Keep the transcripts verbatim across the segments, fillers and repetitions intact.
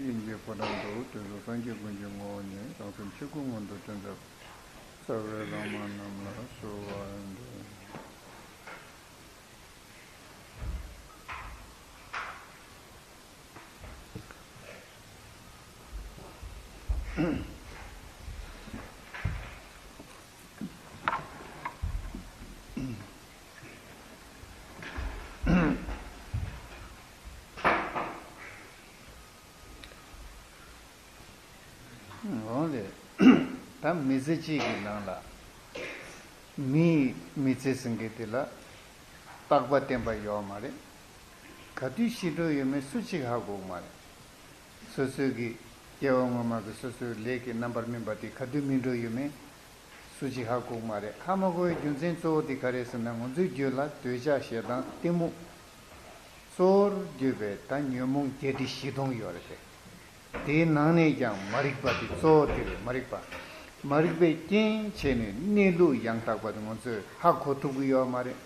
དབྱིངས་ཀྱི་ཕོ་བྲང་དུ། དེ་ཚོ་སངས་རྒྱས་ཀུན་གྱི་ངོ་བོ་ཉིད། བྱང་སེམས་ཆོས་སྐུ་མངོན་དུ་སྤྱོད་མཛད་པ། རྩ་བའི་བླ་མ་རྣམས་ལ་གསོལ་བ་འདེབས། འོང་ལེ། ད་མི་ཚེ་གཅིག་གི་ནང་ལ། མིའི་མི་ཚེ་ཟེར་མཁན་དེ་ལ་རྟག་པ་བརྟན་པ་ཡོད་མ་རེད། ག་དུས་ཤི་འགྲོ་ཡོད་མེད་སུ་གཅིག་ཧ་གོ་གི་མ་རེད། སོ་སོའི་གི་སྐྱེ་བ་སྔོན་མ་གི་སོ་སོའི་ལས་ཀྱི་རྣམ་པར་སྨིན་པ་དེ་ག་དུས་སྨིན་འགྲོ་ཡོད་མེད་སུ་གཅིག་ཧ་གོ་གི་མ་རེད། ཧ་མ་གོ་བའི་རྒྱུ་མཚན་གཙོ་བོ་དེ་ག་རེད་ཟེར་ན། ང་ཚོའི་རྒྱུད་ལ་འདོད་ཆགས་ཞེ་སྡང་གཏི་མུག་གཙོ་བོར་གྱུར་པའི་ད་ཉོན་མོངས་བརྒྱད་ཁྲི་བཞི་སྟོང་ཡོད་རེད་དེ། དེའི་ནང་ནས་ཀྱང་མ་རིག་པ་དེ་གཙོ་བོ་དེ་རེད། མ་རིག་པ། མ་རིག་པའི་རྐྱེན་བྱས་ནས་གནས་ལུགས་ཡང་དག་པ་དེ་ང་ཚོས་ཧ་གོ་ཐུབ་ཀྱི་ཡོད་མ་རེད།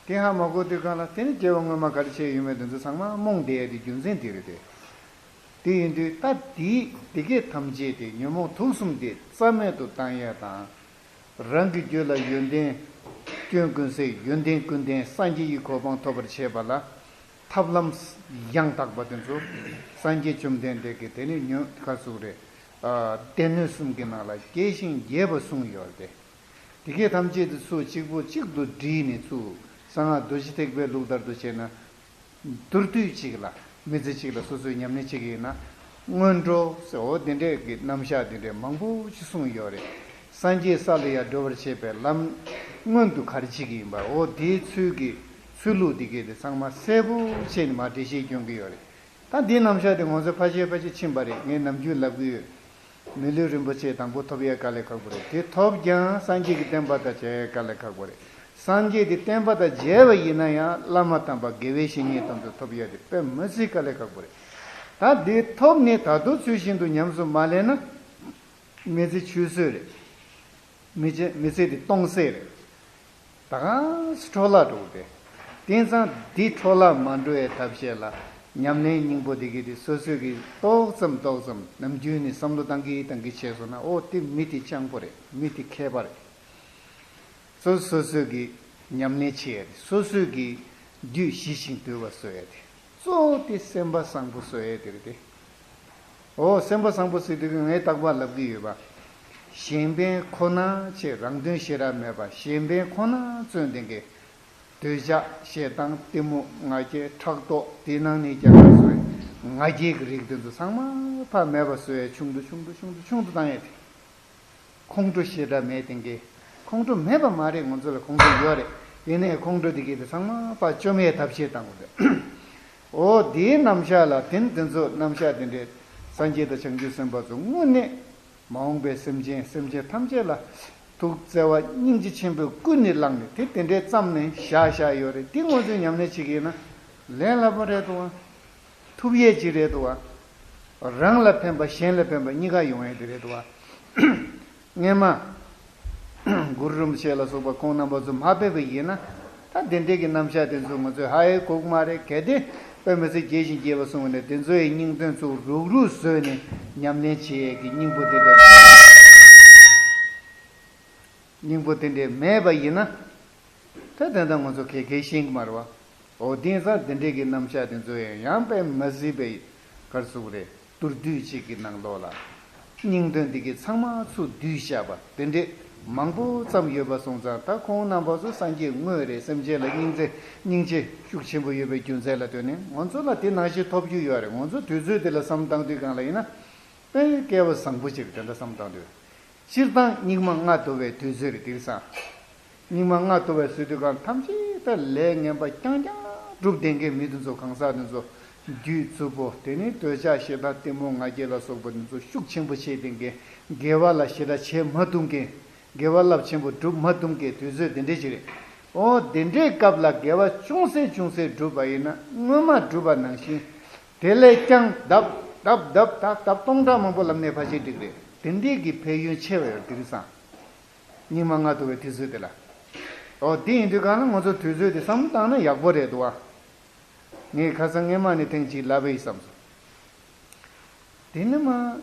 དེ་ཧ་མ་གོ་དུས་སྒང་ལ། དེ་ནི་སྐྱེ་བ་སྔོན་མ་ག་རེ་བྱས་ཡོད་མེད་དེ་ཚོ་ཚང་མ་རྨོངས་བསྡད་ཡ་དེ་རྒྱུ་མཚན་དེ་རེད་དེ། དེ་ཡིན་དུས་ད་དེའི་དེ་སྐད་ཐམས་ཅད་དེ་ཉོན་མོངས་དུག་གསུམ་དེ་རྩ་མེད་དུ་བཏང་ཡ་དང་། རང་གི་རྒྱུད་ལ་ཡོན་ཏན། སྐྱོན་ཀུན་ཟད། ཡོན་ཏན་ཀུན་ལྡན་སངས་རྒྱས་ཀྱི་གོ་འཕང་ཐོབ་པར་བྱེད་པ་ལ། ཐབས་ལམ་ཡང་དག་པ་དེ་ཚོ་སངས་རྒྱས་བཅོམ་ལྡན་འདས་ཀྱིས་དེ་ནི་ཉོན་ཁ་ཟུག་རེད། ཨ། སྡེ་སྣོད་གསུམ་གྱི་ནང་ལ་རྒྱས་ཤིང་རྒྱས་པར་གསུངས་ཡོད་དེ། དེ་སྐད་ཐམས་ཅད་དེ་ཚུར་གཅིག་པོ་གཅིག་ཏུ་བསྒྲིལ་ནས། ཚུར་གསང་སྔགས་རྡོ་རྗེ་ཐེག་པའི་ལུགས་ལྟར་དུ་བྱས་ན། མདོར་བསྡུས་གཅིག་ལ། མི་ཚེ་གཅིག་ལ་སོ་སོས་ཉམས་ལེན་བྱེད་ཀྱི་ཡིན་ན། སྔོན་འགྲོ་ཟེར། འོ་དེ་འདྲས་ཀྱི་རྣམ་གཞག་དེ་འདྲས་མང་པོ་ཞིག་གསུངས་ཡོད་རེད། སངས་རྒྱས་ས་ལ་ཡར་འགྲོ་བར་བྱེད་པའི་ལམ་སྔོན་དུ་ག་རེ་བྱེད་ཀྱི་ཡིན་པ། འོ་དེའི་ཚུལ་གྱི་ཚུལ་ལུགས་དེ་གས་དེ་ཚང་མ་གསལ་པོ་བྱས་ནས་མར་འགྲེལ་བཤད་སྐྱོན་གྱི་ཡོད་རེད། ད་འདིའི་རྣམ་གཞག་དེ་ང་ཚོས་ཕལ་ཆེར་ཕལ་ཆེར་ཕྱིན་པ་རེད། ངས་ནམ་རྒྱུན་ལབ་ཀྱི་ཡོད། མི་ལུས་རིན་པོ་ཆེ་དང་པོ་ཐོབ་ཡས་དཀའ་ལས་ཁག་པོ་རེད། དེ་ཐོབ་ཀྱང་སངས་རྒྱས་ཀྱི་བསྟན་པ་དང་མཇལ་ཡས་དཀའ་ལས་ཁག་པོ་རེད། སངས་རྒྱས་དེ་བསྟན་པ་དང་མཇལ་བ་ཡིན་ན་ཡང་བླ་མ་དམ་པ་དགེ་བའི་བཤེས་གཉེན་དམ་དུ་ཐོབ་ཡས་དེ་དཔེ་མི་སྲིད་དཀའ་ལས་ཁག་པོ་རེད། ད་དེ་ཐོབ་ནས་ད་དུང་ཚུལ་བཞིན་དུ་ཉམས་སུ་མ་ལེན་ན། མི་ཚེ་ཆུད་ཟོས་རེད། མི་ཚེ་མི་ཚེ་དེ་སྟོང་ཟད་རེད། ད་ག་སེ་འཕྲོ་བརླག་འགྲོ་གི་རེད། དེང་སང་འདི་འཕྲོ་བརླག་མ་འགྲོ་བའི་ཐབས་ཤེས་ལ། ཉམས་ལེན་སྙིང་པོ་དེ་གི་དེ་སོ་སོས་གི་ཏོག་ཙམ་ཏོག་ཙམ་ནམ་རྒྱུན་ནས་བསམ་བློ་བཏང་གི་བཏང་གི་བྱས་སོང་ན། འོ་དེ་མི་དེ་སྤྱང་པོ་རེད། མི་དེ་མཁས་པ་རེད། སོ་སོ་སོས་གི་ཉམས་ལེན་བྱེད་ཡ་རེད། སོ་སོས་གི་རྒྱུད་ཞི་ཞིང་དུལ་བ་བཟོ་ཡ་དེ། གཙོ་བོ་དེ་སེམས་པ་བཟང་པོ་བཟོ་ཡ་དེ་རེད་དེ། འོ་སེམས་པ་བཟང་པོ་ཟེར་དུས་ངས་རྟག་པར་ལབ་ཀྱི་ཡོད་པ། གཞན་ཕན་ཁོ་ན་ཆེ། རང་དོན་ཞེ་དྲག་མེད་པ། གཞན་ཕན་ཁོ་ན་བརྩོན་ལྡན་གྱི། འདོད་ཆགས་ཞེ་སྡང་གཏི་མུག་ང་རྒྱལ་ཕྲག་དོག་དེའི་ནང་ནས་ཀྱང་ང་ཚོའི་ང་རྒྱལ་གྱི་རིགས་དེ་ཚོ་ཚང་མ་ཕར་མེད་པ་བཟོ་ཡ། ཆུང་དུ་ཆུང་དུ་ཆུང་དུ་ཆུང་དུ་བཏང་ཡ་དེ། ཁོང་ཁྲོ་ཞེ་དྲག་མེད་དེང་གི། ཁོང་ཁྲོ་མེད་པ་མ་རེད། ང་ཚོ་ལ་ཁོང་ཁྲོ་ཡོད་རེད། ཡིན་ནའི་ཁོང་ཁྲོ་དེ་གས་དེ་ཚང་མ་ཕར་བཅོམ་ཡས་ཐབས་ཤེས་བཏང་དགོས་རེད། འོ་དེའི་རྣམ་གཞག་ལ་བརྟེན། དེ་ཚོ་རྣམ་གཞག་དེ་འདྲའི་སངས་རྒྱས་དང་བྱང་ཆུབ་སེམས་དཔའ་ཚོ་དངོས་གནས་མ་འོངས་པའི་སེམས་ཅན་སེམས་ཅན་ཐམས་ཅད་ལ་ཐུགས་བརྩེ་བ་སྙིང་རྗེ་ཆེན་པོས་ཀུན་ནས་བསླངས་ནས། དེ་དེ་འདྲའི་བརྩམས་ནས་བཞག་བཞག་ཡོད་རེད། དེ་ང་ཚོས་ཉམས་ལེན་བྱེད་ཀྱི་ཡིན་ན་ལས་སླ་པོ་རེད་འདུག་ཨ། ཐུབ་ཡས་ཅིག་རེད་འདུག་བ། རང་ལ་ཕན་པ་གཞན་ལ་ཕན་པ་གཉིས་ཀ་ཡོང་ཡས་དེ་རེད་འདུག་བ། སྔན་མ་གུ་རུ་རིན་པོ་ཆེ་ལ་སོགས་པ་ཁོང་རྣམ་པ་ཚོ་མ་ཕེབས་པ་ཡིན་ན། ད་དེ་འདྲས་ཀྱི་རྣམ་གཞག་དེ་ཚོ་ང་ཚོས་ཧ་ཡེ་གོ་གི་མ་རེད། གལ་ཏེ་དཔེ་མི་སྲིད་རྒྱས་ཤིང་རྒྱས་པ་གསུངས་པ་ནས། དེ་ཚོ་ཡི་སྙིང་དོན་ཚུར་རུག་རུག་བཟོས་ནས་ཉམས་ལེན་བྱེད་ཡས་ཀྱི་སྙིང་པོ་དེ་འདྲས། སྙིང་པོ་དེ་འདྲས་མེད་པ་ཡིན་ན། ད་དེ་འདྲ་ང་ཚོ་ག་གེ་ཤེས་ཀྱི་མ་རེད་བ། འོ་དེང་སང་དེ་འདྲས་ཀྱི་རྣམ་གཞག་དེ་ཚོ་ཡང་ཡང་དཔེ་མི་སྲིད་པའི་ག་རེ་ཟེར་དགོས་རེད། མདོར་བསྡུས་གཅིག་གི་ནང་ལོགས་ལ་སྙིང་དོན་འདི་གའི་ཚང་མ་ཚུར་བསྡུས་བཞག་པ་དེ་འདྲས་མང་པོ་ཙམ་ཡོད་པ་སོང་ཙང་། ད་ཁོང་རྣམ་པ་ཚོ་སངས་རྒྱས་དངོས་རེད། སེམས་ཅན་ལ་སྙིང་རྗེ་སྙིང་རྗེ་ཤུགས་ཆེན་པོ་ཡོད་པའི་རྒྱུ་མཚན་ལ་ལྟོས་ནས་ང་ཚོ་ལ་དེ་ནང་བཞིན་ཐོབ་རྒྱུ་ཡོད་རེད། ང་ཚོ་དུས་ཚོད་དེ་ལ་བསམ་བཏང་དུས་སྒང་ལ་ཡིན་ན། དཔེ་སྐལ་བ་བཟང་པོ་ཅིག་རེད། དེ་འདྲ་བསམ་བཏང་དུས། སྤྱིར་བཏང་སྙིགས་མ་ལྔ་བདོ་བའི་དུས་ཚོད་རེད་དེང་སང་། སྙིགས་མ་ལྔ་བདོ་བའི་ཟེར་དུས་སྒང་ཐམས་ཅད་ད་ལས་ངན་པ་རྐྱང་རྐྱང་སྒྲུབ་བསྡད་མཁན་མི་དེ་ཚོ། གང་ཟག་དེ་ཚོ་རྒྱུད་རྫུ་པོ། དེ་ནས་འདོད་ཆགས་ཞེ་སྡང་གཏི་མུག་ང་རྒྱལ་ལ་སོགས་པ་དེ་ཚོ་ཤུགས་ཆེན་པོ་བྱས་བསྡད་མཁན། དགེ་བ་ལ་ཞེ་དྲག་བྱེད་མ་ཐུབ་མཁན། དགེ་བ་རླབས་ཆེན་པོ་སྒྲུབ་མ་ཐུབ་མཁན་དུས་ཚོད་དེ་འདྲས་ཅིག་རེད། འོ་དེ་འདྲའི་སྐབས་ལ་དགེ་བ་ཅུང་ཟད་ཅུང་ཟད་བསྒྲུབས་པ་ཡིན་ན། སྔོན་མ་བསྒྲུབས་པ་ནང་བཞིན། དེ་ལས་ཀྱང་ལྡབ་ལྡབ་ལྡབ་ལྡབ་ལྡབ་སྟོང་ཕྲག་མང་པོ་ལབ་ནས་ཕལ་ཆེར་འགྲིག་རེད། དེ་འདྲས་ཀྱི་ཕན་ཡོན་ཆེ་བ་ཡོད་དེང་སང་། སྙིགས་མ་ལྔ་བདོ་བའི་དུས་ཚོད་དེ་ལ། འོ་དེ་ཡིན་དུས་སྒང་ལ་ང་ཚོ་དུས་ཚོད་དེ་བསམ་བློ་བཏང་ན་ཡག་པོ་རེད་འདུག་བ། ངས་ཁ་སང་སྔན་མ་ནས་ཐེངས་གཅིག་ལབ་པ་ཡིན་བསམ་སོང་། དེ་ནི་མ།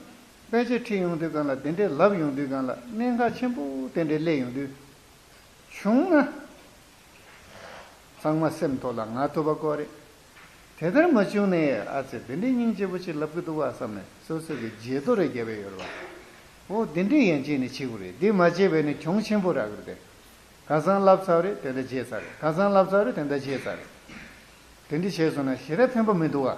དཔེ་ཆ་ཁྲིད་ཡོང་དུས་སྒང་ལ་དེ་འདྲའི་ལབ་ཡོང་དུས་སྒང་ལ་གནད་འགག་ཆེན་པོ་དེ་འདྲའི་སླེབས་ཡོང་དུས། བྱུང་ན། ཚང་མ་སེམས་ཐོག་ལ་ངར་ཐུབ་པ་དགོས་རེད། དེ་ལྟར་མ་བྱུང་ནས་ཨ་ཙི་དེ་འདྲའི་སྙིང་རྗེ་པོ་ཅིག་ལབ་གི་འདུག་བ་བསམ་ནས་སོ་སོ་གི་བརྗེད་ཐོ་རེ་བརྒྱབ་པའི་ཡོད་རེད་བ། འོ་དེ་འདྲའི་ཡན་ཆད་ནས་བྱེད་དགོས་རེད། འདི་མ་བྱས་པས་ནི་གྱོང་ཆེན་པོ་རག་གི་རེད་དེ། ཁ་སང་ལབ་ཚར་རེད་དེ་འདྲ་བརྗེད་ཚར་རེད། ཁ་སང་ལབ་ཚར་རེད་དེ་འདྲ་བརྗེད་ཚར་རེད། དེ་འདྲ་བྱས་སོང་ན་ཞེ་དྲག་ཕན་པ་མི་འདུག་བ།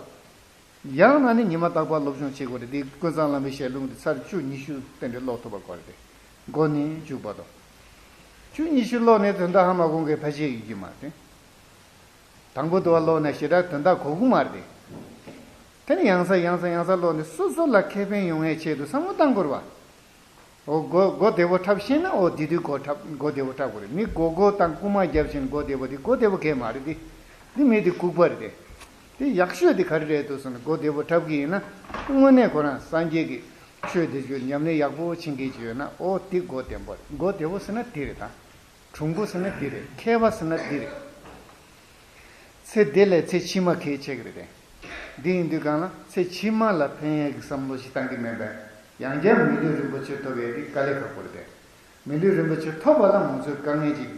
ཡང་ན་ནི་ཉི་མ་རྟག་པར་སློབ་སྦྱོང་བྱེད་དགོས་རེད། འདི་ཀུན་བཟང་བླ་མའི་ཞལ་ལུང་འདི་ཚར་བཅུ་ཉི་ཤུ་དེ་འདྲ་ཀློག་ཐུབ་པ་དགོས་རེད་དེ། མགོ་ནས་མཇུག་བར་དུ། བཅུ་ཉི་ཤུ་ཀློག་ནས་དོན་དག་ཧ་མ་གོ་མཁན་ཕལ་ཆེར་ཡོད་ཀྱི་མ་རེད་དེ། དང་པོ་དུ་བ་ཀློག་ནས་ཞེ་དྲག་དོན་དག་གོ་གི་མ་རེད་དེ། དེ་ནི་ཡང་སེ་ཡང་སེ་ཡང་སེ་ཀློག་ནས་སོ་སོ་ལ་ཁེ་ཕན་ཡོང་ཡའི་ཆེད་དུ་བསམ་བློ་བཏང་དགོས་རེད་བ། འོ་མགོ་མགོ་བདེ་པོ་འཁྲབ་ཤེས་ན་འོ་དེ་དུས་མགོ་འཁྲབ་མགོ་བདེ་པོ་འཁྲབ་དགོས་རེད། མི་མགོ་མགོ་དང་རྐུན་མ་རྒྱབ་བཞིན་མགོ་བདེ་པོ་དེ་མགོ་བདེ་པོ་གས་མ་རེད་དེ། འདི་མི་དེ་ལྐུགས་པ་རེད་དེ། དེ་ཡག་ཤོས་དེ་ག་རེ་རེད་འདུག་ཟེར་ན་མགོ་བདེ་པོ་འཁྲབ་གི་ཡིན་ན་དངོས་གནས་ཁོ་རང་སངས་རྒྱས་ཀྱི་ཆོས་དེ་ཚོ་ཉམས་ལེན་ཡག་པོ་བྱེད་མཁན་ཅིག་ཡོད་ན་འོ་དེ་མགོ་བདེ་པོ་རེད། མགོ་བདེ་པོ་ཟེར་ན་དེ་རེད་ད། གྲུང་པོ་ཟེར་ན་འདི་རེད། མཁས་པ་ཟེར་ན་འདི་རེད། ཚེ་འདི་ལས་ཚེ་ཕྱི་མ་གལ་ཆེ་གི་རེད་དེ། འདི་ཡིན་དུས་གང་ལ་ཚེ་ཕྱི་མ་ལ་ཕན་ཡས་ཀྱི་བསམ་བློ་ཞིག་བཏང་གི་མེད་པས་ཡང་བསྐྱར་མི་ལུས་རིན་པོ་ཆེ་ཐོབ་ཡས་འདི་དཀའ་ལས་ཁག་པོ་རེད་དེ། མི་ལུས་རིན་པོ་ཆེ་ཐོབ་པ་ལ་ང་ཚོས་དཀའ་ངལ་ཅིག་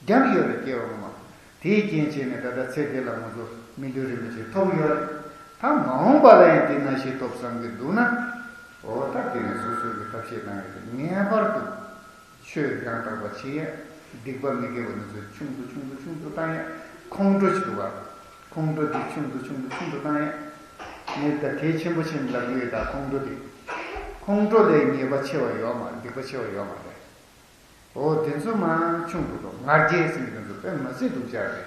རྒྱབ་ཡོད་རེད་སྐྱེ་བ་སྔོན་མ། དེའི་རྐྱེན་བྱས་ནས་ད་ལྟ་ཚེ་འདི་ལ་ང་ཚོ་མི་ལུས་རིན་པོ་ཆེ་ཐོབ་ཡོད་རེད། ད་མ་འོངས་པ་ལ་ཡང་འདི་ནང་བཞིན་ཐོབ་བསམ་གི་འདུག་ན། འོ་ད་དེ་ནས་སོ་སོ་གི་ཐབས་ཤེས་གནང་ཡོད་དེ་ངེས་པར་དུ། ཆོས་ཡང་དག་པ་བྱེད་ཡ། སྡིག་པ་མི་དགེ་བ་འདི་ཚོ་ཆུང་དུ་ཆུང་དུ་ཆུང་དུ་བཏང་ཡ། ཁོང་ཁྲོ་ཞིག་འདུག་བ། ཁོང་ཁྲོ་འདི་ཆུང་དུ་ཆུང་དུ་ཆུང་དུ་བཏང་ཡ། ངས་ད་གལ་ཆེན་པོ་ཆེན་ལབ་ཀྱི་ཡོད་ད་ཁོང་ཁྲོ་འདི། ཁོང་ཁྲོ་ལས་ཉེས་པ་ཆེ་བ་ཡོད་མ་རེད། སྡིག་པ་ཆེ་བ་ཡོད་མ་རེད། འོ་དེ་ཚོ་མ་ཆུང་དུ་འགྲོ། ང་རྒྱལ་ཟེར་གྱི་དེ་ཚོ་དཔེ་མ་སྲིད་སྡུག་ཅག་རེད།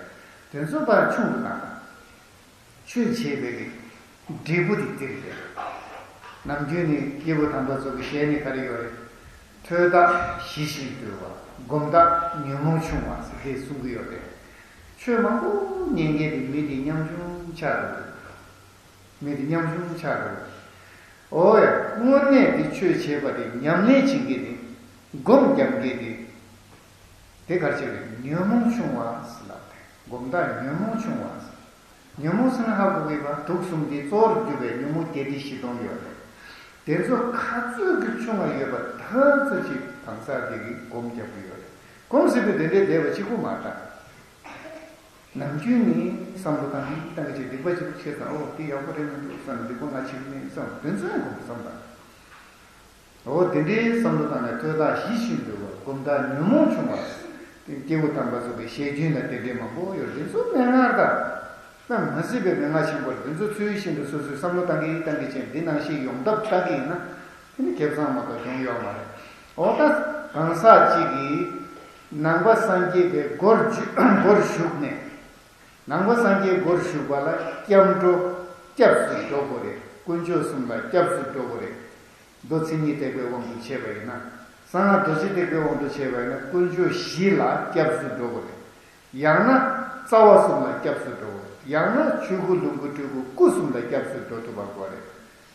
དེ་ཚོ་ཕར་ཆུང་དུ་བཏང་དང་། ཆོས་བྱེད་པའི་གི་འབྲས་བུ་དེ་དེ་རེད། ནམ་རྒྱུན་ནི་སྐྱེས་བུ་དམ་པ་ཚོ་གི་ཞལ་ནས་ག་རེ་ཡོད་རེད། ཐོས་རྟགས་ཞི་ཞིང་དུལ་བ། སྒོམ་རྟགས་ཉོན་མོངས་ཆུང་བ་ཟེར་དེ་གསུང་གི་ཡོད་རེད། ཆོས་མང་པོ་ཉན་མཁན་དེ་མི་དེ་ཉམ་ཆུང་ཆགས་འགྲོ་གི་རེད། མི་དེ་ཉམ་ཆུང་ཆགས་འགྲོ། འོ་ཡ། དངོས་གནས་དེ་ཆོས་བྱེད་པ་དེ་ཉམས་ལེན་བྱེད་མཁན་དེ། སྒོམ་རྒྱབ་མཁན་དེ། དེ་གར་བྱས་ནས་ཉོན་མོངས་ཆུང་བ་ཟེར་ལབ་དེ། སྒོམ་རྟགས་ཉོན་མོངས་ཆུང་བ་ཟེར། ཉོན་མོངས་ཟེར་ན་ཧ་གོ་གི་བ། དུག་གསུམ་དེ་གཙོ་བོར་གྱུར་པའི་ཉོན་མོངས་བརྒྱད་ཁྲི་བཞི་སྟོང་ཡོད་རེད། དེ་ཚོ་ག་ཚོད་ཀྱི་ཆུང་བ་ཡོད་པ་ད་ཚོད་ཅིག་གང་ཟག་དེ་གིས་སྒོམ་རྒྱབ་ཀྱི་ཡོད་རེད། སྒོམ་ཟེར་དུས་དེ་འདྲའི་བསྡད་པ་གཅིག་པུ་མ་རེད། ནམ་རྒྱུན་ནི་བསམ་བློ་བཏང་གིན་བཏང་གིན་བྱས་སྡིག་པ་ཅིག་ཆེ་ཙང་འོ་དེ་ཡག་པོ་རེད་མི་འདུག་བསམ། སྡིག་པ་ང་བྱེད་ཀྱི་མིན་བསམ། དེ་ཚོ་ཡང་སྒོམ་བསམ་པ། འོ་དེ་འདྲའི་བསམ་བློ་བཏང་ནས་ཐོས་རྟགས་ཞི་ཞིང་དུལ་བ། སྒོམ་རྟགས་ཉོན་མོངས་ཆུང་བ། དེ་སྐྱེས་བུ་དམ་པ་ཚོ་གི་ཞལ་རྒྱུན་ལ་དེ་འདྲའི་མང་པོ་ཡོད། དེ་ཚོ་མན་ངག་དང་། དཔེ་མ་སྲིད་པའི་མན་ངག་ཆེན་པོ་རེད། དེ་ཚོ་ཚུལ་བཞིན་དུ་སོ་སོས་བསམ་བློ་བཏང་གིན་བཏང་གིན་བྱས་འདི་ནང་བཞིན་ཡོང་ཐབས་བལྟ་གི་ཡིན་ན། དེ་ནི་ཁེ་བཟང་མ་གཏོགས་གྱོང་ཡོད་མ་རེད། འོ་ད་གང་ཟག་གཅིག་གིས་ནང་པ་སངས་རྒྱས་པའི་སྒོར་འཇུ་སྒོར་ཞུགས་ནས། ནང་པ་སངས་རྒྱས་སྒོར་ཞུགས་པ་ལ་སྐྱབས་འགྲོ། སྐྱབས་སུ་འགྲོ་དགོས་རེད། དཀོན་མཆོག་གསུམ་ལ་སྐྱབས་སུ་འགྲོ་དགོས་རེད། མདོ་མཚན་ཉིད་ཐེག་པའི་དབང་དུ་བྱས་པ་ཡིན་ན། གསང་སྔགས་རྡོ་རྗེ་ཐེག་པའི་དབང་དུ་བྱས་པ་ཡིན་ན་དཀོན་མཆོག་བཞི་ལ་སྐྱབས་སུ་འགྲོ་དགོས་རེད། ཡང་ན་རྩ་བ་གསུམ་ལ་སྐྱབས་སུ་འགྲོ་དགོས་རེད། ཡང་ན་ཆོས་སྐུ་ལོངས་སྐུ་སྤྲུལ་སྐུ་སྐུ་གསུམ་ལ་སྐྱབས་སུ་འགྲོ་ཐུབ་པ་དགོས་རེད།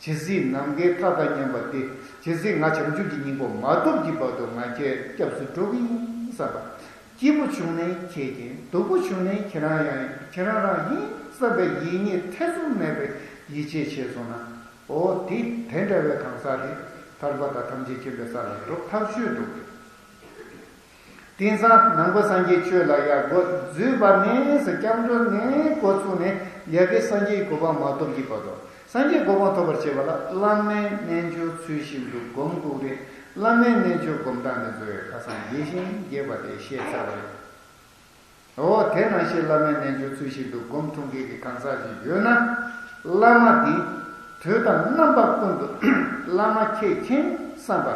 ཇི་སྲིད་ནམ་མཁའི་མཐའ་དང་མཉམ་པ་སྟེ། ཇི་སྲིད་ང་བྱང་ཆུབ་ཀྱི་སྙིང་པོ་མ་ཐོབ་ཀྱི་བར་དུ་ང་ཁྱེད་སྐྱབས་སུ་འགྲོ་གི་ཡིན་བསམ་པ། སྐྱིད་པོ་བྱུང་ནའི་ཁྱེད་ཀྱིས། སྡུག་པོ་བྱུང་ནའི་ཁྱེད་རང་ཡང་ཁྱེད་རང་རང་ཡིན་བསམ་པའི་ཡིད་གཉིས་ཐེ་ཚོམ་མེད་པའི་ཡིད་ཆེས་བྱས་སོང་ན། འོ་དེ་དེ་འདྲ་བའི་གང་ཟག་དེ་ཐར་པ་དང་ཐམས་ཅད་མཁྱེན་པའི་ས་ལ་འགྲོ་ཐག་ཆོད་འདུག་དེང་སང་ནང་པ་སངས་རྒྱས་ཆོས་ལ་ཡར་འགོ་འཛུགས་པ་ནས་སྐྱབས་འགྲོ་ནས་འགོ་ཚུགས་ནས་ཡ་གི་སངས་རྒྱས་གོ་འཕང་མ་ཐོབ་ཀྱི་བར་དུ། སངས་རྒྱས་གོ་འཕང་ཐོབ་པར་བྱེད་པ་ལ་བླ་མའི་རྣལ་འབྱོར་ཚུལ་བཞིན་དུ་སྒོམ་དགོས་རེད། བླ་མའི་རྣལ་འབྱོར་སྒོམ་སྟངས་དེ་ཚོ་ཡང་ཁ་སང་རྒྱས་ཤིང་རྒྱས་པ་དེ་བཤད་ཚར་བ་རེད། འོ་དེ་ནང་བཞིན་བླ་མའི་རྣལ་འབྱོར་ཚུལ་བཞིན་དུ་སྒོམ་ཐུབ་མཁན་གྱི་གང་ཟག་ཅིག་ཡོད་ན། བླ་མ་འདི་དུས་དང་རྣམ་པ་ཀུན་ཏུ་བླ་མ་ཁྱེད་མཁྱེན་བསམ་པ།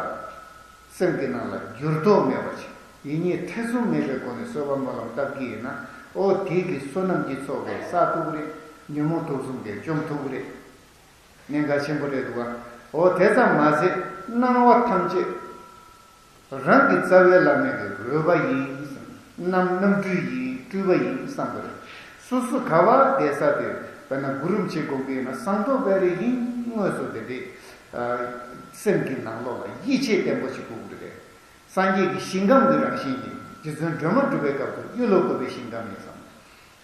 སེམས་ཀྱི་ནང་ལ་འགྱུར་ལྡོག་མེད་པ་ཞིག་ཡིད་གཉིས་ཐེ་ཚོམ་མེད་པའི་སྒོ་ནས་གསོལ་བ་སྨོན་ལམ་བཏབ་ཀྱི་ཡིན་ན། ཨོ་དེ་གི་བསོད་ནམས་ཀྱི་ཚོགས་ཀྱིས་བསགས་ཐུབ་ཀྱི་རེད། ཉོན་མོངས་དུག་གསུམ་གྱིས་འཇོམས་ཐུབ་ཀྱི་རེད། གནད་འགག་ཆེན་པོ་རེད་འདུག་བ། ཨོ་དེ་ཙམ་མ་ཟད་སྣང་བ་ཐམས་ཅད་རང་གི་རྩ་བའི་བླ་མའི་གི་རོལ་པ་ཡིན། རྣམ་རྣམ་སྤྲུལ་ཡིན། སྤྲུལ་པ་ཡིན་བསམ་གྱི་རེད། སོ་སོ་ག་བ་བསྡད་ས་དེ་དཔེར་ན་གུ་རུ་མཆེད་སྒོམ་གྱི་ཡིན་ན་ཟངས་མདོག་དཔལ་རི་ཡིན་དངོས་སུ་དེ་འདྲའི་སེམས་ཀྱི་ནང་ལོགས་ལ་ཡིད་ཆེས་བརྟན་པོ་ཞིག་དགོས་ཀྱི་རེད། སངས་རྒྱས་ཀྱི་ཞིང་ཁམས་ཀྱི་རང་བཞིན་གྱིས་རྗེ་བཙུན་སྒྲོལ་མ་སྒྲུབ་པའི་སྐབས་སུ་གཡུ་ལོ་བཀོད་པའི་ཞིང་ཁམས་ཡིན་བསམ།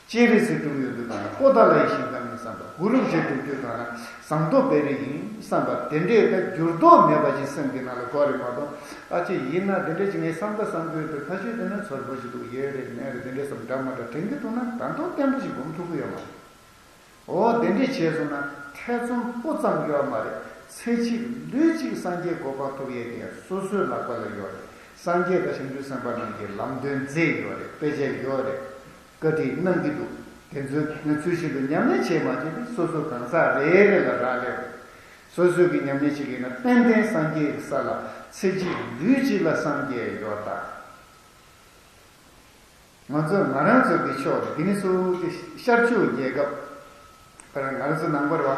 སྤྱན་རས་གཟིགས་སྒྲུབ་ཡོང་དུས་གང་ལ་པོ་ཏཱ་ལའི་ཞིང་ཁམས་ བསམ་པ་གུ་རུ་བྱེད་སྒྲུབ་རྒྱུ་དང་ན་ཟངས་མདོག་དཔལ་རི་ཡིན་བསམ་པ་དེ་འདྲས་ད་འགྱུར་ལྡོག་མེད་པ་ཅིག་སེམས་ཀྱི་ནང་ལ་གོ་རེ་མ་གཏོགས། ཨ་ཅེ་ཡིན་ན་དེ་འདྲས་ཅིག་ངས་བསམ་ད་བསམ་དགོས་དུས་ཕ་ཆོས་དེ་ནས་ཚོར་པོ་ཞིག་འདུག་ཡོད་རེད་མེད་རེད་དེ་འདྲས་བསམ་འདྲ་མ་འདྲ་དྲན་གྱི་འདུག་ན་ད་དུང་བརྟན་པོ་ཞིག་སྒོམ་ཐུབ་ཀྱི་ཡོད་མ་རེད། འོ་དེ་འདྲས་བྱས་སོང་ན་ཐེ་ཚོམ་སྤུ་ཙམ་ཡོད་མ་རེད། ཚེ་གཅིག་ལུས་གཅིག་སངས་རྒྱས་གོ་འཕང་ཐོབ་ཡས་དེ་ཡང་སོ་སོའི་ལག་པ་ལ་ཡོད་རེད། སངས་རྒྱས་དང་བྱང་ཆུབ་སེམས་དཔའ་རྣམས་ཀྱིས་ལམ་སྟོན་མཛད་ཡོད་རེད། དཔེ་ཆ་ཡོད་རེད། བཀའ་དྲིན་གནང་གི་འདུག་དེ་ཚོའི་ཚུལ་བཞིན་དུ་ཉམས་ལེན་བྱེད་མ་བྱེད་དེ་སོ་སོ་གང་ཟག་རེ་རེ་ལ་རག་ལས་རེད། སོ་སོས་ཀྱི་ཉམས་ལེན་བྱེད་ཀྱི་ན་ཏན་ཏན་སངས་རྒྱས་ཀྱི་ས་ལ་ཚེ་གཅིག་ལུས་གཅིག་ལ་སངས་རྒྱས་ཡོད་ད། ང་ཚོ་ང་རང་ཚོ་གི་ཕྱོགས་ནས་དེ་ནི་སུ་དེ་ཤར་ཕྱོགས་རྒྱལ་ཁབ་ང་རང་ཚོ་ནང་པར་བ་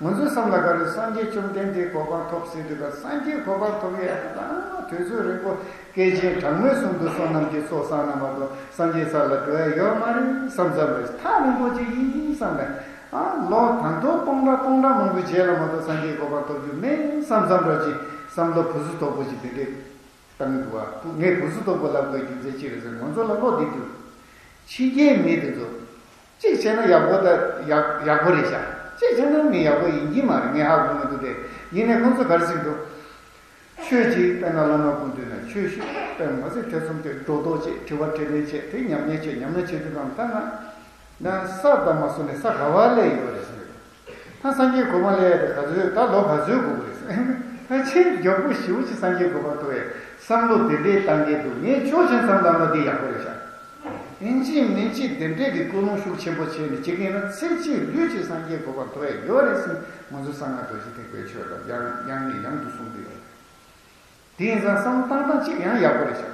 ང་ཚོའི་བསམ་ལ་ག་རེ་སངས་རྒྱས་བཅོམ་ལྡན་འདས་གོ་འཕང་ཐོབ་ཟེར་དུས་ཀ་སངས་རྒྱས་གོ་འཕང་ཐོབ་ཡས་ད་དུས་ཚོད་རིང་པོ་སྐྱེས་ཆེན་གྲངས་མེད་གསུམ་དུ་བསོད་ནམས་ཀྱི་ཚོགས་བསགས་ན་མ་གཏོགས་སངས་རྒྱས་ས་ལ་འགྲོ་ཡ་ཡོད་མ་རེད་བསམ་བསམ་རེད། ཐག་རིང་པོ་ཅིག་ཡིན་བསམ་ནས་ཨ་ལོ་ད་དུང་སྟོང་ཕྲག་སྟོང་ཕྲག་མང་པོ་རྗེས་ལ་མ་གཏོགས་སངས་རྒྱས་གོ་འཕང་ཐོབ་རྒྱུ་མེད་བསམ་བསམ་ར་ཅིག་བསམ་བློ་བུ་སུ་དོག་པོ་ཅིག་དེ་འདྲས། བཏང་གི་འདུག་བ། ངས་བུ་སུ་དོག་པོ་ལབ་དགོས་རྒྱུ་མཚན་ཅི་རེད་ཟེར་ང་ཚོ་ལ་བློ་བདེ་འདུག་ཕྱི་རྒྱལ་མི་དེ་ཚོ་གཅིག་བྱས་ན་ཡག་པོ་ད་ཡག་ཡག་པོ་རེད་ཤག་གཅིག་བྱས་ན་མི་ཡག་པོ་ཡིན་གྱི་མ་རེད། ངས་ཧ་གོ་མི་འདུག་དེ་ཡིན་ནའི་ཁོང་ཚོ་ག་རེ་ཟེར་འདུག་ཆོས་ཅིག་དཔེར་ན་བླ་མ་སྐུ་མདུན་ན་ཆོས་ཞུ་དཔེར་མ་ཟད་ཐེ་ཚོམ་དེ་སྒྲོ་འདོགས་བྱེད་དྲི་བ་དྲིས་ལན་བྱེད་དེ་ཉམས་ལེན་བྱེད་ཉམས་ལེན་བྱེད་དུས་གང་ལྟར་ན་ན་ས་དང་མ་སོ་ནས་ས་ག་བ་ལས་ཡོད་རེད་ཟེར། ད་སངས་རྒྱས་གོ་འཕང་སླེབས་ཡ་དེ་ག་ཚོད་ད་ལོ་ག་ཚོད་འགོར་གི་རེད་ཟེར། ད་ཆེས་མགྱོགས་པོ་ཞེ་པོ་ཅིག་སངས་རྒྱས་གོ་འཕང་ཐོབ་ཡས་བསམ་བློ་དེ་འདྲའི་བཏང་གི་འདུག་ངས་ཆོག་ཆེན་བསམ་བློ་དེ་ཡག་པོ་རེད་ཤག་ཨིན་ཅི་མིན་ཅི་དེ་འདྲས་ཀྱི་ཀུན་སློང་ཤུགས་ཆེན་པོ་བྱས་ནས་བྱེད་མཁན་ན་ཚེ་གཅིག་ལུས་གཅིག་སངས་རྒྱས་གོ་འཕང་ཐོབ་ཡས་ཡོད་རེད་ཟེར་ང་ཚོ་གསང་སྔགས་རྡོ་རྗེ་ཐེག་པའི་ཆོས་ལ་ཡང་ཡང་ནས་ཡང་དུ་གསུང་གི་ཡོད་རེད། དེ་ཡིན་ཙང་བསམ་བློ་བཏང་སྟངས་གཅིག་ཡང་ཡག་པོ་རེད་ཤག་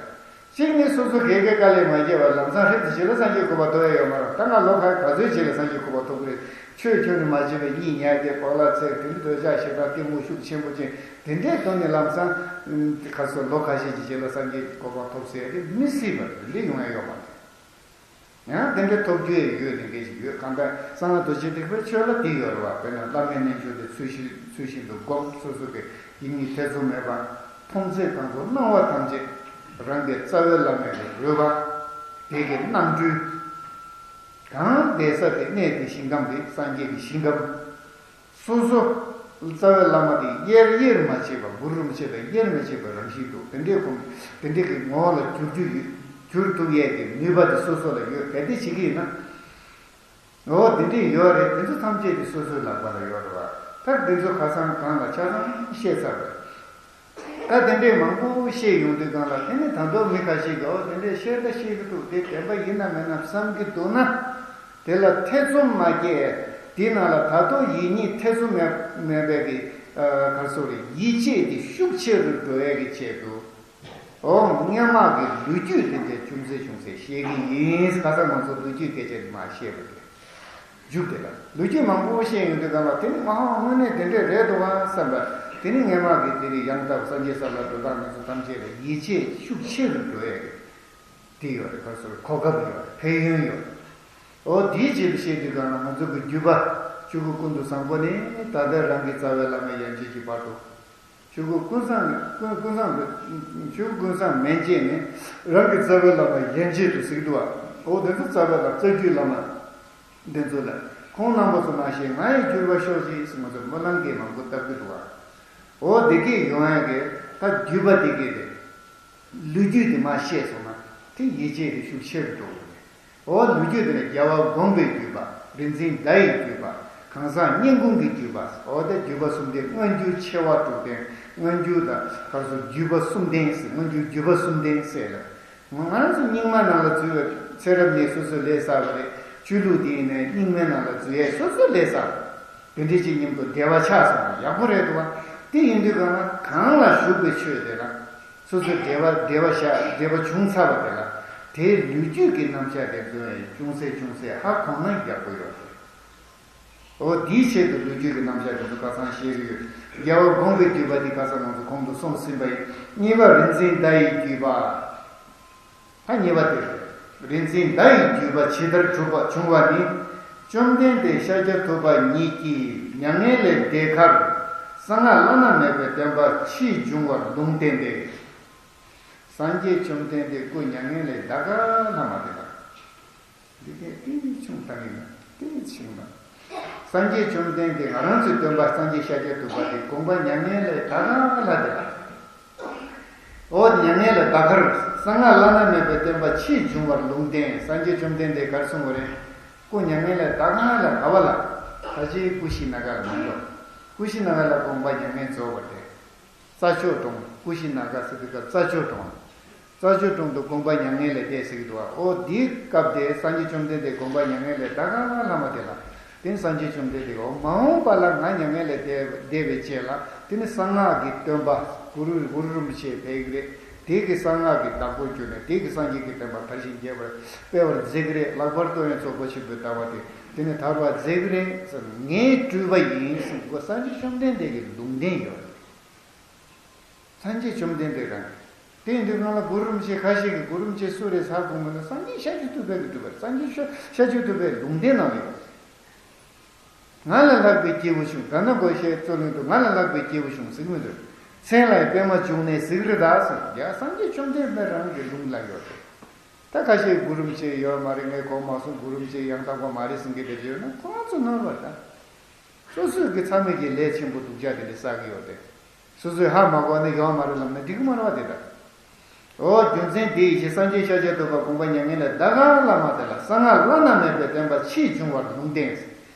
གཅིག་ནི་སོ་སོ་སྒེར་གྱི་དཀའ་ལས་མ་བརྒྱབ་པར་ལམ་སང་ཧྲིལ་དུ་བྱེད་ལ་སངས་རྒྱས་གོ་འཕང་ཐོབ་ཡ་ཡོད་མ་རེད། ད་ང་ལོ་ག་ག་ཚོད་བྱེད་ལ་སངས་རྒྱས་གོ་འཕང་ཐོབ་ཀྱི་རེད། ཆོས་ཁྱོན་ནས་མ་བྱས་པའི་གཉིད་ཉལ་ཏེ་གོ་ལ་ཚད་དེ་འདྲ་འདོད་ཆགས་ཞེ་དྲག་གཏི་མུག་ཤུགས་ཆེན་པོ་ཅན་དེ་འདྲའི་ཐོག་ནས་ལམ་སང་ཁ་སོ་ལོ་ཁ་ཤས་ཀྱི་རྗེས་ལ་སངས་རྒྱས་གོ་འཕང་ཐོབ་ཟེར་ཡ་དེ་མི་སྲིད་པ་རེད། འདི་ཡོང་ཡ་ཡོད་མ་རེད། ཡང་དེ་འདྲའི་ཐོབ་རྒྱུ་ཡང་ཡོད་ནི་འགའ་ཞིག་ཡོད། གང་ལྟར་གསང་སྔགས་རྡོ་རྗེ་ཐེག་པའི་ཆོས་ལ་དེ་ཡོད་རེད་བ། དཔེར་ན་བླ་མའི་རྣལ་འབྱོར་དེ་ཚུལ་བཞིན་ཚུལ་བཞིན་དུ་སྒོམ། སོ་སོ་གི་ཡིད་གཉིས་ཐེ་ཚོམ་མེད་པ། མཐོང་ཚད་གང་དུ་སྣང་བ་ཐམས་ཅད་རང་གི་རྩ་བའི་བླ་མའི་རོལ་པ་དེ་གི་རྣམ་སྤྲུལ། གང་བསྡད་ས་དེ་གནས་དེ་ཞིང་ཁམས་དེ་སངས་རྒྱས་ཀྱི་ཞིང་ཁམས། སོ་སོ་རྩ་བའི་བླ་མ་དེ་དབྱེར་དབྱེར་མ་བྱས་པ་གུ་རུ་རིན་པོ་ཆེ་དང་དབྱེར་མ་བྱས་པ་རང་བཞིན་དུ་དེ་འདྲའི་གོམས་དེ་འདྲའི་གི་ངོ་བོ་ལ་འགྱུར་རྒྱུ་ཡོད། འགྱུར་ཐུབ་ཡས་ཀྱི་ནུས་པ་དེ་སོ་སོ་ལ་ཡོད། གལ་ཏེ་བྱེད་ཀྱི་ཡིན་ན། འོ་དེ་འདྲའི་ཡོད་རེད། དེ་ཚོ་ཐམས་ཅད་དེ་སོ་སོའི་ལག་པ་ལ་ཡོད་རེད་བ། ད་དེ་ཚོ་ཁ་སང་གང་ལ་ཆ་ཚང་བཤད་ཚར་བ་རེད། ད་དེ་འདྲའི་མང་པོ་བཤད་ཡོང་དུས་སྒང་ལ་དེ་ནི་ད་དུང་མི་ཁ་ཤས་ཀྱིས་འོ་དེ་འདྲའི་བཤད་ད་བཤད་གི་འདུག་དེ་བདེན་པ་ཡིན་ན་མིན་ན་བསམ་གི་འདུག་ན། དེ་ལ་ཐེ་ཚོམ་མ་སྐྱེས། དེའི་ནང་ལ་ད་དུང་ཡིད་གཉིས་ཐེ་ཚོམ་མེད་མེད་པའི་གི་ག་རེ་ཟེར་དགོས་རེད། ཡིད་ཆེས་དེ་ཤུགས་ཆེ་རུ་འགྲོ་ཡས་ཀྱི་ཆེད་དུ། འོ་སྔོན་མ་གི་ལོ་རྒྱུས་དེ་འདྲའི་ཅུང་ཟད་ཅུང་ཟད་བཤད་གི་ཡིན། ཁ་སང་ང་ཚོ་ལོ་རྒྱུས་སྐད་ཆ་དེ་མ་བཤད་པ་དེ། མཇུག་དེ་ལ་ལོ་རྒྱུས་མང་པོ་བཤད་ཡོང་དུས་སྒང་ལ་དེ་ནི་མ་ཧང་དངོས་གནས་དེ་འདྲས་རེད་འདུག་ག་བསམ་པ། དེ་ནི་སྔོན་མ་གི་དེ་རིང་ཡང་དག་སངས་རྒྱས་ས་ལ་འགྲོ་སྟངས་དེ་ཚོ་ཐམས་ཅད་ལ་ཡིད་ཆེས་ཤུགས་ཆེ་རུ་འགྲོ་ཡས་དེ་ཡོད་རེད། ག་རེ་ཟེར་གོ་སྐབས་ཡོད་རེད། ཕན་ཡོན་ཡོད་རེད། འོ་དེའི་རྗེས་ལ་བཤད་དུས་སྒང་ལ་ང་ཚོ་གི་བརྒྱུད་པ་ཆོས་སྐུ་ཀུན་ཏུ་བཟང་པོ་ནས་ད་ལྟ་རང་གི་རྩ་བའི་བླ་མ་ཡན་ཆད་ཀྱི་བར་དུ། ཆོས་སྐུ་ཀུན་བཟང་ཀུན་ཀུན་བཟང་ཆོས་སྐུ་ཀུན་བཟང་མན་ཆད་ནས་རང་གི་རྩ་བའི་བླ་མ་ཡན་ཆད་དུ་གཟིགས་འདུག་བ། འོ་དེ་ཚོ་རྩ་བའི་བླ་རྩ་བརྒྱུད་བླ་མ་འདི་ཚོ་ལ་ཁོང་རྣམ་པ་ཚོ་མ་ཤེས་ང་ཡི་བརྒྱུད་པ་ཤོག་ཅིག་ཟེར་ང་ཚོ་སྨོན་ལམ་གྱི་མང་པོ་བཏབ་ཀྱི་འདུག་བ། འོ་དེ་གས་ཡོང་ཡ་གི་ད་བརྒྱུད་པ་དེ་གས་རེད། ལོ་རྒྱུས་དེ་མར་བཤད་སོང་ན་དེ་ཡིད་ཆེས་དེ་ཤུགས་ཆེ་རུ་འགྲོ་གི་རེད། འོ་ལོ་རྒྱུས་དེ་ལ་རྒྱལ་བ་དགོངས་པའི་བརྒྱུད་པ། རིག་འཛིན་ཟླ་ཡི་བརྒྱུད་པ། གང་ཟག་སྙན་ཁུང་གི་བརྒྱུད་པ། འོ་ད་བརྒྱུད་པ་གསུམ་ལྡན། སྔ་འགྱུར་ཆེ་བ་དྲུག་ལྡན། སྔ་འགྱུར་དང་ག་རེ་ཟེར་བརྒྱུད་པ་གསུམ་ལྡན་ཟེར། སྔ་འགྱུར་བརྒྱུད་པ་གསུམ་ལྡན་ཟེར་ལ། ང་རང་ཚོ་རྙིང་མ་ནང་ལ་འཛུལ་བའི་ཚེ་རབས་ནས་སོ་སོས་ལས་བསགས་པ་རེད། ཆོས་ལུགས་དེ་ཡིན་ནའི་རྙིང་མའི་ནང་ལ་འཛུལ་ཡས་སོ་སོས་ལས་བསགས་པ་རེད། དེ་འདྲ་ཅིག་མཉམ་དུ་འབྲེལ་བ་ཆགས་སོང་ན་ཡག་པོ་རེད་འདུག་བ། དེ་ཡིན་དུས་གང་ལ་གང་ལ་ཞུགས་པའི་ཆོས་དེ་ལ། སོ་སོའི་འབྲེལ་བ་འབྲེལ་བ་བཞག་འབྲེལ་བ་བྱུང་ཚར་བ་དེ་ལ། དེའི་ལོ་རྒྱུས་ཀྱི་རྣམ་གཞག་དེ་ཚོ་ཡང་ཅུང་ཟད་ཅུང་ཟད་ཧ་གོ་ན་ཡག་པོ་ཡོད་རེད། འོ་དེའི་ཆེད་དུ་ལོ་རྒྱུས་ཀྱི་རྣམ་གཞག་དེ་ཚོ་ཁ་སང་བཤད་ཀྱི་ཡོད། རྒྱལ་བ་དགོངས་པའི་བརྒྱུད་པ་འདི་ཁ་སང་ང་ཚོ་གོང་དུ་སོང་ཟིན་པ་ཡིན། གཉིས་པ་རིག་འཛིན་ཟླ་ཡི་བརྒྱུད་པ། ད་གཉིས་པ་དེ་རེད། རིག་འཛིན་ཟླ་ཡི་བརྒྱུད་པ་ཇི་ལྟར་གྲུབ་པ་བྱུང་བ་ནི། བཅོམ་ལྡན་འདས་ཤཱཀྱ་ཐུབ་པ་ཉིད་ཀྱིས་མྱ་ངན་ལས་འདས་ཁར་གསང་སྔགས་བླ་ན་མེད་པའི་བདེན་པ་ཕྱིས་འབྱུང་བར་ལུང་བསྟན་ཏེ། སངས་རྒྱས་བཅོམ་ལྡན་འདས་སྐུ་མྱ་ངན་ལས་འདའ་ག་ལྷག་མ་དེ་དང་། འདི་གས་ཏིས་ཆུང་བཏང་གི་ན་ཏིས་ཆུང་ན། སངས་རྒྱས་བཅོམ་ལྡན་འདས་ང་རང་ཚོའི་སྟོན་པ་སངས་རྒྱས་ཤཱཀྱ་ཐུབ་པ་དེ་དགོངས་པ་མྱ་ངན་ལས་འདའ་ག་ལ་དེ་ལ། འོ་མྱ་ངན་ལས་འདའ་གར་གསང་སྔགས་བླ་ན་མེད་པའི་བསྟན་པ་ཕྱིས་འབྱུང་བར་ལུང་བསྟན། སངས་རྒྱས་བཅོམ་ལྡན་འདས་གར་སོང་བ་རེད། སྐུ་མྱ་ངན་ལས་འདའ་ག་ལ་ག་བ་ལ། ད་ཅི་ཀུ་ཤི་ན་ག་ལ་མི་འགྲོ། ཀུ་ཤི་ན་ག་ལ་དགོངས་པ་མྱ་ངན་རྫོགས་པ་རེད། རྩྭ་མཆོག་གྲོང་། ཀུ་ཤི་ན་ག་ཟེར་དུས་སྐབས་རྩྭ་མཆོག་གྲོང་། རྩྭ་མཆོག་གྲོང་དུ་དགོངས་པ་མྱ་ངན་ལས་འདས་ཟེར་གྱི་འདུག་བ། ཨོ་འདིའི་སྐབས་དེ་སངས་རྒྱས་བཅོམ་ལྡན་འདས་དགོངས་པ་མྱ་ངན་ལས་འདའ་ག་ལ་མ་དེ་ལ། དེ་ནི་སངས་རྒྱས་བཅོམ་ལྡན་འདས་ཀྱིས་ཨོ་མ་འོངས་པ་ལ་ང་མྱ་ངན་ལས་འདས་འདས་པའི་རྗེས་ལ་དེ་ནི་གསང་སྔགས་ཀྱི་སྟོན་པ་གུ་རུ་གུ་རུ་རིན་པོ་ཆེ་ཕེབས་ཀྱི་རེད། དེ་གི་གསང་སྔགས་ཀྱི་བདག་པོར་གྱུར་ནས་དེ་གི་སངས་རྒྱས་ཀྱི་བསྟན་པ་དར་ཞིང་རྒྱས་པར་སྤེལ་བར་མཛད་ཀྱི་རེད། ལྷག་པར་དུ་ཡང་རྫོགས་པ་ཆེན་པོའི་ལྟ་བ་དེ་དེ་ནི་དར་བར་མཛད་ཀྱི་རེད་ཟེར། ངས་སྤྲུལ་པ་ཡིན་ཟེར་སངས་རྒྱས་བཅོམ་ལྡན་འདས་ཀྱི་ལུང་བསྟན་ཡོད་རེད། སངས་རྒྱས་བཅོམ་ལྡན་འདས་རང་། དེ་ཡིན་དུས་སྒང་ལ་གུ་རུ་རིན་པོ་ཆེ་ཁ་ཤས་ཀྱིས་གུ་རུ་རིན་པོ་ཆེ་སུ་རེད་ཟེར་དགོངས་པ་ན་སངས་རྒྱས་ཤཱཀྱ་ཐུབ་པའི་གི་སྤྲུལ་པ་རེད། སངས་རྒྱས་ཤཱཀྱ་ཤཱཀྱ་ཐུབ་པའི་ལུང་བསྟན་གནང་ཡོད། ང་ལ་ལྷག་པའི་སྐྱེས་བུ་བྱུང་། དྷ་ན་གོ་ཤའི་རྩོད་གླེང་དུ་ང་ལ་ལྷག་པའི་སྐྱེས་བུ་བྱུང་ཟེར་གྱི་མི་འདུག་མཚན་ལ་ཡང་པདྨ་འབྱུང་གནས་ཟེར་གྱི་རེད་ད་ཟེར། ཡ་སངས་རྒྱས་བཅོམ་ལྡན་འདས་རང་གི་ལུང་ལ་ཡོད་རེད། ད་ཁ་ཤས་གུ་རུ་རིན་པོ་ཆེ་ཡོད་མ་རེད། ངས་གོ་མ་སོང་། གུ་རུ་རིན་པོ་ཆེ་ཡང་དག་པ་མ་རེད་ཟེར་མཁན་དེ་ཡོད་ན་ཁོ་རང་ཚོ་ནོར་བ་ད། སོ་སོས་ཀྱི་མཚམས་མེད་ཀྱི་ལས་ཆེན་པོ་སྡུག་ཅག་དེ་འདྲ་བསགས་ཀྱི་ཡོད་དེ། སོ་སོས་ཧ་མ་གོ་ནས་ཡོང་མ་རེད་ལབ་ན་འགྲིག་གི་མ་རེད་བ་དེ་ལྟར། འོ་རྒྱུ་མཚན་དེ་ཡི་ཕྱིར་སངས་རྒྱས་ཤཱཀྱ་ཐུབ་པ་དགོངས་པ་མྱ་ངན་ལས་འདའ་ག་ལ་མ་དེ་ལ་གསང་སྔགས་བླ་ན་མེད་པའི་བསྟན་པ་ཕྱིས་འབྱུང་བར་ལུང་བསྟན།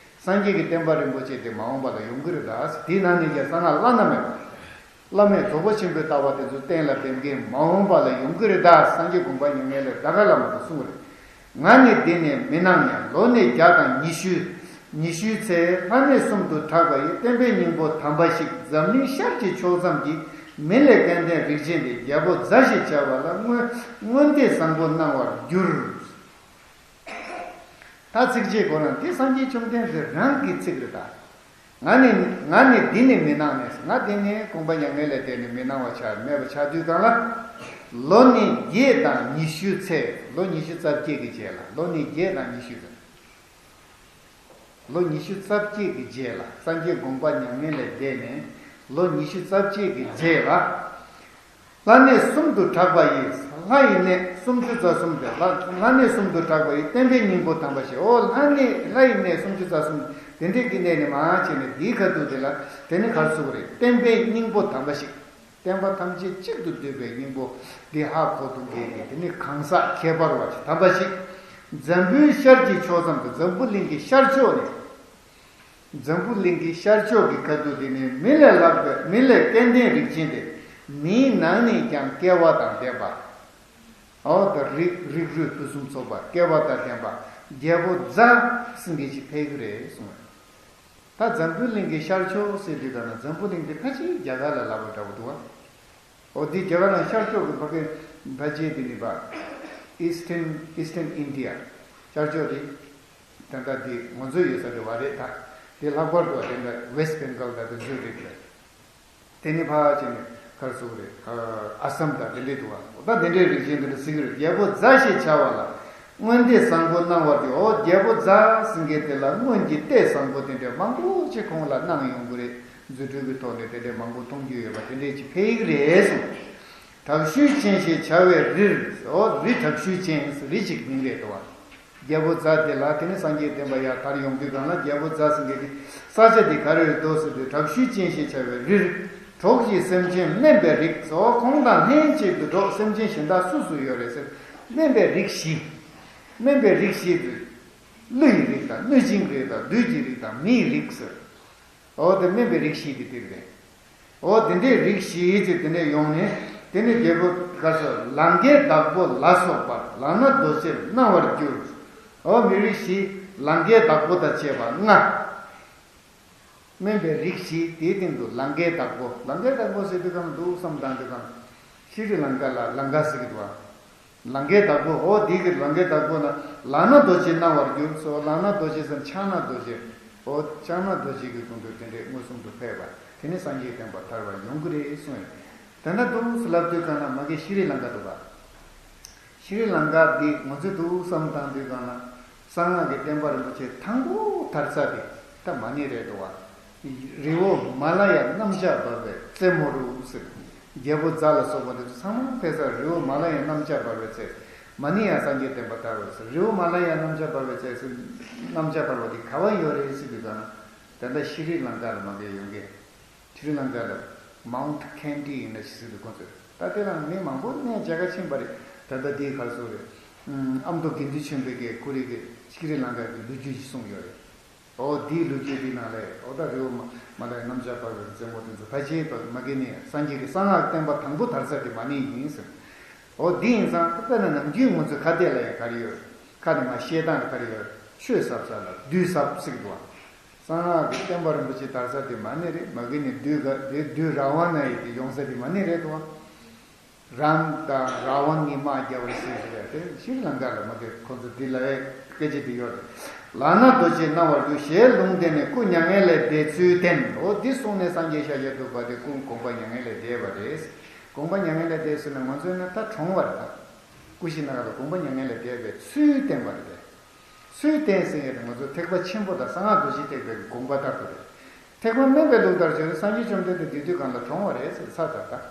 སངས་རྒྱས་ཀྱི་བསྟན་པ་རིན་པོ་ཆེ་དེ་མ་འོངས་པ་ལ་ཡོང་གི་རེད་ད། དེའི་ནང་ནས་ཀྱང་གསང་སྔགས་བླ་ན་མེད་པ། བླ་མེད་རྫོགས་པ་ཆེན་པོའི་ལྟ་བ་དེ་ཚོ་གཏན་ལ་འབེབས་མཁན་མ་འོངས་པ་ལ་ཡོང་གི་རེད་ད། སངས་རྒྱས་དགོངས་པ་མྱ་ངན་ལས་འདའ་ག་ལ་མ་དེ་གསུངས་རེད། ང་ནི་འདི་ནས་མི་སྣང་ནས། ལོ་ནི་བརྒྱ་དང་ཉི་ཤུ། ཉི་ཤུའི་ཚེ་ལྷ་གནས་གསུམ་དུ་གྲགས་པ་ཡི། བསྟན་པའི་སྙིང་པོ་དམ་པ་ཞིག་འཛམ་གླིང་ཤར་གྱི་ཕྱོགས་མཚམས་ཀྱི་མི་ལས་སྐལ་ལྡན་རིགས་ཅན་ཏེ། རྒྱལ་པོ་ཛཿ་ཞེས་བྱ་བ་ལ་མངོན་མངོན་དེ་བཟང་པོ་སྣང་བར་འགྱུར། ད་ཚིགས་བཅད་ཁོ་རང་དེ་སངས་རྒྱས་བཅོམ་ལྡན་འདས་རང་གི་ཚིག་རེད་ད། ང་ནི་ང་ནི་འདི་ནས་མི་སྣང་ནས། ང་འདི་ནས་དགོངས་པ་མྱ་ངན་ལས་འདས་ནས་མི་སྣང་བ་ཆགས་མེད་པ་ཆགས་དུས་གང་ལ། ལོ་ནི་བརྒྱད་དང་ཉི་ཤུའི་ཚེ། ལོ་ཉི་ཤུ་རྩ་བརྒྱད་ཀྱི་རྗེས་ལ། ལོ་ནི་བརྒྱད་དང་ཉི་ཤུ་ཚེ། ལོ་ཉི་ཤུ་རྩ་བརྒྱད་ཀྱི་རྗེས་ལ། སངས་རྒྱས་དགོངས་པ་མྱ་ངན་ལས་འདས་ནས་ལོ་ཉི་ཤུ་རྩ་བརྒྱད་ཀྱི་རྗེས་ལ། ལྷ་གནས་གསུམ་དུ་གྲགས་པ་ཡི། ལྷ་ཡི་གནས་སུམ་ཅུ་རྩ་གསུམ་སྟེ། ལྷ་ལྷ་གནས་གསུམ་དུ་གྲགས་པ་ཡི། བསྟན་པའི་སྙིང་པོ་དམ་པ་ཞེས། འོ་ལྷ་གནས་ལྷ་ཡི་གནས་སུམ་ཅུ་རྩ་གསུམ་དེ་འདྲའི་གི་གནས་ནས་མར་བྱས་ནས་འདིའི་ཁ་ཐུག་དེ་ལ་དེ་ནི་ག་རེ་ཟེར་དགོས་རེད། བསྟན་པའི་སྙིང་པོ་དམ་པ་ཞིག་བསྟན་པ་ཐམས་ཅད་གཅིག་ཏུ་བསྡུས་པའི་སྙིང་པོ་འདི་ཧ་གོ་ཐུབ་མཁན་གྱི་དེ་ནི་གང་ཟག་ཁྱད་པར་བ་ཞིག་དམ་པ་ཞིག་འཛམ་བུའི་ཤར་གྱི་ཕྱོགས་མཚམས་སུ། འཛམ་བུ་གླིང་གི་ཤར་ཕྱོགས་ནས། འཛམ་བུ་གླིང་གི་ཤར་ཕྱོགས་ཀྱི་ཁ་ཐུག་དེ་ནི་མི་ལས་ལྷག་པའི་མི་ལས་སྐལ་ལྡན་རིགས་ཅན་ཏེ། མིའི་ནང་ནས་ཀྱང་སྐལ་བ་དང་ལྡན་པ། འོ་ད་རིགས་རིགས་རུས་ཕུན་སུམ་ཚོགས་པ་སྐལ་བ་དང་ལྡན་པ་རྒྱལ་པོ་ཛཿ་ཟེར་མཁན་ཞིག་ཕེབས་ཀྱི་རེད་གསུངས། ད་འཛམ་བུ་གླིང་གི་ཤར་ཕྱོགས་ཟེར་དུས་ད་ན་འཛམ་བུ་གླིང་འདི་ཕལ་ཆེར་རྒྱ་གར་ལ་ལབ་པ་འདྲ་པོ་འདུག་བ། འོ་འདི་རྒྱ་གར་ནང་ཤར་ཕྱོགས་ཀྱི་ཕ་གི་ཕལ་ཆེར་འདི་ནི་པ། Eastern Eastern India ཤར་ཕྱོགས་དེ། ད་ལྟ་འདི་ང་ཚོའི་ཡོད་ས་རེད་བ་རེད་ད། དེ་ལྷག་པར་དུ་དེ་འདྲ་West Bengal ད་དེ་ཚོའི་རེད་རེད། དེ་ནི་ཕར་ཕྱིན་ནས་གར་སོང་རེད། ཨ་སམ་དང་དེ་འདྲས་འདུག་བ། ད་དེ་འདྲའི་རིགས་ཅན་དེ་འདྲ་ཟེར་གྱི་རེད། རྒྱལ་པོ་ཛཿ་ཞེས་བྱ་བ་ལ་མངོན་དེ་བཟང་པོ་སྣང་བར་འགྱུར། འོ་རྒྱལ་པོ་ཛཿ་ཟེར་མཁན་དེ་ལ་སྔོན་གྱི་ལྟས་བཟང་པོ་དེ་འདྲས་མང་པོ་ཅིག་ཁོང་ལ་སྣང་ཡོང་གི་རེད། རྫུ་འཕྲུལ་གྱི་ཐོག་ནས་དེ་འདྲས་མང་པོ་མཐོང་རྒྱུ་ཡོད་པ་དེ་འདྲས་ཅིག་ཕེབས་ཀྱི་རེད་གསུངས། དྲག་ཤུལ་ཅན་ཞེས་བྱ་བའི་རིར། འོ་རི་དྲག་ཤུལ་ཅན་རི་གཅིག་མིང་རེད་དོ། རྒྱལ་པོ་ཛཿ་དེ་ལ་དེ་ནི་སངས་རྒྱས་བསྟན་པ་ཡར་དར་ཡོང་དུས་གང་ལ་རྒྱལ་པོ་ཛཿ་ཟེར་མཁན་དེ་ས་ཆ་དེ་ག་རེ་རེད་འདུག་ཟེར་དུས་དྲག་ཤུལ་ཅན་ཞེས་བྱ་བའི་རིར། གྲོགས་ཀྱི་སེམས་ཅན་དམན་པའི་རིགས་སོ། ཁོང་དང་ལྷན་ཅིག་ཏུ་འགྲོགས་སེམས་ཅན་གཞན་དག་སུ་སུ་ཡོད་རེད་ཟེར། དམན་པའི་རིགས་བཞི། དམན་པའི་རིགས་བཞི་དེ། ཀླུ་ཡི་རིགས་དང་གནོད་སྦྱིན་གྱི་རིགས་དང་བདུད་ཀྱི་རིགས་དང་མིའི་རིགས་ཟེར། འོ་དེ་དམན་པའི་རིགས་བཞི་དེ་དེ་རེད། འོ་དེ་འདྲའི་རིགས་བཞི་དེ་དེ་ནས་ཡོང་ནས་དེ་ནས་རྒྱལ་པོ་ག་རེ་ཟེར། ལང་ཀའི་བདག་པོ་ལ་སོགས་པ་ལག་ན་རྡོ་རྗེར་སྣང་བར་འགྱུར། འོ་མི་རིགས་བཞི། ལང་ཀའི་བདག་པོ་དང་བཅས་པ་ལྔ། དམན་པའི་རིགས་བཞི་དེའི་སྟེང་དུ་ལང་ཀའི་བདག་པོ། ལང་ཀའི་བདག་པོ་ཟེར་དུས་གང་འདུག་བསམ་བཏང་དུས་གང་། ཤྲི་ལང་ཀ་ལ་ལང་ཀ་ཟེར་གྱི་འདུག་བ། ལང་ཀའི་བདག་པོ། འོ་འདི་གི་ལང་ཀའི་བདག་པོ་ན་ལག་ན་རྡོ་རྗེ་སྣང་བར་འགྱུར་སོ། ལག་ན་རྡོ་རྗེ་ཟེར་ན་ཕྱག་ན་རྡོ་རྗེ། འོ་ཕྱག་ན་རྡོ་རྗེ་གི་དགོངས་དོན་དེ་འདྲའི་མངོན་སུམ་དུ་ཕེབས་པ་དེ་ནི་སངས་རྒྱས་བསྟན་པ་དར་བར་ཡོང་གི་རེད་གསུངས་ཡོད། དེ་འདྲ་འདུག་ཟེར་ལབ་དུས་གང་ན་མ་གི་ཤྲི་ལང་ཀ་འདུག་ག་ཤྲི་ལང་ཀ་འདི་ང་ཚོས་འདུག་བསམ་བཏང་དུས་གང་ན་གསང་སྔགས་ཀྱི་བསྟན་པ་རིན་པོ་ཆེ་དང་པོ་དར་ས་དེ་ད་མ་ཎི་རེད་འདུག་བ། རི་བོ་མ་ལ་ཡ་གནམ་ལྕགས་འབར་བའི་རྩེ་མོ་རུ་ཟེར། རྒྱལ་པོ་ཛཿ་ལ་སོགས་པ་འདི་ཚོ་ཚང་མ་ཕེབས་ས་རི་བོ་མ་ལ་ཡ་གནམ་ལྕགས་འབར་བའི་རྩེ། མ་ཎི་ཡང་སངས་རྒྱས་བསྟན་པ་དར་བར་ཟེར། རི་བོ་མ་ལ་ཡ་གནམ་ལྕགས་འབར་བའི་ཚལ་ཟེར། གནམ་ལྕགས་འབར་བ་དེ་ག་བ་ཡོད་རེད་ཟེར་དུས་ཙམ་ན། ད་ལྟ་ཤྲི་ལང་ཀ་ལ་མ་གི་ཡོང་གི། ཤྲི་ལང་ཀ་ལ་མའུན་ཊི་ཁན་ཌི་ཡིན་ན་ཞིག་ཟེར་དུས་ཁོང་ཚོས། ད་དེ་ལ་མི་མང་པོ་གནས་མཇལ་ཁ་ཕྱིན་པ་རེད། ད་ལྟ་དེའི་གར་སོང་རེད། ཨམ་མདོ་དགེ་འདུན་ཆོས་འཕེལ་གྱིས་ཁོ་རེ་གི་ཤྲི་ལང་ཀ་གི་ལོ་རྒྱུས་ཤིག་གསུངས་ཡོད་རེད། འོ་དེའི་ལོ་རྒྱུས་དེ་ནང་ལས་འོ་ད་རི་བོ་མ་མ་ལ་ཡ་གནམ་ལྕགས་འབར་བའི་རྩེ་མོ་དེ་ཚོ་ཕལ་ཆེར་མ་གི་ནས་སངས་རྒྱས་ཀྱི་གསང་སྔགས་བསྟན་པ་དང་པོ་དར་ས་དེ་མ་ཎི་ཡིན་ཟེར། འོ་དེ་ཡིན་ཙང་དཔེར་ན་ནམ་རྒྱུན་ང་ཚོ་ཁ་གཏད་ལ་ཡང་ག་རེ་ཡོད། ཁ་ནས་མར་བཤད་སྟངས་ག་རེ་ཡོད། ཆོས་ཟབ་ས་ལ་བདུད་ཟབ་ཟེར་གི་འདུག་བ། གསང་སྔགས་ཀྱི་བསྟན་པ་རིན་པོ་ཆེ་དར་ས་དེ་མ་ཎི་རེད། མ་གི་ནས་བདུད་ག་དེ་བདུད་ར་བ་ན་ཡི་དེ་ཡོང་ས་དེ་མ་ཎི་རེད་འདུག་བ། རཱམ་དང་ར་བ་ཎ་གཉིས་དམག་རྒྱག་པར་སྲིད་ཟེར་ཡ་དེ་ཤྲི་ལང་ཀ་ལ་མ་གི་ཁོ་ཚོ་འདི་ལ་ཡ་སྐད་ཆ་དེ་ཡོད་རེད། ལག་ན་རྡོ་རྗེ་སྣང་བར་འགྱུར། ཞེས་ལུང་བསྟན་ནས་སྐུ་མྱ་ངན་ལས་འདས་ཚུལ་བསྟན། འོ་འདི་གསུངས་ནས་སངས་རྒྱས་ཤཱཀྱ་ཐུབ་པ་དེ་སྐུ་དགོངས་པ་མྱ་ངན་ལས་འདས་པ་རེད། དགོངས་པ་མྱ་ངན་ལས་འདས་ཟེར་ན་ང་ཚོའི་ནང་ད་གྲོངས་པ་རེད་ད། སྐུ་ཞིག་ནང་ལ་དགོངས་པ་མྱ་ངན་ལས་འདས་པའི་ཚུལ་བསྟན་པ་རེད་དེ། ཚུལ་བསྟན་ཟེར་ཡས་དེ་ང་ཚོ་ཐེག་པ་ཆེན་པོ་དང་གསང་སྔགས་རྡོ་རྗེ་ཐེག་པའི་དགོངས་པ་ལྟར་དུ་རེད། ཐེག་པ་དམན་པའི་ལུགས་ལྟར་བྱས་ན་སངས་རྒྱས་བཅོམ་ལྡན་འདས་དེ་དུས་གང་ལ་གྲོངས་པ་རེད་ཟེར་ཚར་ཚར་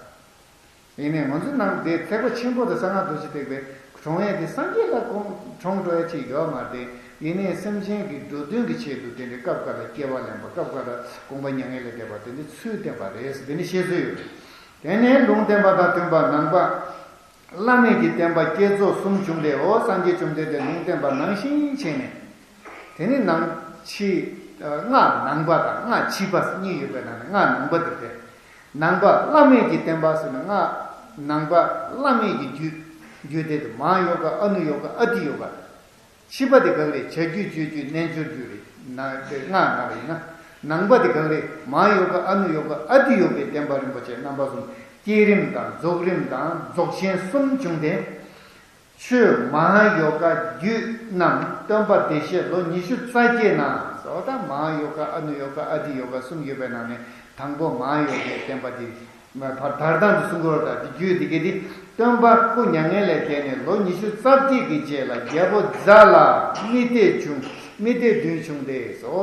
ད། ཡིན་ནའི་ང་ཚོའི་ནང་དེ་ཐེག་པ་ཆེན་པོ་དང་གསང་སྔགས་རྡོ་རྗེ་ཐེག་པའི་གྲོངས་ཡས་དེ་སངས་རྒྱས་ལ་དགོངས་གྲོངས་འགྲོ་ཡས་ཅིག་ཡོད་མ་རེད། ཡིན་ནའི་སེམས་ཅན་གྱི་འགྲོ་དོན་གྱི་ཆེད་དུ་དེ་འདྲའི་སྐབས་འགའ་ལ་སྐྱེ་བ་ལེན་པ། སྐབས་འགའ་ལ་དགོངས་པ་མྱ་ངན་ལས་འདས་པ་དེ་འདྲའི་ཚུལ་བསྟན་པ་རེད་ཟེར་དེ་འདྲའི་བཤད་སྲོལ་ཡོད་རེད། དེ་ནས་ལུང་བསྟན་པ་དང་མཐུན་པ་ནང་པ། བླ་མེད་ཀྱི་བསྟན་པ་བསྐྱེད་རྫོགས་གསུམ་བྱུང་སྟེ། འོ་སངས་རྒྱས་བཅོམ་ལྡན་འདས་ལུང་བསྟན་པ་ནང་བཞིན་བྱས་ནས། དེ་ནི་ནང་ཕྱི། སྔགས་ནང་པ་དང་སྔགས་ཕྱི་པ་གཉིས་ཡོད་པའི་ནང་ནས་སྔགས་ནང་པ་དེ་སྟེ། ནང་པ་བླ་མེད་ཀྱི་བསྟན་པ་ཟེར་ན་སྔགས་ནང་པ་བླ་མེད་ཀྱི་རྒྱུད། རྒྱུད་སྡེ་དེ་མ་ཡོ་ག་ཨ་ནུ་ཡོ་ག་ཨ་ཏི་ཡོ་ག། ཕྱི་པ་དེ་ག་རེ་རེད། བྱ་རྒྱུད་སྤྱོད་རྒྱུད་རྣལ་འབྱོར་རྒྱུད་རེད། ན་དེ་སྔགས་ནང་པ་ཡིན་ན། ནང་པ་དེ་ག་རེ་རེད། མ་ཡོ་ག་ཨ་ནུ་ཡོ་ག་ཨ་ཏི་ཡོ་གའི་བསྟན་པ་རིན་པོ་ཆེ་རྣམ་པ་གསུམ། བསྐྱེད་རིམ་དང་རྫོགས་རིམ་དང་རྫོགས་ཆེན་གསུམ་བྱུང་སྟེ། ཆོས་མ་ཡོ་ག་རྒྱུད་རྣམས་སྟོན་པ་བདེ་གཤེགས་ལོ་ཉི་ཤུ་རྩ་བརྒྱད་ན། འོ་ད་མ་ཡོ་ག་ཨ་ནུ་ཡོ་ག་ཨ་ཏི་ཡོ་ག་གསུམ་ཡོད་པའི་ནང་ནས་དང་པོ་མ་ཡོ་གའི་བསྟན་པ་དེ། མ་ཕར་དར་སྟངས་དེ་གསུང་གི་ཡོད་རེད། ད་དེ་རྒྱུད་དེ་ག་དེ། སྟོན་པ་སྐུ་མྱ་ངན་ལས་འདས་ནས་ལོ་ཉི་ཤུ་རྩ་བརྒྱད་ཀྱི་རྗེས་ལ་རྒྱལ་པོ་ཛ་ལ་རྨི་ལྟས་བྱུང་། རྨི་ལྟས་བདུན་བྱུང་སྟེ། འོ་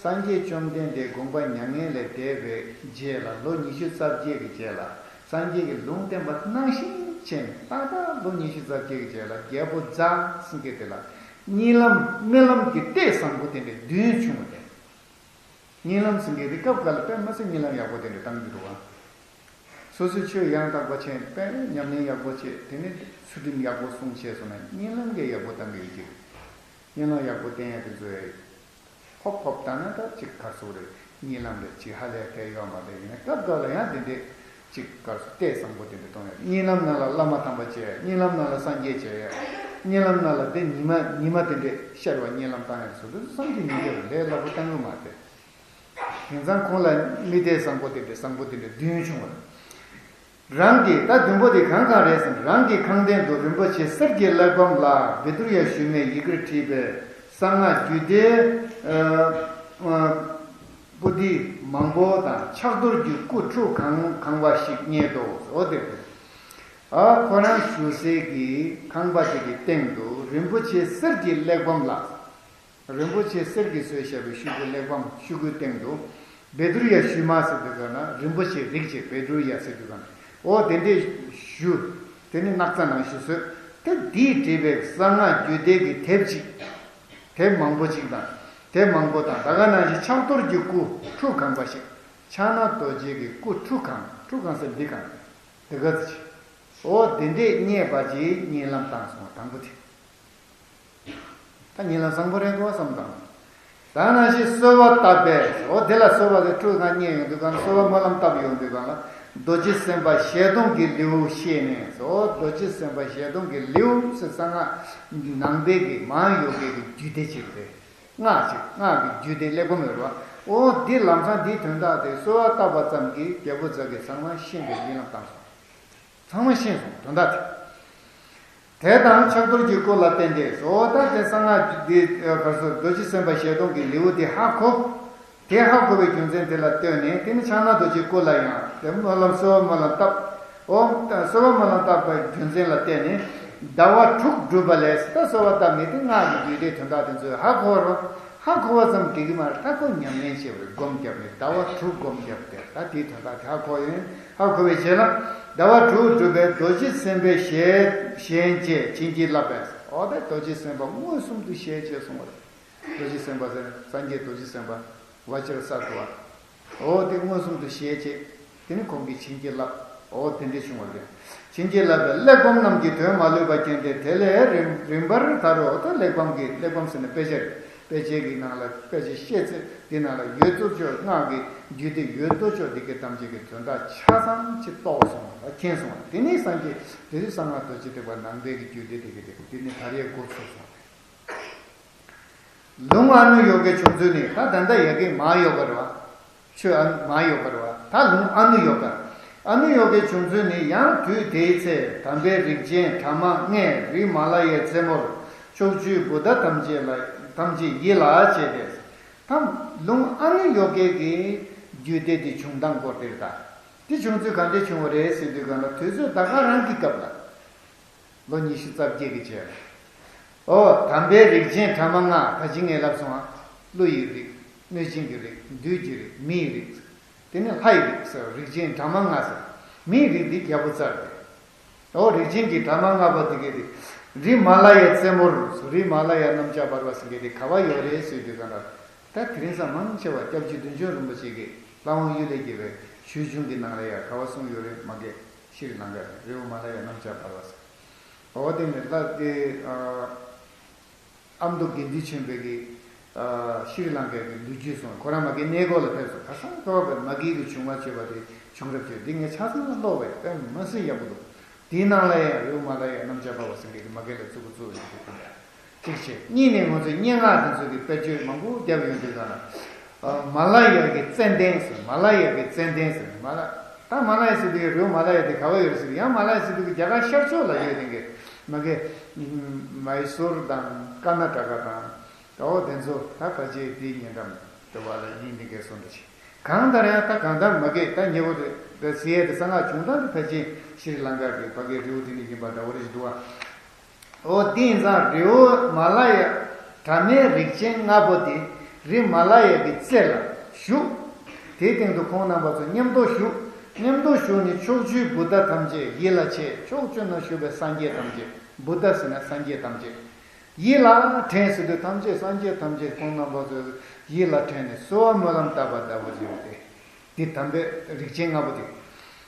སངས་རྒྱས་བཅོམ་ལྡན་འདས་དགོངས་པ་མྱ་ངན་ལས་འདས་པའི་རྗེས་ལ་ལོ་ཉི་ཤུ་རྩ་བརྒྱད་ཀྱི་རྗེས་ལ་སངས་རྒྱས་ཀྱི་ལུང་བསྟན་པ་ནང་བཞིན་བྱས་ནས་ཏག་ཏག་ལོ་ཉི་ཤུ་རྩ་བརྒྱད་ཀྱི་རྗེས་ལ་རྒྱལ་པོ་ཛ་ཟེར་མཁན་དེ་ལ་གཉིད་ལམ་རྨི་ལམ་གྱི་ལྟས་བཟང་པོ་དེ་འདྲ་བདུན་བྱུང་བ་རེད། གཉིད་ལམ་ཟེར་མཁན་དེ་སྐབས་འགའ་ལ་དཔེ་མི་སྲིད་གཉིད་ལམ་ཡག་པོ་དེ་འདྲ་བཏང་གི་འདུག་བ། སོ་སོའི་ཆོས་ཡང་དག་པ་བྱས། དཔེ་ཉམས་ལེན་ཡག་པོ་བྱས། དེ་ནས་ཚུལ་ཁྲིམས་ཡག་པོ་སྲུང་བྱས་སོང་ན་གཉིད་ལམ་གྱི་ཡག་པོ་བཏང་གི་ཡོད་ཀྱི་རེད། གཉིད་ལམ་ཡག་པོ་བསྟན་ཡ་དེ་ཚོ་ཡ་ཧོབ་ཧོབ་བཏང་ན་ད་ཅིག་གར་སོང་རེད། གཉིད་ལམ་རེད་ཅིག་ཧ་ལས་ཐལ་ཡོད་མ་རེད། ཡིན་ན་སྐབས་འགའ་ལ་ཡང་དེ་འདྲས་ཅིག་གར་སོང་ལྟས་བཟང་པོ་དེ་འདྲ་གཏོང་ཡ། གཉིད་ལམ་ནང་ལ་བླ་མ་དམ་པ་བྱས། གཉིད་ལམ་ནང་ལ་སངས་རྒྱས་བྱས་ཡ། གཉིད་ལམ་ནང་ལ་དེ་ཉི་མ་ཉི་མ་དེ་འདྲས་ཤར་བ་གཉིད་ལམ་བཏང་ཡ་སོགས་དེ་སངས་རྒྱས་ཉིད་ཀྱི་ལས་སླ་པོ་བཏང་གི་མ་རེད། དེང་སང་ཁོང་ལ་རྨི་ལྟས་བཟང་པོ་དེ་འདྲ་བཟང་པོ་དེ་འདྲ་བདུན་བྱུང་བ། རང་གི་ད་བདུན་པོ་དེ་གང་གང་རེད་ཟེར་ན། རང་གི་ཁང་སྟེང་དུ་རིན་པོ་ཆེ་གསེར་གྱི་གླེགས་བམ་ལ་བཻ་ཌཱུརྱ་ཞུན་མའི་ཡི་གེར་བྲིས་པའི་གསང་སྔགས་རྒྱུད་སྡེ་ཨ་ཨ་པོ་ཏི་མང་པོ་དང་ཕྱག་རྡོར་གྱི་སྐུ་ཁྲུ་གང་གང་བ་ཞིག་རྙེད་དོ། འོ་དེ་རེད། ཨ་ཁོ་རང་བཞུགས་སའི་གི་ཁང་པ་དེ་གི་སྟེང་དུ་རིན་པོ་ཆེ་གསེར་གྱི་གླེགས་བམ་ལ། རིན་པོ་ཆེ་གསེར་གྱིས་བཟོས་བཞག་པའི་ཤུ་གུ་གླེགས་བམ་ཤུ་གུའི་སྟེང་དུ། བཻ་ཌཱུརྱ་ཞུན་མ་ཟེར་དུས་ག་ན་རིན་པོ་ཆེ་རིགས་ཅིག་བཻ་ཌཱུརྱ་ཟེར་དུས་ག་ན། འོ་དེ་འདྲའི་ཞུ། དེ་ནི་སྣག་ཚ་ནང་བཞིན་བཟོས། དེ་འདིས་བྲིས་པའི་གསང་སྔགས་རྒྱུད་སྡེ་གི་དེབ་ཅིག་དེབ་མང་པོ་ཅིག་དང་། དེབ་མང་པོ་དང་ད་ག་ནང་བཞིན་ཕྱག་རྡོར་གྱི་སྐུ་ཁྲུ་གང་བ་ཞིག་ཕྱག་ན་རྡོ་རྗེ་གི་སྐུ་ཁྲུ་གང་། ཁྲུ་གང་ཟེར་འདི་གང་། དེ་ག་ཚོད་ཅིག་འོ་དེ་འདྲས་རྙེད་པ་ཅིག་གཉིད་ལམ་བཏང་སོང་བ་དང་པོ་དེ། ད་གཉིད་ལམ་བཟང་པོ་རེད་འདུག་བསམ་དང་། ད་ནང་བཞིན་གསོལ་བ་བཏབ་པས། འོ་དེ་ལ་གསོལ་བ་དེ་ཁྲུ་གང་རྙེད་ཡོང་དུས་གང་གསོལ་བ་སྨོན་ལམ་བཏབ་ཡོང་དུས་གང་ལ། རྡོ་རྗེ་སེམས་དཔའ་ཞལ་གདོང་གི་ལེའུ་བཤད་ནས། འོ་རྡོ་རྗེ་སེམས་དཔའ་ཞལ་གདོང་གི་ལེའུ་ཟེར་གསང་སྔགས་ནང་པའི་གི་མ་ཡོ་གའི་གི་རྒྱུད་སྡེ་ཅིག་རེད། སྔགས་ཅིག་སྔགས་ཀྱི་རྒྱུད་སྡེ་གླེགས་བམ་ཡོད་རེད་བ། འོ་འདི་ལམ་སང་འདིའི་དོན་དག་དེ་གསོལ་བ་བཏབ་པ་ཙམ་གྱིས་རྒྱལ་པོ་ཛ་གིས་ཚང་མ་ཤེས་པའི་གཉིད་ལམ་བཏང་སོང་། ཚང་མ་ཤེས་སོང་དོན་དག་དེ། དེ་དང་ཕྱག་རྡོར་གྱི་སྐུ་ལ་བརྟེན་ཏེ། འོ་ད་དེ་གསང་སྔགས་འདི་གར་སོ་རྡོ་རྗེ་སེམས་དཔའ་ཞལ་གདོང་གི་ལེའུ་དེ་ཧ་གོ། དེ་ཧ་གོ་བའི་རྒྱུ་མཚན་དེ་ལ་ལྟོས་ནས་དེ་ནི་ཕྱག་ན་རྡོ་རྗེའི་སྐུ་ལ་ཡང་དེ་སྨོན་ལམ་གསོལ་བ་སྨོན་ལམ་བཏབ། འོ་ད་གསོལ་བ་སྨོན་ལམ་བཏབ་པའི་རྒྱུ་མཚན་ལ་བརྟེན་ནས་ཟླ་བ་དྲུག་བསྒྲུབས་པ་ལས། ད་གསོལ་བ་བཏབ་ནས་དེ་སྔགས་ཀྱི་རྒྱུད་སྡེའི་དོན་དག་དེ་ཚོ་ཧ་གོ་བ་རོ། ཧ་གོ་བ་ཙམ་འགྲིག་གི་མ་རེད། ད་ཁོ་ཉམས་ལེན་བྱས་པ་རེད། སྒོམ་བརྒྱབ་ནས་ཟླ་བ་དྲུག་སྒོམ་བརྒྱབ་སྟེ་ད་དེའི་དོན་དག་དེ་ཧ་གོ་ཡོང་། ཧ་གོ་བའི་རྗེས་ལ་ བྱ་བ་དྲུག་སྒྲུབ་པའི་རྡོ་རྗེ་སེམས་དཔའི་ཞལ་བཞེངས་བྱས་བྱིན་གྱིས་བརླབས་པས། འོ་དེ་རྡོ་རྗེ་སེམས་དཔའ་མངོན་སུམ་དུ་ཞལ་བྱས་གསུངས་པ་རེད། རྡོ་རྗེ་སེམས་དཔའ་ཟེར་ན་སངས་རྒྱས་རྡོ་རྗེ་སེམས་དཔའ་ཝ་ཅིར་སཏྭ། འོ་དེ་མངོན་སུམ་དུ་ཞལ་བྱས། དེ་ནི་ཁོང་གིས་བྱིན་གྱིས་བརླབས། འོ་དེ་འདྲ་བྱུང་བ་རེད། བྱིན་གྱིས་བརླབས་པས་གླེགས་བམ་རྣམས་ཀྱི་དོན་མ་ལུས་པ་མཁྱེན་ཏེ། དེ་ལས་རིམ་རིམ་པར་ད་རུང་། འོ་ད་གླེགས་བམ་གྱི། གླེགས་བམ་ཟེར་ན་དཔེ་ཆ་རེད། དཔེ་ཆའི་གི་ནང་ལ། དཔེ་ཆ་ཤེས་ཚད་དེ་ནང་ལ་ཡོད་དོ་ཅོག་སྔགས་ཀྱི་རྒྱུད་སྡེ་ཡོད་དོ་ཅོག་དེ་གའི་ཐམས་ཅད་ཀྱི་དོན་དག་ཆ་ཚང་ཅིག་རྟོགས་སོང་བ། མཁྱེན་སོང་བ། དེ་ནས་སངས་རྒྱས། དེ་ནས་གསང་སྔགས་རྡོ་རྗེ་ཐེག་པ་ནང་པའི་གི་རྒྱུད་སྡེ་དེ་གའི་དེ་དེ་ནས་དར་ཡས་འགོ་ཚུགས་སོང་བ། ལུང་ཨ་ནུ་ཡོ་གའི་བྱུང་ཚུལ་ནི། ད་ད་ལྟ་ཡ་གི་མ་ཡོ་ག་རེད་བ། ཆོས་ཨ་མ་ཡོ་ག་རེད་བ། ད་ལུང་ཨ་ནུ་ཡོ་ག། ཨ་ནུ་ཡོ་གའི་བྱུང་ཚུལ་ནི། ཡང་དུས་དེའི་ཚེ་དམ་པའི་རིགས་ཅན་གྲངས་མང་ལྔས་རི་མ་ལ་ཡའི་རྩེ་མོར་ཕྱོགས་བཅུའི་བུདྡྷ་ཐམས་ཅད་ལ། ཐམས་ཅད་ཡིད་ལ་བྱས་ཏེ། ད་ལུང་ཨ་ནུ་ཡོ་གའི་གི་རྒྱུད་སྡེ་འདི་བྱུང་སྟངས་སྐོར་དེ་རེད་ད། དེ་བྱུང་ཚུལ་ག་འདྲ་བྱུང་བ་རེད་ཟེར་དུས་སྒང་ལ། དུས་ཚོད་ད་ག་རང་གི་སྐབས་ལ། ལོ་ཉི་ཤུ་རྩ་བརྒྱད་ཀྱི་རྗེས་ལ། འོ་དམ་པའི་རིགས་ཅན་གྲངས་མང་ལྔ། ད་ཅི་ངས་ལབ་སོང་ང་། ཀླུ་ཡི་རིགས། གནོད་སྦྱིན་གྱི་རིགས། བདུད་ཀྱི་རིགས། མིའི་རིགས། དེ་ནས་ལྷ་ཡི་རིགས་ཟེར། རིགས་ཅན་གྲངས་མང་ལྔ་ཟེར། མིའི་རིགས་འདི་བརྒྱ་པོ་རྩ་རེད། འོ་རིགས་ཅན་གྱི་གྲངས་མང་ལྔ་པོ་དེ་གའི་རིགས། རི་མ་ལ་ཡའི་རྩེ་མོར། རི་མ་ལ་ཡ་གནམ་ལྕགས་འབར་བ་ཟེར་མཁན་དེ་ག་པར་ཡོད་རེད་ཟེར་དུས་སྒང་ལ། ད་དེ་རིང་སང་མང་ཆེ་བ་སྐྱབས་རྗེ་བདུད་འཇོམས་རིན་པོ་ཆེ་གིས་ལྷ་དབང་གཡུལ་ལས་རྒྱལ་བའི་ཞུས་ཆུང་གི་ནང་ལ་ཡ་ག་པར་གསུངས་ཡོད་རེད་མ་གི། ཤྲི་ལང་ཀ་རི་བོ་མ་ལ་ཡ་གནམ་ལྕགས་འབར་བ་ཟེར། འོ་དེ་ནས་ལྷ་དེ། ཨ་མདོ་དགེ་འདུན་ཆོས་འཕེལ་གྱིས། ཨ་ཤྲི་ལང་ཀའི་གི་ལོ་རྒྱུས་གསུངས། ཁོ་རང་མ་གིའི་གནས་སྐོར་ལ་ཕེབས་སོང་། ཁ་སང་ཁོ་པའི་མ་གི་གི་བྱུང་བ་བྱས་པ་དེ། བྱུང་རབས་བྱས་འདི་ངས་ཆ་ཚང་ཀློག་པས་དཔེ་མི་སྲིད་ཡག་པོ་འདུག། དེའི་ནང་ལ་ཡང་རི་བོ་མ་ལ་ཡ་གནམ་ལྕགས་འབར་བ་ཟེར་མཁན་གྱི་མ་གི་ལ་བཙུགས་བཙུགས་ཡོད་པ་གཅིག་བྱས། གཉིས་ནས་ང་ཚོས་སྙན་ངག་དེ་ཚོ་གི་དཔེར་བརྗོད་མང་པོ་བརྒྱབ་ཡོང་དུས་སྒང་ལ། མ་ལ་ཡ་གི་ཙན་དན་ཟེར། མ་ལ་ཡ་གི་ཙན་དན་ཟེར། མ་ལ། ད་མ་ལ་ཡ་ཟེར་དུས་རི་བོ་མ་ལ་ཡ་དེ་ག་པར་ཡོད་ཟེར། ཡང་མ་ལ་ཡ་ཟེར་དུས་རྒྱ་གར་ཤར་ཕྱོགས་ལ་ཡོད་དེ་གི། མ་གི། མའི་སོར་དང་ཀར་ན་ཊ་ཀ་དང་། ད་འོ་དེ་ཚོ་ད་ཕལ་ཆེར་དེའི་ཉེ་འགྲམ་དུ་བ་ལ་ཡིན་དེ་གས་སོང་འདྲ་ཞིག། གང་ལྟར་ཡང་ད་གང་ལྟར་མ་གི་ད་ཉེ་བོ་དེ་ཟེར་ཡས་དེ། གསང་སྔགས་བྱུང་སྟངས་དེ་ཕལ་ཆེར་ཤྲི་ལང་ཀ་གི་ཕ་གི་རི་བོ་དེ་ནས་ཡིན་པ་འདྲ་བོ་རེ་ཞིག་འདུག་བ། འོ་དེ་ཡིན་ཙང་རི་བོ་མ་ལ་ཡ། གྲངས་མེད་རིགས་ཅན་ལྔ་པོ་དེ་རི་མ་ལ་ཡ་གི་རྩེ་ལ་བཞུགས། དེའི་སྟེང་དུ་ཁོང་རྣམ་པ་ཚོ་མཉམ་དུ་བཞུགས། མཉམ་དུ་བཞུགས་ནས་ཕྱོགས་བཅུའི་བུདྡྷ་ཐམས་ཅད་ཡིད་ལ་བྱས། ཕྱོགས་བཅུ་ན་བཞུགས་པའི་སངས་རྒྱས་ཐམས་ཅད། བུདྡྷ་ཟེར་ན་སངས་རྒྱས་ཐམས་ཅད་ཡིད་ལ་དྲན་ཟེར་དུས་ཐམས་ཅད་སངས་རྒྱས་ཐམས་ཅད་ཁོང་རྣམ་པ་ཚོ་ཡིད་ལ་དྲན་ནས་གསོལ་བ་སྨོན་ལམ་བཏབ་པ་འདྲ་བོ་ཞིག་རེད། འདི་དམ་པའི་རིགས་ཅན་ལྔ་པོ་དེ།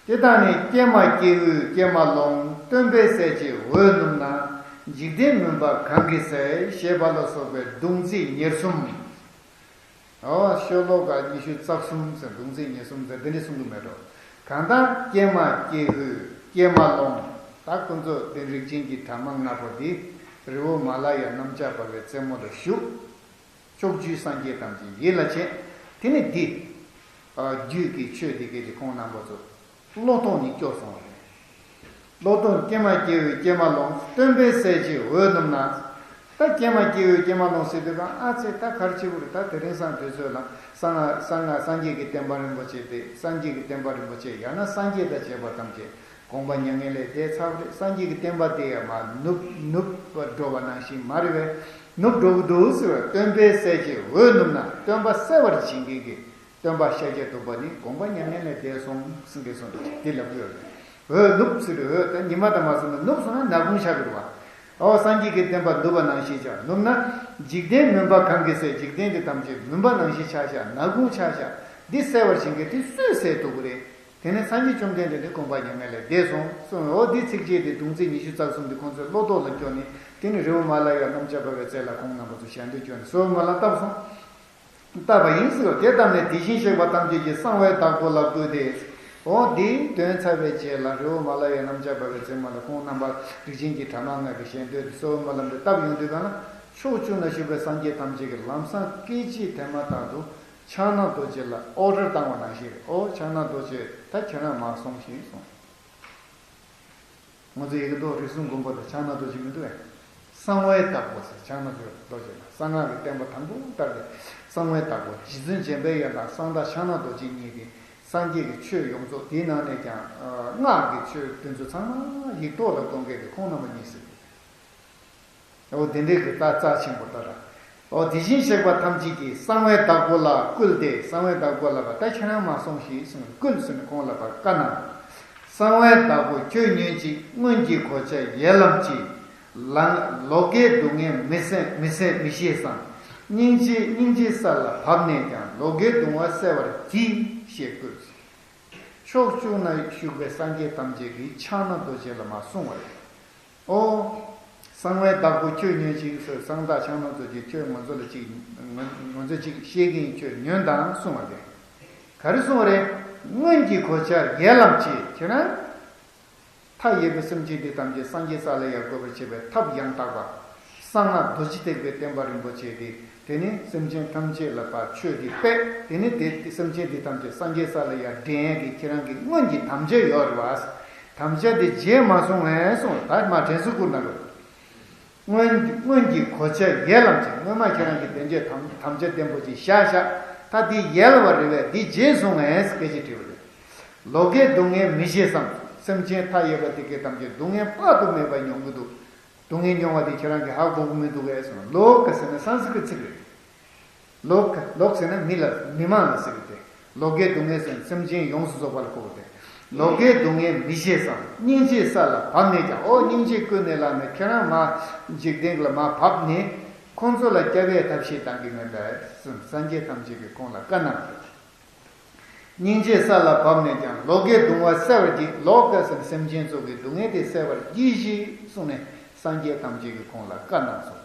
དེ་དག་ནི་ཀྱེ་མ་སྐྱེ་བོས་ཀྱེ་མ་ལོང་། སྟོན་པའི་སྲས་ཀྱིས་འོད་ནུབ་ན། འཇིག་རྟེན་མུན་པ་གང་གིས་སེལ། ཞེས་པ་ལ་སོགས་པའི་གདུང་ཚིག་ཉེར་གསུམ། འོ་ཤོ་ལོ་ཀ་ཉི་ཤུ་རྩ་གསུམ་ཟེར། གདུང་ཚིག་ཉེར་གསུམ་ཟེར་འདི་འདྲ་གསུང་གི་མེད་འགྲོ། གང་ལྟར་ཀྱེ་མ་སྐྱེ་བོས་ཀྱེ་མ་ལོང་། ད་ཁོ་ཚོ་དེ་རིགས་ཅན་གྱི་གྲངས་མང་ལྔ་པོ་འདི་རི་བོ་མ་ལ་ཡ་གནམ་ལྕགས་འབར་བའི་རྩེ་མོ་ལ་བཞུགས། ཕྱོགས་བཅུའི་སངས་རྒྱས་ཐམས་ཅད་ཡིད་ལ་བྱེད། དེ་ནི་འདི། ཨ་རྒྱུད་ཀྱི་ཆོས་འདི་གའི་དེ་ཁོང་རྣམ་པ་ཚོ་བློ་ཐོག་ནས་སྐྱོར་སོང་བ་རེད། བློ་ཐོག་ཀྱེ་མ་སྐྱེ་བོས་ཀྱེ་མ་ལོང་། སྟོན་པའི་སྲས་ཀྱིས་འོད་ནུབ་ན། ད་ཀྱེ་མ་སྐྱེ་བོས་ཀྱེ་མ་ལོང་ཟེར་དུས་སྒང་ཨ་ཙི་ད་ག་རེ་བྱེད་དགོས་རེད། ད་དེ་རིང་སང་དུས་ཚོད་ལ་གསང་སྔགས་གསང་སྔགས་སངས་རྒྱས་ཀྱི་བསྟན་པ་རིན་པོ་ཆེ་དེ། སངས་རྒྱས་ཀྱི་བསྟན་པ་རིན་པོ་ཆེ་ཡང་ན་སངས་རྒྱས་དང་བཅས་པ་ཐམས་ཅད་དགོངས་པ་མྱ་ངན་ལས་འདས་ཚར་བ་རེད། སངས་རྒྱས་ཀྱི་བསྟན་པ་དེ་ཡང་མར་ནུབ་ནུབ་པ་འགྲོ་བ་ནང་བཞིན་མ་རེད་པས། ནུབ་འགྲོ་གི་འདུག་ཟེར་བ། སྟོན་པའི་སྲས་ཀྱིས་འོད་ནུབ་ན། སྟོན་པ་གསལ་བར་བྱེད་མཁན་གྱི་སྟོན་པ་ཤཱཀྱ་ཐུབ་པ་ནི་དགོངས་པ་མྱ་ངན་ལས་འདས་སོང་ཟེར་མཁན་སོང་འདུག་དེ་ལབ་ཀྱི་ཡོད་རེད། འོད་ནུབ་ཟེར་དུས་འོད་ད་ཉི་མ་དང་མ་སོང་ན་ནུབ་སོང་ན་ནག་ཁུང་ཆགས་ཀྱི་རེད་བ། འོ་སངས་རྒྱས་ཀྱི་བསྟན་པ་ནུབ་པ་ནང་བཞིན་ཆགས། ནུབ་ན་འཇིག་རྟེན་མུན་པ་གང་གིས་སེལ། འཇིག་རྟེན་འདི་ཐམས་ཅད་མུན་པ་ནང་བཞིན་ཆགས་ཤག། ནག་ཁུང་ཆགས་ཤག། འདི་སེལ་བར་བྱེད་མཁན་དེ་སུས་སེལ་ཐུབ་ཀྱི་རེད། དེ་ནས་སངས་རྒྱས་བཅོམ་ལྡན་འདས་ནི་དགོངས་པ་མྱ་ངན་ལས་འདས་སོང་གསུངས། འོ་འདི་ཚིགས་བཅད་དེ་གདུང་ཚིག་ཉི་ཤུ་རྩ་གསུམ་དེ་ཁོང་ཚོའི་བློ་ཐོག་ལ་སྐྱོར་ནས། དེ་ནི་རི་བོ་མ་ལ་ཡ་གནམ་ལྕགས་འབར་བའི་རྩེ་ལ་ཁོང་རྣམ་པ་ཚོ་ཞལ་འདོན་སྐྱོར་ནས་གསོལ་བ་སྨོན་ལམ་བཏབ་སོང་། བཏབ་པ་ཡིན་ཟེར་བ་དེ་ལྟར་ནི་དེ་བཞིན་གཤེགས་པ་ཐམས་ཅད་ཀྱི་གསང་བའི་བདག་པོ་ལ་བསྐུལ་ཏེ། འོ་འདི་འདོན་ཚར་བའི་རྗེས་ལ་རི་བོ་མ་ལ་ཡ་གནམ་ལྕགས་འབར་བའི་རྩེ་མོ་ལ་ཁོང་རྣམ་པ་རིགས་ཅན་གྱི་གྲངས་མང་ལྔ་གིས་ཞལ་འདོན་ཏེ་གསོལ་བ་སྨོན་ལམ་དེ་བཏབ་ཡོང་དུས་སྒང་ལ་ཕྱོགས་བཅུ་ན་བཞུགས་པའི་སངས་རྒྱས་ཐམས་ཅད་ཀྱིས་ལམ་སང་སྐད་ཅིག་དེ་མ་ཐག་ཏུ་ཕྱག་ན་རྡོ་རྗེ་ལ་ཨོ་ཌར་བཏང་བ་ནང་བཞིན་རེད། ཨོ་ཕྱག་ན་རྡོ་རྗེ་ད་ཁྱེད་རང་མར་སོང་ཞིག་གསུངས། ང་ཚོ་ཡི་གེ་མདོ་རིགས་གསུམ་མགོན་པོ་དང་ཕྱག་ན་རྡོ་རྗེ་མི་འདུག་གས། གསང་བའི་བདག་པོ་ཟེར། ཕྱག་ན་རྡོ་རྗེ་ལ་གསང་སྔགས་ཀྱི་བསྟན་པ་དང་པོ་བཏགས་ཏེ་གསང་བའི་བདག་པོ། རྗེ་བཙུན་འཇམ་པའི་དབྱངས་དང་གསང་བདག་ཕྱག་ན་རྡོ་རྗེ་གཉིས་ཏེ། སངས་རྒྱས་ཀྱི་ཆོས་ཡོངས་རྫོགས་དེའི་ནང་ནས་ཀྱང་སྔགས་ཀྱི་ཆོས་དེ་ཚོ་ཚང་མ་ཡིག་ཐོག་ལ་གཏོང་མཁན་དེ་ཁོང་རྣམ་པ་གཉིས་ཟེར། འོ་དེ་འདྲའི་གི་རྩ་རྩ་ཆེན་པོ་ད་ལྟ། འོ་དེ་བཞིན་གཤེགས་པ་ཐམས་ཅད་ཀྱིས་གསང་བའི་བདག་པོ་ལ་བསྐུལ་ཏེ། གསང་བའི་བདག་པོ་ལ་བ་ད་ཁྱེད་རང་མར་སོང་ཞིག་གསུངས། བསྐུལ་ཟེར་ནས་ཁོང་ལ་བ་བཀའ་གནང་། གསང་བའི་བདག་པོ་ཁྱོད་ཉོན་ཅིག་སྔོན་གྱི་གོ་ཆ་ཡལ་ལམ་གྱིས། ལང་ལོ་བརྒྱའི་སྡུག་བསྔལ་མི་སེམས་མི་སེམས་མི་ཤེས་སམ། སྙིང་རྗེ་སྙིང་རྗེ་ས་ལ་བབས་ནས་ཀྱང་ལོ་བརྒྱའི་གདུང་བ་སེལ་བར་གྱིས་ཞེས་བཀོད། ཕྱོགས་བཅུ་ན་བཞུགས་པའི་སངས་རྒྱས་ཐམས་ཅད་ཀྱིས་ཕྱག་ན་རྡོ་རྗེ་ལ་མ་གསུངས་པ་རེད། ཨོ། གསང་བའི་བདག་པོ་ཁྱོད་ཉོན་ཅིག་ཟེར། གསང་བདག་ཕྱག་ན་རྡོ་རྗེ་ཁྱོད་ང་ཚོ་ལ་ཅིག་ང་ང་ཚོ་ཅིག་བཤད་ཀྱི་ཡིན། ཁྱོད་ཉོན་དང་གསུངས་པ་རེད། ག་རེ་གསུངས་པ་རེད། སྔོན་གྱི་གོ་ཆ་ཡལ་ལམ་གྱིས་ཁྱེད་རང་། མཐའ་ཡས་པའི་སེམས་ཅན་འདི་ཐམས་ཅད་སངས་རྒྱས་ས་ལ་ཡར་འགོད་པར་བྱེད་པའི་ཐབས་ཡང་དག་པ། གསང་སྔགས་རྡོ་རྗེ་ཐེག་པའི་བསྟན་པ་རིན་པོ་ཆེ་འདི། དེ་ནི་སེམས་ཅན་ཐམས་ཅད་ལ་ཕར་ཆོས་འདི་སྤེལ། དེ་ནི་དེ་སེམས་ཅན་འདི་ཐམས་ཅད་སངས་རྒྱས་ས་ལ་ཡར་འདྲེན་ཡས་ཀྱི་ཁྱེད་རང་གི་སྔོན་གྱི་དམ་བཅའ་ཡོད་རེད་བ། དམ་བཅའ་འདི་བརྗེད་མ་སོང་ངས་གསུངས། ད་མ་དྲན་གསོ་བསྐུར་གནང་དགོས། སྔོན་སྔོན་གྱི་གོ་ཆ་ཡལ་ལམ་གྱིས། སྔོན་མ་ཁྱེད་རང་གིས་དེ་འདྲའི་དམ་དམ་བཅའ་བརྟན་པོ་ཅིག་བཞག་བཞག་ད་འདི་ཡལ་བ་རེད་པས། འདི་བརྗེད་སོང་ངས་སྐད་ཆ་དྲིས་པ་རེད། ལོ་བརྒྱའི་སྡུག་བསྔལ་མི་ཤེས་སམ། སེམས་ཅན་མཐའ་ཡས་པ་འདི་གའི་ཐམས་ཅད་སྡུག་བསྔལ་དཔག་ཏུ་མེད་པ་མྱོང་གི་འདུག་སྡུག་བསྔལ་མྱོང་བ་འདི་ཁྱེད་རང་གིས་ཧ་གོ་གི་མི་འདུག་གས་གསུངས། ལོ་ཀ་ཟེར་ན་སན་སི་ཀྲི་ཏ་ཚིག་རེད། ལོ་ཀ་ལོ་ཀ་ཟེར་ན་མི་ལ་མི་མང་ལ་ཟེར་གི་སྟེ། ལོ་བརྒྱའི་སྡུག་བསྔལ་ཟེར་ན་སེམས་ཅན་ཡོངས་སུ་རྫོགས་པ་ལ་གོ་གི་སྟེ། ལོ་བརྒྱའི་སྡུག་བསྔལ་མི་ཤེས་སམ། སྙིང་རྗེའི་ས་ལ་བབས་ནས་ཀྱང་། ཨོ་སྙིང་རྗེ་ཀུན་ནས་བརླགས་ནས་ཁྱེད་རང་མ་འཇིག་རྟེན་ལ་མ་བབས་ནས་ཁོང་ཚོ་ལ་སྐྱབས་ཡས་ཐབས་ཤེས་གཏང་གི་མེད་པས་གསུངས། སངས་རྒྱས་ཐམས་ཅད་ཀྱིས་ཁོང་ལ་བཀའ་གནང་། སྙིང་རྗེའི་ས་ལ་བབས་ནས་ཀྱང་ལོ་བརྒྱའི་གདུང་བ་སེལ་བར་གྱིས། ལོ་ཀ་ཟེར་ན་སེམས་ཅན་ཚོགས་ཀྱི་སྡུག་བསྔལ་དེ་སེལ་བར་གྱིས་ཤིག་གསུངས་ནས་སངས་རྒྱས་ཐམས་ཅད་ཀྱིས་ཁོང་ལ་བཀའ་གནང་སོང་།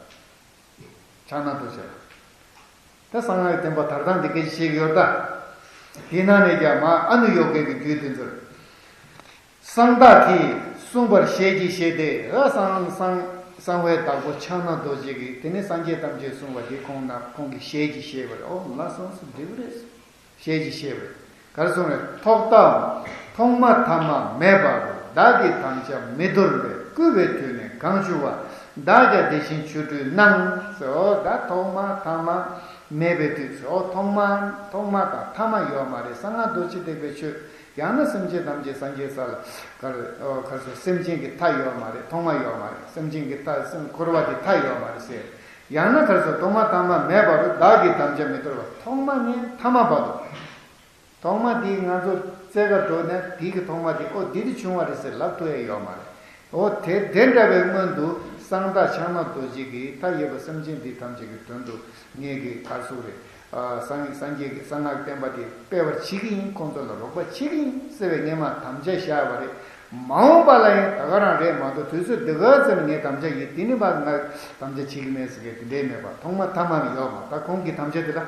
ཕྱག་ན་རྡོ་རྗེ་ལ། ད་གསང་སྔགས་བསྟན་པ་དར་ཐང་འདི་སྐད་ཆ་བཤད་ཀྱི་ཡོད་ད། དེའི་ནང་ནས་ཀྱང་མ་ཨ་ནུ་ཡོ་གའི་གི་རྒྱུད་དེ་ཚོར། གསང་བདག་གིས་གསུངས་པར་ཞལ་གྱིས་བཞེས་ཏེ། ཨ་གསང་གསང་གསང་བའི་བདག་པོ་ཕྱག་ན་རྡོ་རྗེ་གིས་དེ་ནི་སངས་རྒྱས་ཐམས་ཅད་གསུངས་པ་འདི་ཁོང་ན་ཁོང་གིས་ཞལ་གྱིས་བཞེས་པ་རེད། ཨོ་ལགས་སོ་སོ་འགྲིག་གི་རེད། ཞལ་གྱིས་བཞེས་པ་རེད། ག་རེ་གསུངས་རེད། ཐོག་མཐའ་ཐོག་མ་ཐ་མ་མེད་པ་རུ། བདག་གི་དམ་བཅའ་མི་དོར་བས། བསྐུལ་བའི་དུས་ནི་གང་བྱུང་བ། བདག་ཀྱང་དེ་བཞིན་ཆོ་འཕྲུལ་གནང་། ཟེར། ཨོ་ད་ཐོག་མ་ཐ་མ་མེད་པའི་དུས་སུ། ཨོ་ཐོག་མ་ཐོག་མ་དང་ཐ་མ་ཡོད་མ་རེད། གསང་སྔགས་རྡོ་རྗེ་ཐེག་པའི་ཆོས། ཡང་ན་སེམས་ཅན་ཐམས་ཅད་སངས་རྒྱས་ས་ལ་གར་ཨོ་གར་སོ་སེམས་ཅན་གྱི་མཐའ་ཡོད་མ་རེད། ཐོག་མ་ཡོད་མ་རེད། སེམས་ཅན་གྱི་མཐའ་སེམས་འཁོར་བ་གྱི་མཐའ་ཡོད་མ་རེད་ཟེར། ཡང་ན་གར་སོ་ཐོག་མ་ཐ་མ་མེད་པ་རུ། བདག་གི་དམ་བཅའ་མི་དོར་བ། ཐོག་མ་ནས་ཐ་མ་བར་དུ། ཐོག་མ་དེའི་ང་ཚོ་རྩེ་ག་འགྲོ་ནས་དེའི་གི་ཐོག་མ་དེ་ཨོ་འདི་འདི་བྱུང་བ་རེད་ཟེར་ལབ་ཐུབ་ཡ་ཡོད་མ་རེད། ཨོ་དེ་དེ་འདྲ་བའི་སྔོན་དུ་གསང་བདག་ཕྱག་ན་རྡོ་རྗེ་གིས་མཐའ་ཡས་པ་སེམས་ཅན་འདི་ཐམས་ཅད་ཀྱི་དོན་དུ་ངེད་ཀྱི་གར་སོ་རེད། ཨ་སངས་སངས་རྒྱས་ཀྱི་གསང་སྔགས་བསྟན་པ་དེ་སྤེལ་བར་བྱེད་ཀྱི་ཡིན། ཁོང་ཚོ་ལ་རོགས་པ་བྱེད་ཀྱི་ཡིན་ཟེར་བའི་སྔོན་མ་དམ་བཅའ་བཞག་པ་རེད། མ་འོངས་པ་ལ་ཡང་ད་ག་རང་རེད་མ་གཏོགས། དུས་ཚོད་འདི་ག་ཙམ་ངས་དམ་བཅའ་ཡིན། དེ་ནི་ཕར་ང་དམ་བཅའ་བྱེད་ཀྱི་མེད་ཟེར་མཁན་དེ་འདྲའི་མེད་པ། ཐོག་མ་ཐ་མ་ཡོད་མ། ད་ཁོང་གི་དམ་བཅའ་དེ་ལ་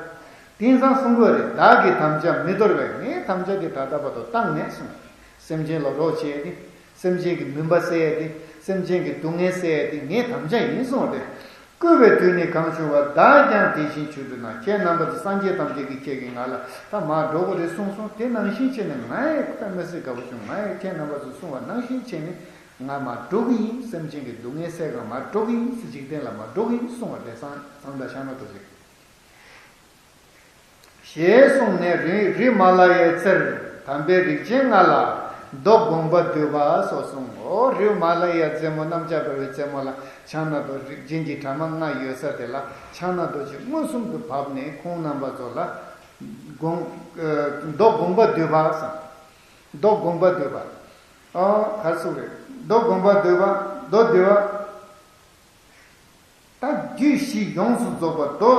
དེང་སང་གསུང་དགོས་རེད། བདག་གི་དམ་བཅའ་མི་དོར་བས། ངས་དམ་བཅའ་དེ་ད་ལྟ་བར་དུ་བཏང་མེད་གསུངས། སེམས་ཅན་ལ་རོགས་བྱས་ཏེ། སེམས་ཅན་གྱི་མུན་པ་སེལ་ཡས་དེ། སེམས་ཅན་གྱི་སྡུག་བསྔལ་སེལ་ཡས་དེ་ངའི་དམ་བཅའ་ཡིན་གསུངས་ཏེ། བསྐུལ་བའི་དུས་ནི་གང་བྱུང་བ། བདག་ཀྱང་དེ་བཞིན་ཆོ་འཕྲུལ་གནང་། ཁྱེད་རྣམ་པ་ཚོ་སངས་རྒྱས་ཐམས་ཅད་ཀྱིས་ཁྱེད་ཀྱིས་ང་ལ་ད་མར་འགྲོ་དགོས་རེད་གསུངས་སོང་། དེ་ནང་བཞིན་བྱས་ནས་ང་ཡང་དཔེ་མི་སྲིད་དགའ་པོ་བྱུང་། ང་ཡང་ཁྱེད་རྣམ་པ་ཚོ་གསུངས་པ་ནང་བཞིན་བྱས་ནས་ང་མར་འགྲོ་གི་ཡིན། སེམས་ཅན་གྱི་སྡུག་བསྔལ་སེལ་ག་མར་འགྲོ་གི་ཡིན་ཟེར། འཇིག་རྟེན་ལ་མར་འགྲོ་གི་ཡིན་གསུངས་པ་རེད། གསང་གསང་བདག་ཕྱག་ན་རྡོ་རྗེ། ཞེས་གསུངས་ནས་རི་རི་མ་ལ་ཡའི་རྩེར་དམ་པའི་རིགས་ཅན་ལྔ་ལ་མདོ་དགོངས་པ་བསྡུས་པ་སོགས་གསུངས། ཨོ་རི་མ་ལ་ཡའི་རྩེ་མོ་གནམ་ལྕགས་འབར་བའི་རྩེ་མོ་ལ་ཕྱག་ན་རྡོ་རྗེ་རིགས་ཅན་གྱི་གྲྭ་མ་ལྔ་ཡོད་ས་དེ་ལ་ཕྱག་ན་རྡོ་རྗེ་མངོན་སུམ་དུ་བབས་ནས་ཁོང་རྣམ་པ་ཚོ་ལ་དགོངས་ཨ་མདོ་དགོངས་པ་བསྡུས་པ་གསུངས། མདོ་དགོངས་པ་བསྡུས་པ། ཨོ་གར་སོང་རེད། མདོ་དགོངས་པ་བསྡུས་པ། མདོ་བསྡུས་པ། ད་རྒྱུད་བཞི་ཡོངས་སུ་རྫོགས་པ་མདོ་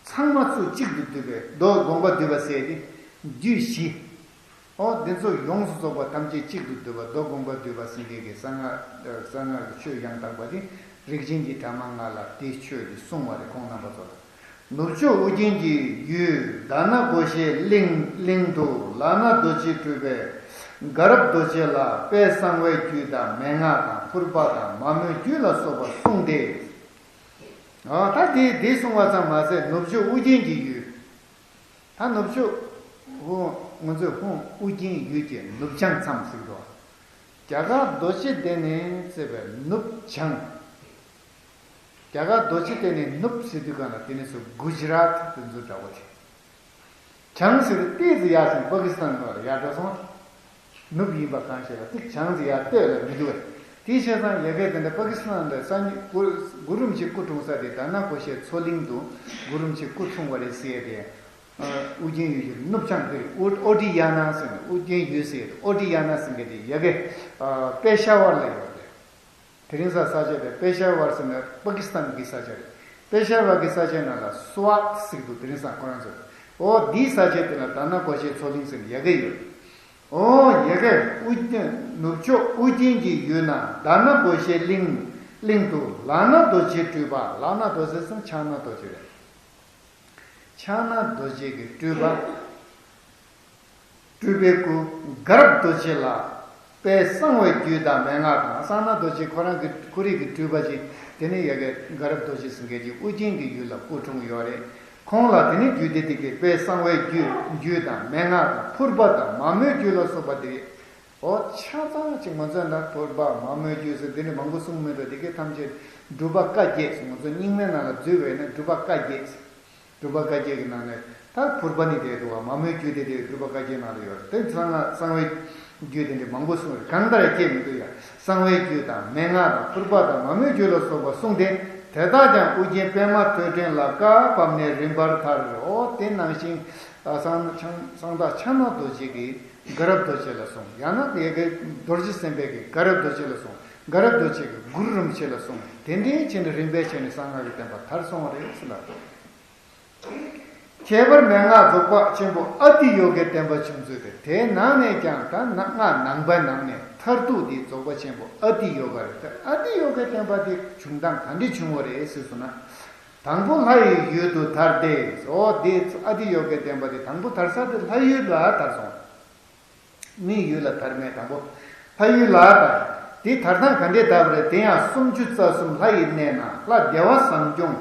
ཚང་མ་ཚུར་གཅིག་ཏུ་བསྡུས་པའི་མདོ་དགོངས་པ་བསྡུས་པ་ཟེར་ཏེ། རྒྱུད་བཞི། ཨོ་འདི་ཚོ་ཡོངས་སུ་རྫོགས་པ་ཐམས་ཅད་གཅིག་ཏུ་བསྡུས་པ་མདོ་དགོངས་པ་བསྡུས་པ་ཟེར་མཁན་གྱི་གསང་སྔགས་གསང་སྔགས་ཀྱི་ཆོས་ཡང་དག་པ་དེ་རིགས་ཅན་གྱི་གྲྭ་མ་ལྔ་ལ་དེའི་ཆོས་དེ་གསུངས་པ་རེད། ཁོང་རྣམ་པ་ཚོ་ལ། ནུབ་ཕྱོགས་ཨོ་རྒྱན་གྱི་ཡུལ་དྷ་ན་གོ་ཤའི་གླིང་གླིང་དུ་ལག་ན་རྡོ་རྗེ་སྤྲུལ་པས་དགའ་རབ་རྡོ་རྗེ་ལ་དཔལ་གསང་བའི་རྒྱུད་དང་མན་ངག་དང་ཕུར་པ་དང་མ་མོའི་རྒྱུད་ལ་སོགས་པ་གསུངས་ཏེ། ཨ་ད་དེ་དེ་གསུངས་པ་ཙམ་མ་ཟད་ནུབ་ཕྱོགས་ཨོ་རྒྱན་གྱི་ཡུལ། ད་ནུབ་ཕྱོགས་ཧོ་ང་ཚོས་ཧོ་ཨོ་རྒྱན་ཡུལ་གྱི་ནུབ་བྱང་མཚམས་ཟེར་གྱི་འདུག་རྒྱ་གར་རྡོ་རྗེ་གདན་ནས་བརྩིས་པའི་ནུབ་བྱང་། རྒྱ་གར་རྡོ་རྗེ་གདན་ནས་ནུབ་ཟེར་དུས་གང་ལ་དེ་ནས་སུ་གུ་ཇི་རཱཏ་དེ་ཚོ་འདྲ་བོ་དེ། བྱང་ཟེར་དུས་ཏོག་ཙམ་ཡར་སོང་། པ་ཀི་སི་ཐན་ལ་ཡར་འགྲོ་སོང་། ནུབ་ཡིན་པ་གང་ཤེས་ལ་ཏིག་བྱང་ཟེར་ཡར་ལྟོས་ལ་མི་འདུག་བས། དེའི་བྱས་ཙང་ཡ་གི་དེ་འདྲ་པ་ཀི་སི་ཐན་ལ་སངས་རྒྱས་གུ་གུ་རུ་རིན་པོ་ཆེ་སྐུ་འཁྲུངས་ས་དེ་དྷ་ན་གོ་ཤའི་མཚོ་གླིང་དུ་གུ་རུ་རིན་པོ་ཆེ་སྐུ་འཁྲུངས་པ་རེད་ཟེར་ཡ་དེ། ཨ་ཨུ་རྒྱན་ཡུལ་གྱི་ནུབ་བྱང་དེར་ཨོ་ཨོ་ཏི་ཡ་ན་ཟེར་ནས། ཨུ་རྒྱན་ཡུལ་ཟེར། ཨོ་ཏི་ཡ་ན་ཟེར་མཁན་དེ་ཡ་གི་ཨ་པེ་ཤ་ཝར་ལ་ཡོད་རེད། དེ་རིང་སང་ས་ཆ་དེ་པེ་ཤ་ཝར་ཟེར་ན་པ་ཀི་སི་ཐན་གྱི་ས་ཆ་རེད། པེ་ཤ་ཝར་གྱི་ས་ཆའི་ནང་ལ་སུ་ཝ་ཊི་ཟེར་གྱི་འདུག་དེ་རིང་སང་ཁོ་རང་ཚོས། ཨོ་འདིའི་ས་ཆ་དེ་ལ་དྷ་ན་གོ་ཤའི་མཚོ་གླིང་ཟེར་ནས་ཡ་གི་ཡོད། ཨོ་ཡ་གི་ཨུ་རྒྱན་ནུབ་ཕྱོགས་ཨུ་རྒྱན་གྱི་ཡུལ་ན་དྷ་ན་གོ་ཤའི་གླིང་གླིང་དུ་ལག་ན་རྡོ་རྗེའི་སྤྲུལ་པ། ལག་ན་རྡོ་རྗེ་ཟེར་ན་ཕྱག་ན་རྡོ་རྗེ་རེད། ཕྱག་ན་རྡོ་རྗེ་གི་སྤྲུལ་པ། སྤྲུལ་པའི་སྐུ་དགའ་རབ་རྡོ་རྗེ་ལ། དཔལ་གསང་བའི་རྒྱུད་དང་མན་ངག་དང་། གསང་སྔགས་རྡོ་རྗེ་ཁོ་རང་གི་ཁོ་རང་གི་སྤྲུལ་པ་ཅིག་དེ་ནི་ཡ་གི་དགའ་རབ་རྡོ་རྗེ་ཟེར་མཁན་ཅིག་ཨུ་རྒྱན་གྱི་ཡུལ་ལ་སྐུ་འཁྲུངས་ཡོད་རེད། ཁོང་ལ་དེ་ནི་རྒྱུད་སྡེ་དེ་གའི་དཔལ་གསང་བའི་རྒྱུད་རྒྱུད་དང་མན་ངག་དང་ཕུར་པ་དང་མ་མོའི་རྒྱུད་ལ་སོགས་པ་དེ། ཨོ་ཆ་ཚང་ཅིག་ང་ཚོས་ད་ཕུར་པ་མ་མོའི་རྒྱུད་ཟེར་དེ་འདྲ་མང་པོ་གསུངས་མེད་དོ། དེ་གའི་ཐམས་ཅད་སྒྲུབ་པ་བཀའ་བརྒྱད་ཟེར། ང་ཚོ་རྙིང་མའི་ནང་ལ་འཛུལ་བས་ན་སྒྲུབ་པ་བཀའ་བརྒྱད་ཟེར། སྒྲུབ་པ་བཀའ་བརྒྱད་ཀྱི་ནང་ནས་ད་ཕུར་པ་ནི་དེ་འདུག་བ། མ་མོའི་རྒྱུད་དེ་དེ་སྒྲུབ་པ་བཀའ་བརྒྱད་ནང་ལ་ཡོད་རེད། དེ་གསང་སྔགས་གསང་བའི་རྒྱུད་དེ་འདྲ་མང་པོ་གསུངས་རེད། གང་ལྟར་བརྒྱད་མི་འདུག་ཡ། གསང་བའི་རྒྱུད་དང་མན་ངག་དང་ཕུར་པ་དང་མ་མོའི་རྒྱུད་ལ་སོགས་པ་གསུངས་ཏེ། དེ་དག་ཀྱང་ཨུ་རྒྱན་པདྨ་ཐོད་ཕྲེང་ལ་བཀའ་བབས་ནས་རིམ་པར་དར། ཨོ་དེ་ནང་བཞིན་གསང་གསང་བདག་ཕྱག་ན་རྡོ་རྗེ་གིས་དགའ་རབ་རྡོ་རྗེ་ལ་གསུངས། ཡང་ན་ཡ་གི་རྡོ་རྗེ་སེམས་དཔའ་གིས་དགའ་རབ་རྡོ་རྗེ་ལ་གསུངས། དགའ་རབ་རྡོ་རྗེ་གིས་གུ་རུ་རིན་པོ་ཆེ་ལ་གསུངས། དེ་འདྲའི་བྱས་ནས་རིམ་པས་བྱས་ནས་གསང་སྔགས་ཀྱི་བསྟན་པ་དར་སོང་བ་རེད་ཟེར་ལ། ཁྱད་པར་མན་ངག་རྫོགས་པ་ཆེན་པོ་ཨ་ཏི་ཡོ་གའི་བསྟན་པ་བྱུང་ཚུལ་དེ། དེའི་ནང་ནས་ཀྱང་ད་སྔགས་ནང་པའི་ནང་ནས་མཐར་ཐུག་དེ་རྫོགས་པ་ཆེན་པོ་ཨ་ཏི་ཡོ་ག་རེད། ད་ཨ་ཏི་ཡོ་གའི་བསྟན་པ་དེ་བྱུང་སྟངས་ག་འདྲས་བྱུང་བ་རེད་ཟེར་སོང་ན། དང་པོ་ལྷ་ཡི་ཡུལ་དུ་དར་ཏེ། འོ་དེ་ཨ་ཏི་ཡོ་གའི་བསྟན་པ་དེ་དང་པོ་དར་ས་དེ་ལྷ་ཡུལ་ལ་དར་སོང་། མིའི་ཡུལ་ལ་དར་མེད། དང་པོ་ལྷ་ཡུལ་ལ་དར། དེ་དར་སྟངས་ག་འདྲས་དར་བ་རེད། དེ་ཡང་སུམ་ཅུ་རྩ་གསུམ་ལྷ་ཡི་གནས་ན་ལྷ་བདེ་བ་བཟང་སྐྱོང་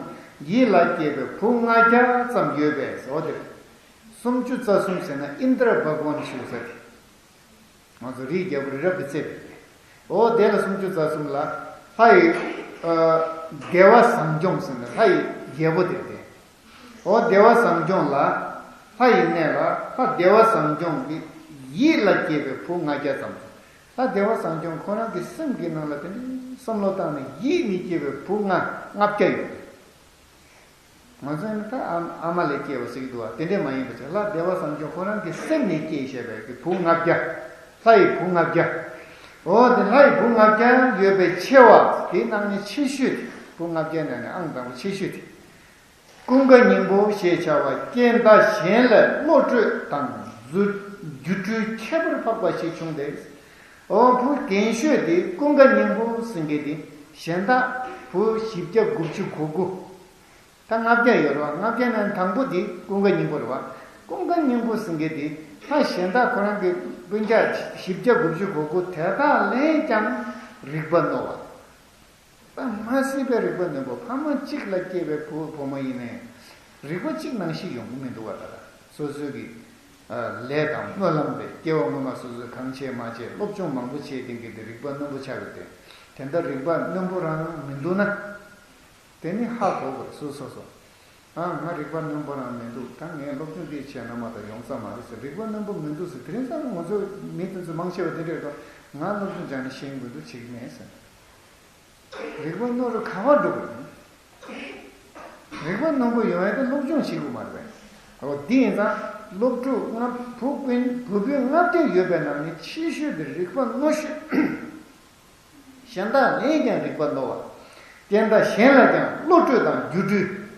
ཡིད་ལ་སྐྱེས་པའི་བུ་ལྔ་བརྒྱ་ཙམ་ཡོད་པས་ཟེར་བ་དེ་རེད། སུམ་ཅུ་རྩ་གསུམ་ཟེར་ན་ཨིནྡྲ་བྷ་ག་ཝན་ཞུ་ས་རེད། ང་ཚོ་རིའི་རྒྱལ་པོ་རི་རབ་ཀྱི་རྩེ་བ་རེད། འོ་དེ་ལ་སུམ་ཅུ་རྩ་གསུམ་ལ་ལྷ་ཡི་ཨ་བདེ་བ་བཟང་སྐྱོང་ཟེར་ན་ལྷ་ཡི་རྒྱལ་པོ་དེ་རེད། འོ་བདེ་བ་བཟང་སྐྱོང་ལ། ལྷ་ཡི་གནས་ལ་ལྷ་བདེ་བ་བཟང་སྐྱོང་གི་ཡིད་ལ་སྐྱེས་པའི་བུ་ལྔ་བརྒྱ་ཙམ། ལྷ་བདེ་བ་བཟང་སྐྱོང་ཁོ་རང་གི་སེམས་ཀྱི་ནང་ལ་དེ་འདྲའི་བསམ་བློ་བཏང་ནས་ཡིད་ནས་སྐྱེས་པའི་བུ་ལྔ་ལྔ་བརྒྱ་ཡོད་རེད། ང་ཚོ་ནི་ད་ཨ་ཨ་མ་ལས་སྐྱེས་པ་ཟེར་གྱི་འདུག་བ། དེ་འདྲས་མ་ཡིན་པ་བྱས་ལྷ་བདེ་བ་བཟང་སྐྱོང་ཁོ་རང་གི་སེམས་ནས་སྐྱེས་བཞག་པའི་གི་བུ་ལྔ་བརྒྱ། ལྷ་ཡི་བུ་ལྔ་བརྒྱ། འོ་དེ་ལྷ་ཡི་བུ་ལྔ་བརྒྱ་ཡོད་པའི་ཆེ་བ་དེའི་ནང་ནས་ཆེ་ཤོས་དེ། བུ་ལྔ་བརྒྱ་ནང་ནས་ཨང་དང་པོ་ཆེ་ཤོས་དེ། ཀུན་དགའ་སྙིང་པོ་ཞེས་བྱ་བ་སྐྱེ་མཐའ་གཞན་ལས་བློ་གྲོས་དང་རྫུ་སྒྱུ་འཕྲུལ་ཁྱད་པར་འཕགས་པ་ཞིག་བྱུང་སྟེ། འོ་བུ་རྒན་ཤོས་དེ་ཀུན་དགའ་སྙིང་པོ་ཟེར་མཁན་དེ་གཞན་དག་བུ་བཞི་བརྒྱ་དགུ་བཅུ་གོ་དགུ། ད་ལྔ་བརྒྱ་ཡོད་རེད་བ། ལྔ་བརྒྱ་ནང་དང་པོ་དེ་ཀུན་དགའ་སྙིང་པོ་རེད་བ། ཀུན་དགའ་སྙིང་པོ་ཟེར་མཁན་དེ་ལྷ་གཞན་དག་ཁོ་རང་གི་སྤུན་ཀྱག་བཞི་བརྒྱ་དགུ་བཅུ་གོ་དགུ་དེ་དག་ལས་ཀྱང་རིག་པ་རྣོ་བ། ད་མ་སྲིད་པའི་རིག་པ་རྣོན་པོ། ཕ་མ་གཅིག་ལ་སྐྱེས་པའི་བུ་བུ་མོ་ཡིན་ནའི་རིག་པ་གཅིག་ནང་བཞིན་ཡོང་གི་མི་འདུག་བ། ད་ལྟ་སོ་སོའི་གི་ལས་དང་སྨོན་ལམ་རེད། སྐྱེ་བ་སྔོན་མ་སོ་སོས་གང་བྱས་མ་བྱས་སློབ་སྦྱོང་མང་པོ་བྱས་ཏེ་གི་དེ་རིག་པ་རྣོན་པོ་ཆགས་ཡོད་དེ། དེ་འདྲ་རིག་པ་རྣོན་པོ་རང་མི་འདུག་ན། དེ་ནི་ཧ་གོ་དགོས་རེད་སོ་སོ་སོ། ཨ་ང་རིག་པ་རྣོན་པོ་རང་མི་འདུག་ད་ངས་སློབ་སྦྱོང་འདི་བྱས་ན་མ་གཏོགས་ཡོང་ས་མ་རེད་ཟེར། རིག་པ་རྣོན་པོ་མི་འདུག་ཟེར། དེ་རིང་སང་ང་ཚོ་མི་དེ་ཚོ་མང་ཆེ་བ་དེ་འདྲ་རེད་དོ། ང་སློབ་སྦྱོང་སྦྱངས་ནས་ཤེས་ཀྱི་མི་འདུག་བྱེད་ཀྱི་མེད་ཟེར། རིག་པ་རྣོ་རུ་ག་བ་འགྲོ་གི་རེད། རིག་པ་རྣོན་པོ་ཡོང་ཡ་དེ་སློབ་སྦྱོང་བྱེད་དགོས་མ་རེད་པས། འོ་འདི་ཡིན་ཙང་སློབ་ཕྲུག་ལྔ་བུ་སྤུན་བུ་སྤུན་ལྔ་བརྒྱ་ཡོད་པའི་ནང་ནས་ཆེ་ཤོས་དེ་རིག་པ་རྣོ་ཤོས། གཞན་དག་ལས་ཀྱང་རིག་པ་རྣོ་བ། རྐྱེན་དག་གཞན་ལ་ཀྱང་བློ་གྲོས་དང་སྒྱུ་འཕྲུལ།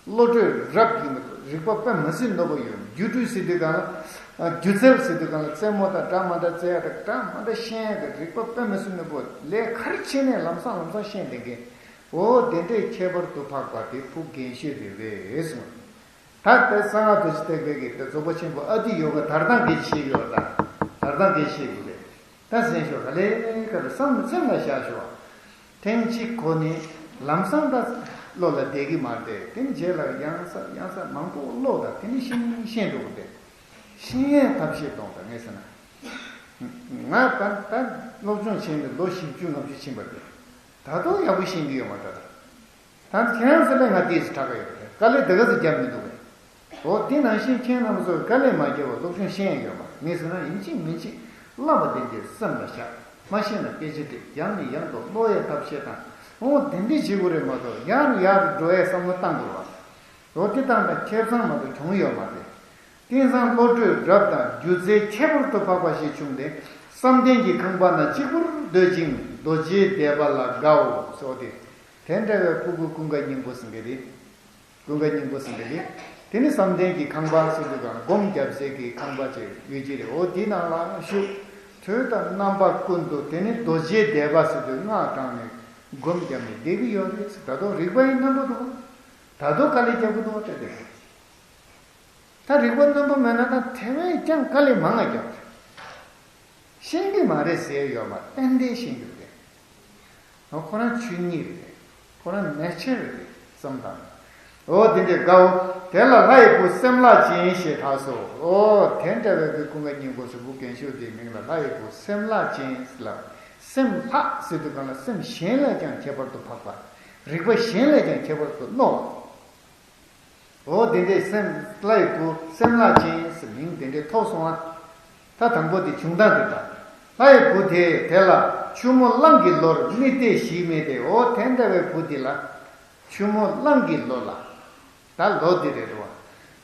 བློ་གྲོས་རབ་ཡིན་པ། རིག་པ་དཔེ་མི་སྲིད་རྣོ་པོ་ཡོད། སྒྱུ་འཕྲུལ་ཟེར་དུས་གང་ལ། སྒྱུ་རྩལ་ཟེར་དུས་གང་ལ་རྩེད་མོ་དང་འདྲ་མ་འདྲ་རྩེ་ཡ་དང་འདྲ་མ་འདྲ་ཤེས་ཡ་དང་རིག་པ་དཔེ་མི་སྲིད་རྣོ་པོ་ལས་ག་རེ་བྱས་ནས་ལམ་སང་ལམ་སང་ཤེས་བསྡད་མཁན། འོ་དེ་འདྲའི་ཁྱད་པར་དུ་འཕགས་པ་དེ་བུ་རྒན་ཤོས་དེ་རེད་གསུངས། ད་ལྟ་གསང་སྔགས་རྡོ་རྗེ་ཐེག་པའི་གི་དེ་རྫོགས་པ་ཆེན་པོ་ཨ་ཏི་ཡོ་ག་དར་སྟངས་སྐད་ཆ་བཤད་ཡོད་ད། དར་སྟངས་སྐད་ཆ་བཤད་དགོས་རེད། ད་གསན་ཤོག་ག་ལེ་ག་ལེ་བསམ་སེམས་ལ་བཞག་ཤོག་ཐེངས་གཅིག་གོ་ནས་ལམ་སང་ད་བློ་ལ་བསྡད་ཀྱི་མ་རེད་དེ། དེ་ནས་རྗེས་ལ་ཡང་སར་ཡང་སར་མང་པོ་ཀློག་དང་དེ་ནས་ཤེས་ཤེས་འགྲོ་གི་རེད། ཤེས་ཡས་ཐབས་ཤེས་གཏོང་དང་ངས་ཟེར་ན། ང་ད་ད་སློབ་སྦྱོང་བྱས་ནས་ལོ་བཞི་བཅུ་ལྔ་བཅུ་ཕྱིན་པ་རེད། ད་དུང་ཡག་པོ་ཤེས་ཀྱི་ཡོད་མ་རེད་ད། ད་ཁྱེད་རང་ཚོ་ལས་ང་དེས་དྲག་གི་ཡོད་རེད། དཀའ་ལས་དེ་ག་ཚོད་བརྒྱབ་མི་འདུག་གས། འོ་དེ་ནང་བཞིན་ཁྱེད་རྣམ་ཚོ་དཀའ་ལས་མ་བརྒྱབ་པར་སློབ་སྦྱོང་ཤེས་ཡ་ཡོད་མ་རེད། ངས་ཟེར་ན་ཡིན་གཅིག་མིན་གཅིག་བསླབ་པ་དེ་འདྲའི་སེམས་ལ་བཞག་མ་ཤེས་ན་སྐད་ཆ་དྲིས། ཡང་ནས་ཡང་དུ་ཀློག་ཡའི་ཐབས་ཤེས་དང་། འོ་དེ་འདྲས་བྱེད་དགོས་རེད་མ་གཏོགས་ཡར་ཡར་འགྲོ་ཡའི་བསམ་བློ་བཏང་དགོས་རེད་བ། འོ་དེ་བཏང་ན་ཁེ་བཟང་མ་གཏོགས་གྱོང་ཡོད་མ་རེད། དེང་སང་བློ་གྲོས་རབ་དང་སྒྱུ་རྩལ་ཁྱད་པར་དུ་འཕགས་པ་ཞིག་བྱུང་སྟེ། བསམ་གཏན་གྱི་ཁང་པ་ན་གཅིག་པུར་སྡོད་ཅིང་རྡོ་རྗེའི་བཟླས་པ་ལ་དགའ་འོ་ཟེར་བ་དེ། དེ་འདྲ་བའི་ཕྲུ་གུ་ཀུན་དགའ་སྙིང་པོ་ཟེར་མཁན་དེ། ཀུན་དགའ་སྙིང་པོ་ཟེར་མཁན་དེ། དེ་ནི་བསམ་གཏན་གྱི་ཁང་པ་ཟེར་དུས་གང་སྒོམ་རྒྱབ་སའི་གི་ཁང་པ་ཅིག་ཡོད་ཀྱི་རེད། འོ་དེའི་ནང་ལ་བཞུགས། དུས་དང་རྣམ་པ་ཀུན་ཏུ་དེ་ནི་རྡོ་རྗེའི་བཟླས་པ་ཟེར་དུས་སྔགས་བགྲངས་ནས་སྒོམ་རྒྱབ་ནས་བསྡད་ཀྱི་ཡོད་རེད་ཟེར། ད་དུང་རིག་པ་ཡི་རྣོན་པོ་འདུག་ད་དུང་དཀའ་ལས་རྒྱག་གི་འདུག་བ་དེ་དེ། ད་རིག་པ་རྣོན་པོ་མེད་ན་ད་དེ་བས་ཀྱང་དཀའ་ལས་མང་ང་རྒྱག་རེད། ཤེས་ཀྱི་མ་རེད་ཟེར་ཡོད་མ་རེད། ཏན་ཏན་ཤེས་ཀྱི་རེད། ཁོ་རང་ཆོས་ཉིད་རེད། ཁོ་རང་ནེ་ཅར་རེད་བསམ་དང་། འོ་དེ་འདྲའི་དགའ་བོ། དེ་ལ་ལྷ་ཡི་བུ་སེམས་ལྷ་ཅན་ཞེས་གྲགས་སོ། འོ་དེ་འདྲ་བའི་བུ་ཀུན་དགའ་སྙིང་པོ་ཟེར་བུ་རྒན་ཤོས་དེའི་མིང་ལ་ལྷ་ཡི་བུ་སེམས་ལྷ་ཅན་ལ། སེམས་ལྷ་ཟེར་དུས་གང་ལ་སེམས་གཞན་ལས་ཀྱང་ཁྱད་པར་དུ་འཕགས་པ། རིག་པ་གཞན་ལས་ཀྱང་ཁྱད་པར་དུ་རྣོ་བ། འོ་དེ་འདྲའི་སེམས་ལྷ་ཡི་བུ་སེམས་ལྷ་ཅན་ཟེར་མིང་དེ་འདྲའི་ཐོགས་སོང་ང་། ད་དང་པོ་དེ་བྱུང་སྟངས་དེ་དང་། ལྷ་ཡི་བུ་དེས་དེ་ལ་ཆུ་མོ་གླང་གི་ལོར་རྨིས་ཏེ་ཞིག་རྨིས་ཏེ། འོ་དེ་འདྲ་བའི་བུ་དེ་ལ་ཆུ་མོ་གླང་གི་ལོ་ལ། ད་ལོ་དེ་རེད་རོ།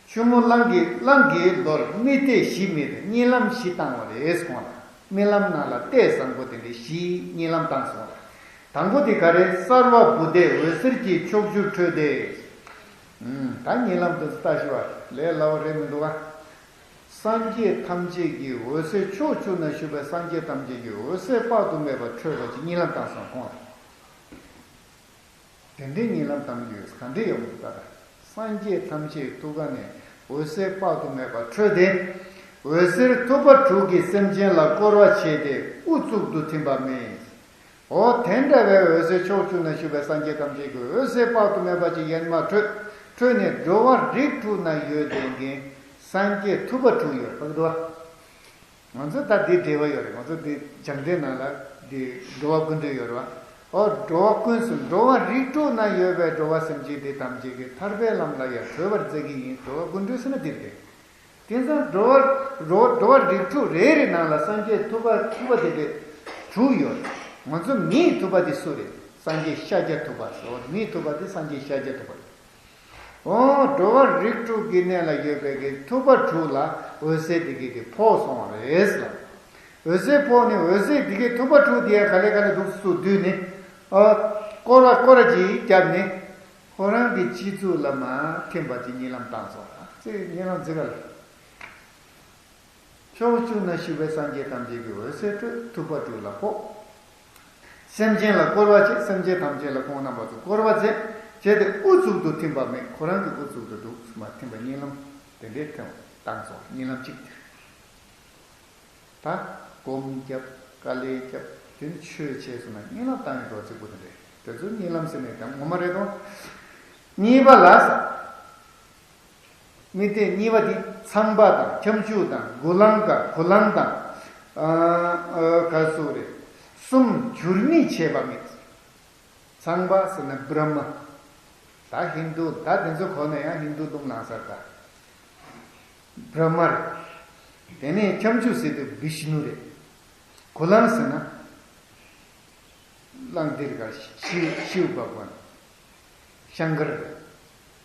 ཆུ་མོ་གླང་གི་གླང་གི་ལོར་རྨིས་ཏེ་ཞིག་རྨིས་ཏེ་གཉིད་ལམ་ཞིག་བཏང་བ་རེད་ཁོང་ལ། རྨི་ལམ་ནང་ལ་ལྟས་བཟང་པོ་དེ་འདྲའི་ཞིག་གཉིད་ལམ་བཏང་སོང་ལ། དང་པོ་དེ་ག་རེ། གསར་བ་བུ་དེས་འོད་ཟེར་གྱི་ཕྱོགས་བཅུར་འཕྲོས་ཏེ། ཨུམ། ད་གཉིད་ལམ་དུ་ལྟ་ཞུ་བ་ལས་སླ་བོ་རེད་མི་འདུག་བ། སངས་རྒྱས་ཐམས་ཅད་ཀྱི་འོད་ཟེར་ཕྱོགས་བཅུ་ན་བཞུགས་པའི་སངས་རྒྱས་ཐམས་ཅད་ཀྱི་འོད་ཟེར་དཔག་ཏུ་མེད་པ་འཕྲོས་པ་ཅིག་གཉིད་ལམ་བཏང་སོང་ཁོང་ལ། དེ་འདྲའི་གཉིད་ལམ་བཏང་རྒྱུ་ཡོད་ག་འདྲ་ཡོང་གི་ད་ལྟ། སངས་རྒྱས་ཐམས་ཅད་ཐུགས་ཀ་ནས་འོད་ཟེར་དཔག་ཏུ་མེད་པ་འཕྲོས་ཏེ། འོད་ཟེར་ཐུབ་པ་དྲུག་གིས་སེམས་ཅན་ལ་བསྐོར་བ་བྱས་ཏེ་དབུ་གཙུག་ཏུ་ཐིམ་པ་རྨིས། འོ་དེ་འདྲ་བའི་འོད་ཟེར་ཕྱོགས་བཅུ་ན་བཞུགས་པའི་སངས་རྒྱས་ཐམས་ཅད་ཀྱི་འོད་ཟེར་དཔག་ཏུ་མེད་པ་ཅིག་ཡན་མར་འཕྲོས། འཕྲོས་ནས་འགྲོ་བ་རིགས་དྲུག་ན་ཡོད་དེ་འགན་སངས་རྒྱས་ཐུབ་པ་དྲུག་ཡོད་པ་འདུག་ང་ཚོ་ད་འདི་འབྲེལ་བ་ཡོད་རེད། ང་ཚོ་འདི་སྦྱང་འབྲས་ནང་ལ་འདི་འགྲོ་བ་ཀུན་འདུས་ཡོད་རེད་བ། ཨོ་འགྲོ་བ་ཀུན་སུ་འགྲོ་བ་རིགས་དྲུག་ན་ཡོད་པའི་འགྲོ་བ་སེམས་ཅན་འདི་ཐམས་ཅད་ཀྱི་ཐར་པའི་ལམ་ལ་ཡང་བགྲོད་པར་མཛད་ཀྱི་ཡིན། འགྲོ་བ་ཀུན་འདུས་ཟེར་ན་འདིར་ཏེ། དེང་སང་འགྲོ་བ་རོ་འགྲོ་བ་རིགས་དྲུག་རེ་རེ་ནང་ལ་སངས་རྒྱས་ཐུབ་པ་ཐུབ་པ་དེ་འདྲས་དྲུག་ཡོད་རེད། ང་ཚོ་མིའི་ཐུབ་པ་དེ་སུ་རེད། སངས་རྒྱས་ཤཱཀྱ་ཐུབ་པ་ཟེར་བ། མིའི་ཐུབ་པ་དེ་སངས་རྒྱས་ཤཱཀྱ་ཐུབ་པ་རེད། འོ། འགྲོ་བ་རིགས་དྲུག་གི་གནས་ལ་ཡོད་པའི་གི་ཐུབ་པ་དྲུག་ལ་འོད་ཟེར་དེ་གི་དེ་ཕོག་སོང་བ་རེད་ལ། འོད་ཟེར་ཕོག་ནས་འོད་ཟེར་དེ་གི་ཐུབ་པ་དྲུག་དེ་ཡང་ག་ལེ་ག་ལེ་འདུག་སུ་བསྡུས་ནས། ཨ། སྐོར་བ་སྐོར་བ་ཅིག་བརྒྱབ་ནས། ཁོ་རང་གི་སྤྱི་གཙུག་ལ་མར་ཐིམ་པ་ཅིག་གཉིད་ལམ་བཏང་སོང་ལ། ཚེ་གཉིད་ལམ་ཟེར་ག་ལ། ཕྱོགས་བཅུ་ན་བཞུགས་པའི་སངས་རྒྱས་ཐམས་ཅད་ཀྱི་འོད་ཟེར་འཕྲོས། ཐུབ་པ་དྲུག་ལ་ཕོག་སེམས་ཅན་ལ་བསྐོར་བ་བྱས། སེམས་ཅན་ཐམས་ཅད་ལ་ཁོང་རྣམ་པ་ཚོ་བསྐོར་བ་མཛད། བྱས་ཏེ་དབུ་གཙུག་ཏུ་ཐིམ་པ་རྨིས། ཁོ་རང་གི་དབུ་གཙུག་ཏུ་འདུག་སེ་མར་ཐིམ་པ་གཉིད་ལམ་དེ་འདྲའི་ཐིམ་བཏང་སོང་། གཉིད་ལམ་གཅིག་དེར། ད་སྒོམ་རྒྱབ། དཀའ་ལས་རྒྱབ། དེ་ནི་ཆོས་བྱས་སོང་ན་གཉིད་ལམ་བཏང་ཡོད་འགྲོ་གཅིག་པུ་དེ་འདྲས། དེ་ཚོ་གཉིད་ལམ་ཟེར་ནས་དང་ངོ་མ་རེད་དོ། གཉིས་པ་ལ་ས། རྨིས་ཏེ་གཉིས་པ་དེ་ཚངས་པ་དང་ཁྱབ་འཇུག་དང་གུ་ལང་ཀ་གུ་ལང་དང་། ཨ། ཨ། ག་སོགས་རེད། གསུམ་འགྱུར་མེད་བྱས་པ་རྨིས། ཚངས་པ་ཟེར་ན་བྷྲ་མ། ད་ཧིན་དུ་ད་དེ་ཚོ་གོ་ན་ཡང་ཧིན་དུ་ལུང་ལང་སར་ད། བྷྲ་མ་རེད། དེ་ནས་ཁྱབ་འཇུག་ཟེར་དུས་བི་ཤི་ནུ་རེད། གུ་ལང་ཟེར་ན། གླང་དེར་ག་ཤིའུ་ཤིའུ་བ་གོན། ཤང་ཀར།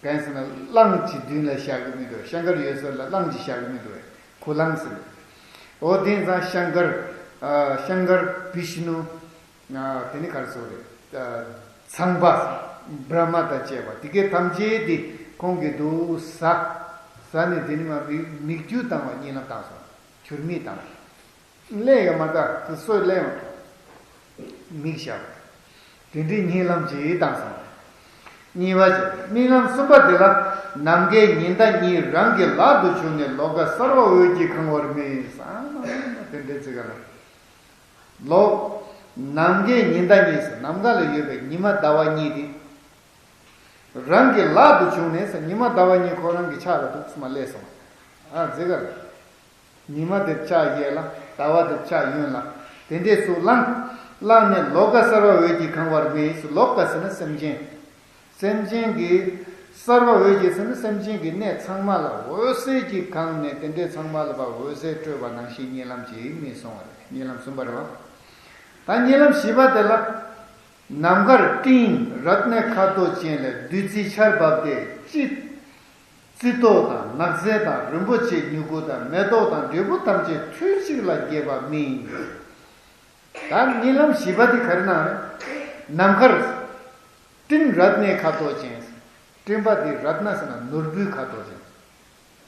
གན་ཟེར་ན་གླང་གི་མདུན་ལ་བཞག་གི་མི་འདུག་ཤང་ཀར་ཡོད་ས་ལ་གླང་གིས་བཞག་གི་མི་འདུག་གུ་ལང་ཟེར། འོ་དེ་ཙང་ཤང་ཀར། ཨ། ཤང་ཀར་བི་ཤི་ནུ། ཨ། དེ་ནི་ག་རེ་ཟེར་རེད། ཨ། ཚངས་པ། བྷྲ་མ་དང་བཅས་པ་དེ་གའི་ཐམས་ཅད་དེ་ཁོང་གིས་འདུག་ཟ། ཟ་ནས་དེ་ནི་མ་མིག་མིག་ཆུ་བཏང་བ་གཉིད་ལམ་བཏང་སོང་། འགྱུར་མེད་བཏང་བ། ཀླད་ཡོད་མ་ད་དེ་སོས་ཀླད་ཡོད། མིག་བཞག་དེ་འདྲའི་གཉིད་ལམ་ཅིག་བཏང་སོང་། གཉིས་པ་ཅིག་རྨི་ལམ་གསུམ་པ་དེ་ལ་ནམ་མཁའི་ཉི་ཟླ་གཉིས་རང་གི་ལག་ཏུ་བྱུང་ནས་ལོ་འགའ་གསར་བ་འོད་ཀྱིས་གང་བར་རྨིས། ཨ། དེ་འདྲའི་ཚིག་ག་ལ། ལོ། ནམ་མཁའི་ཉི་ཟླ་གཉིས་སུ་ནམ་མཁའ་ལ་ཡོད་པའི་ཉི་མ་ཟླ་བ་གཉིས་དེ། རང་གི་ལག་ཏུ་བྱུང་ནས་ཟེར། ཉི་མ་ཟླ་བ་གཉིས་ཁོ་རང་གི་ཕྱག་ལ་འདུག་སེ་མར་སླེབས་སོང་། ཨ། ཟེར་ག་ལ། ཉི་མ་དེ་ཕྱག་གཡས་ལ། ཟླ་བ་དེ་ཕྱག་གཡོན་ལ། དེ་འདྲས་སུ་བླངས། བླངས་ནས་ལོ་ཀ་གསར་བ་འོད་ཀྱིས་གང་བར་རྨིས་སུ། ལོ་ཀ་ཟེར་ན་སེམས་ཅན། སེམས་ཅན་གྱི། གསར་བ་འོད་ཀྱིས་ཟེར་ན་སེམས་ཅན་གྱི་གནས་ཚང་མ་ལ་འོད་ཟེར་གྱིས་གང་ནས་དེ་འདྲས་ཚང་མ་ལ་ཕར་འོད་ཟེར་སྤྲོས་པ་ནང་བཞིན་གཉིད་ལམ་ཅིག་རྨིས་སོང་བ་རེད། གཉིད་ལམ་གསུམ་པ་རེད་བ། ད་གཉིད་ལམ་བཞི་པ་དེ་ལ། ནམ་མཁར་སྤྲིན་རཏྣའི་ཁ་དོག་ཅན་ལས་བདུད་རྩིའི་ཆར་བབས་ཏེ་ཅི། རྩི་ཏོག་དང་ནགས་ཚལ་དང་རིན་པོ་ཆེའི་མྱུ་གུ་དང་མེ་ཏོག་དང་འབྲས་བུ་ཐམས་ཅད་དུས་གཅིག་ལ་རྒྱས་པ་རྨིས། ད་གཉིད་ལམ་བཞི་པ་དེ་ག་རེ་ནང་རེད། ནམ་མཁར། སྤྲིན་རཏྣའི་ཁ་དོག་ཅན། སྤྲིན་པ་དེ་རཏྣ་ཟེར་ན་ནོར་བུའི་ཁ་དོག་ཅན།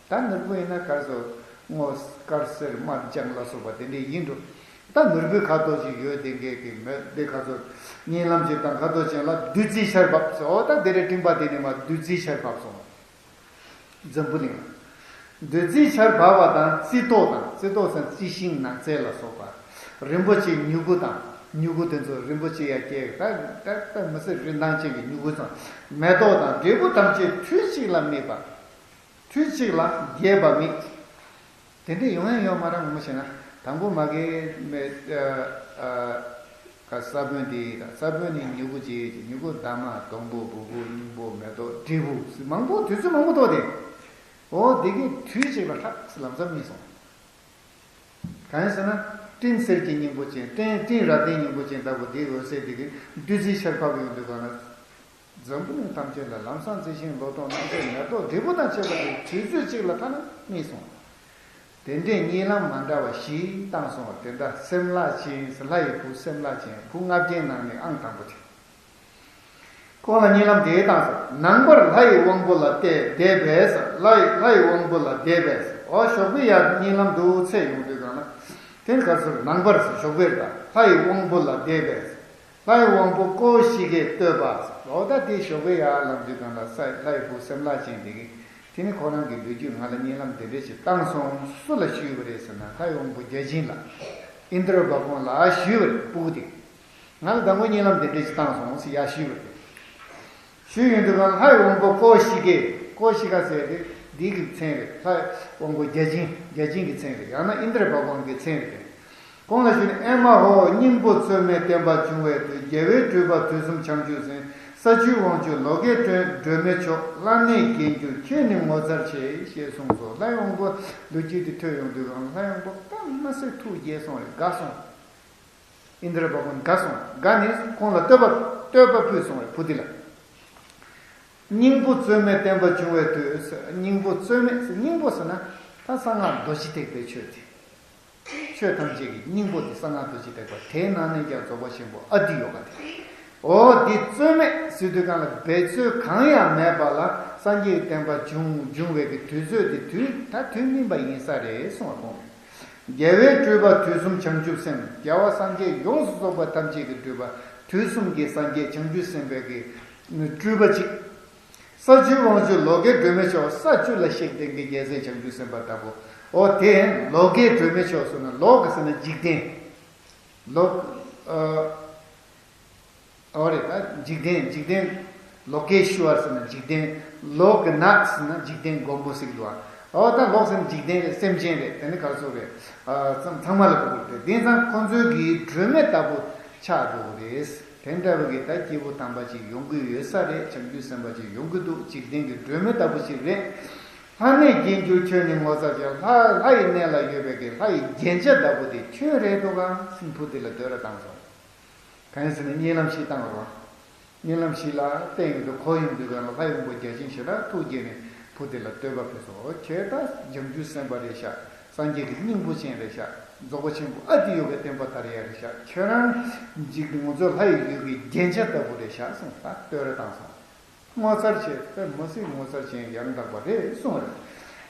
ད་ནོར་བུ་ཡིན་ན་ག་རེ་ཟེར། སྔོ་དཀར་སེར་དམར་ལྗང་ལ་སོགས་པ་དེ་འདྲས་ཡིན་འགྲོ། ད་ནོར་བུའི་ཁ་དོག་ཅིག་ཡོད་དེ་འགས་ཀྱི་མེད་དེ་ག་ཚོད། གཉིད་ལམ་ཅིག་དང་ཁ་དོག་ཅན་ལ་བདུད་རྩི་ཆར་བབས་ཟེར། འོ་ད་དེ་རེད། སྤྲིན་པ་དེ་ནི་མ་བདུད་རྩི་ཆར་བབས་སོང་། འཛམ་བུ་གླིང་ལ། བདུད་རྩི་ཆར་བབས་པ་དང་རྩི་ཏོག་དང་། རྩི་ཏོག་ཟེར་རྩི་ཤིང་ནགས་ཚལ་ལ་སོགས་པ། རིན་པོ་ཆེའི་མྱུ་གུ་དང་། མྱུ་གུ་དེ་ཚོ་རིན་པོ་ཆེ་ཡ་སྐྱེ་ད་ད་ད་མི་སྲིད་རིན་ཐང་ཅན་གྱི་མྱུ་གུ་ཚང་། མེ་ཏོག་དང་འབྲས་བུ་ཐམས་ཅད་དུས་གཅིག་ལ་རྨིས་པ། དུས་གཅིག་ལ་རྒྱས་པ་རྨིས། དེ་འདྲས་ཡོང་ཡང་ཡོད་མ་རེད། ངོ་མ་བྱས་ན་དང་པོ་མ་གི་མེ་ཨ་ཨ་ག་ས་བོན་དེ་དང་། ས་བོན་ནི་མྱུ་གུ་བྱས་ཀྱི། མྱུ་གུ་འདབ་མ། སྡོང་པོ། སྦུ་གུ། སྙིང་པོ། མེ་ཏོག་འབྲས་བུ་མང་པོ་དུས་ཚོད་མང་པོ་ཐོག་དེ། འོ་དེ་གི་དུས་གཅིག་ལ་ཧྲག་ལམ་སང་རྨིས་སོང་། གང་ཡིན་ཟེར་ན། སྤྲིན་གསེར་གྱི་སྙིང་པོ་ཅན། སྤྲིན་སྤྲིན་རཏྣའི་སྙིང་པོ་ཅན་ལྟ་བུ་དེའི་འོད་ཟེར་དེ་གི་བདུད་རྩི་ཆར་བབས་ཡོང་དུས་གང་ན། འཛམ་བུ་གླིང་ཐམས་ཅད་ལ་ལམ་སང་རྩི་ཤིང་ལོ་ཏོག་ནགས་ཚལ་མེ་ཏོག་འབྲས་བུ་དང་བཅས་པ་དེ་དུས་ཚོད་གཅིག་ལ་ཐ་ན་རྨིས་སོང་། དེ་འདྲའི་གཉིད་ལམ་མ་འདྲ་བ་བཞི་བཏང་སོང་བ་དེ་འདྲ་སེམས་ལྷ་ཅན་ཟེར། ལྷ་ཡི་བུ་སེམས་ལྷ་ཅན། བུ་ལྔ་བརྒྱའི་ནང་ནས་ཨང་དང་པོ་དེ། ཁོང་ལ་གཉིད་ལམ་དེ་བཏང་སོང་། ནངས་པར་ལྷ་ཡི་དབང་པོ་ལ་བལྟས་བསྡད་པས་ཟེར། ལྷ་ཡི་ལྷ་ཡི་དབང་པོ་ལ་བསྡད་པས་ཟེར། འོ་ཞོགས་པའི་ཡར་གཉིད་ལམ་འདུག་ཚེ་ཡོང་དུས་གང་ན། དེ་ག་ཚོད་ནངས་པར་ཟེར། ཞོགས་པའི་ད་ལྷ་ཡི་དབང་པོ་ལ་བསྡད་པས་ཟེར། ལྷའི་དབང་པོ་ཀོའུ་ཤི་ཀས་བསྟོད་པ། འོ་ད་དེ་ཞོགས་པའི་ཡར་ལངས་དུས་གང་ལ་ས་ལྷའི་བུ་སེམས་ལྷ་ཅན་དེ་གིས་དེ་ནི་ཁོ་རང་གི་ལོ་རྒྱུས་ང་ལ་གཉིད་ལམ་དེ་འདྲ་ཞིག་བཏང་སོང་། སུ་ལ་ཞུས་པ་རེད་ཟེར་ན། ལྷའི་དབང་པོ་བརྒྱ་བྱིན་ལ། ཨིནྡྲ་བྷ་ག་ཝན་ལ་ཞུས་པ་རེད། སྤུ་གུ་དེ་ང་ལ་དང་པོ་གཉིད་ལམ་དེ་འདྲ་ཞིག་བཏང་སོང་ཟེར་ཡར་ཞུས་པ་རེད། ཞུས་ཡོང་དུས་གང་ལྷའི་དབང་པོ་ཀོའུ་ཤི་ཀས། ཀོའུ་ཤི་ཀ་ཟེར་དེ་འདི་གི་མཚན་རེད། ལྷའི་དབང་པོ་བརྒྱ་བྱིན། བརྒྱ་བྱིན་གྱི་མཚན་རེད། ཡང་ན་ཨིནྡྲ་བྷ་ག་ཝན་གྱི་མཚན་རེད། གང་ལ་ཞུས་ན། ཨེ་མ་ཧོ། སྙིང་པོ་བཙོ་མའི་བསྟན་པ་འབྱུང་བའི་དུས། རྒྱལ་བའི་སྤྲུལ་པ་དུས་གསུམ་བྱང་ཆུབ་སེམས། ས་བཅུའི་དབང་ཕྱུག་ལོ་ཀའི་སྒྲོན་སྒྲོན་མེ་མཆོག་བླ་གནས་རྒྱན་གྱུར་ཁྱོད་ནི་ངོ་མཚར་ཆེ། ཞེས་གསུངས་སོ། ལྷའི་དབང་པོ་ལོ་རྒྱུས་དེ་ཐོས་ཡོང་དུས་གང་ལྷའི་དབང་པོ་དཔེ་མི་སྲིད་ཐུགས་དགྱེས་སོང་རེད། དགའ་སོང་། ཨིནྡྲ་བྷ་ག་ཝན་དགའ་སོང་། དགའ་ནས་ཁོང་ལ་བསྟོད་པ་བསྟོད་པ་ཕུལ་སོང་རེད། བུ་དེ་ལ། སྙིང་པོ་བཙོ་མའི་བསྟན་པ་འབྱུང་བའི་དུས། སྙིང་པོ་བཙོ་མའི། སྙིང་པོ་ཟེར་ན་ད་གསང་སྔགས་རྡོ་རྗེ་ཐེག་པའི་ཆོས་དེ། ཆོས་ཐམས་ཅད་ཀྱི་སྙིང་པོ་དེ་གསང་སྔགས་རྡོ་རྗེ་ཐེག་པ། དེའི་ནང་ནས་ཀྱང་རྫོགས་པ་ཆེན་པོ་ཨ་ཏི་ཡོ་ག་དེ། འོ་འདི་བཙོ་མའི་ཟེར་དུས་གང་ལ་འབད་རྩོལ་གང་ཡང་མེད་པ་ལ་སངས་རྒྱས་བསྟན་པ་འབྱུང་འབྱུང་བའི་གི་དུས་ཚོད་དེ་དུས་ད་དུས་སྨིན་པ་ཡིན་ས་རེད་གསུངས་པ་དགོངས་རེད། རྒྱལ་བའི་སྤྲུལ་པ་དུས་གསུམ་བྱང་ཆུབ་སེམས། རྒྱལ་བ་སངས་རྒྱས་ཡོངས་སུ་རྫོགས་པ་ཐམས་ཅད་ཀྱི་སྤྲུལ་པ། དུས་གསུམ་གྱི་སངས་རྒྱས་བྱང་ཆུབ་སེམས་དཔའི་གི་སྤྲུལ་པ་གཅིག། ས་བཅུའི་དབང་ཕྱུག་ལོ་ཀའི་སྒྲོན་མེ་མཆོག། ས་བཅུ་ལ་གཤེགས་ལྡན་གྱི་རྒྱལ་སྲས་བྱང་ཆུབ་སེམས་དཔའ་ལྟ་བུ། འོ་དེ་ལོ་ཀའི་སྒྲོན་མེ་མཆོག་ཟེར་ན། ལོ་ཀ་ཟེར་ན་འཇིག་རྟེན། ལོ། ཨ། འོ་རེད། ད་འཇིག་རྟེན། འཇིག་རྟེན། ལོ་ཀེ་ཤྭ་ར་ཟེར་ན་འཇིག་རྟེན། ལོ་ཀ་ནཱཐ་ཟེར་ན་འཇིག་རྟེན་མགོན་པོ་ཟེར་གྱི་འདུག་ཨ། འོ་ད་ལོ་ཟེར་ན་འཇིག་རྟེན་རེད། སེམས་ཅན་རེད། དེ་ནི་ག་རེ་ཟེར་རེད། ཨ། ཚང་ཚང་མ་ལ་གོ་དགོས་རེད། དེ་ཙང་ཁོ་ཚོའི་གི་སྒྲོན་མེ་ལྟ་བུ་ཆགས་འགྲོ་གི་རེད། དེ་འདྲ་བའི་གི་ད་སྐྱེས་བུ་དམ་པ་ཅིག་ཡོང་གི་ཡོད་ས་རེད། བྱང་ཆུབ་སེམས་དཔའ་ཅིག་ཡོང་གི་འདུག་འཇིག་རྟེན་གྱི་སྒྲོན་མེ་ལྟ་བུ་ཅིག་རེད། ལྷ་གནས་རྒྱན་གྱུར་ཁྱོད་ནི་ངོ་མཚར་ཆེ། ལྷ་ལྷ་ཡི་གནས་ལ་ཡོད་པའི་གི་ལྷ་ཡི་རྒྱན་ཆ་ལྟ་བུ་དེ་ཁྱོད་རེད་འདུག་གམ་ཟེར་བུ་དེ་ལ་བསྟོད་ར་བཏང་སོང་། གང་ཡིན་ཟེར་ན་གཉིད་ལམ་བཞི་བཏང་བ་རེད་བ། གཉིད་ལམ་བཞི་ལ་བལྟས་ཡོང་དུས་གོ་ཡོང་དུས་གང་ལ་ལྷའི་དབང་པོ་བརྒྱ་བྱིན་ཞེ་དྲག་ཐུགས་དགྱེས་ནས་བུ་དེ་ལ་བསྟོད་པ་ཕུལ་སོང་། ཁྱེད་ད་བྱང་ཆུབ་སེམས་དཔའ་རེད་ཤག་སངས་རྒྱས་ཀྱི་སྙིང་པོ་ཅན་རེད་ཤག་རྫོགས་པ་ཆེན་པོ་ཨ་ཏི་ཡོ་གའི་བསྟན་པ་དར་ཡག་རེད་ཤག་ཁྱོད་རང་འཇིག་རྟེན་ང་ཚོ་ལྷ་ཡི་ཡུལ་གྱི་རྒྱན་ཆ་ལྟ་བུ་རེད་ཤག་གསུངས། ད་བསྟོད་ར་བཏང་སོང་། ངོ་མཚར་ཆེ། དཔེ་མི་སྲིད་ངོ་མཚར་ཅན་ཡང་དག་པ་རེད་གསུངས་པ་རེད།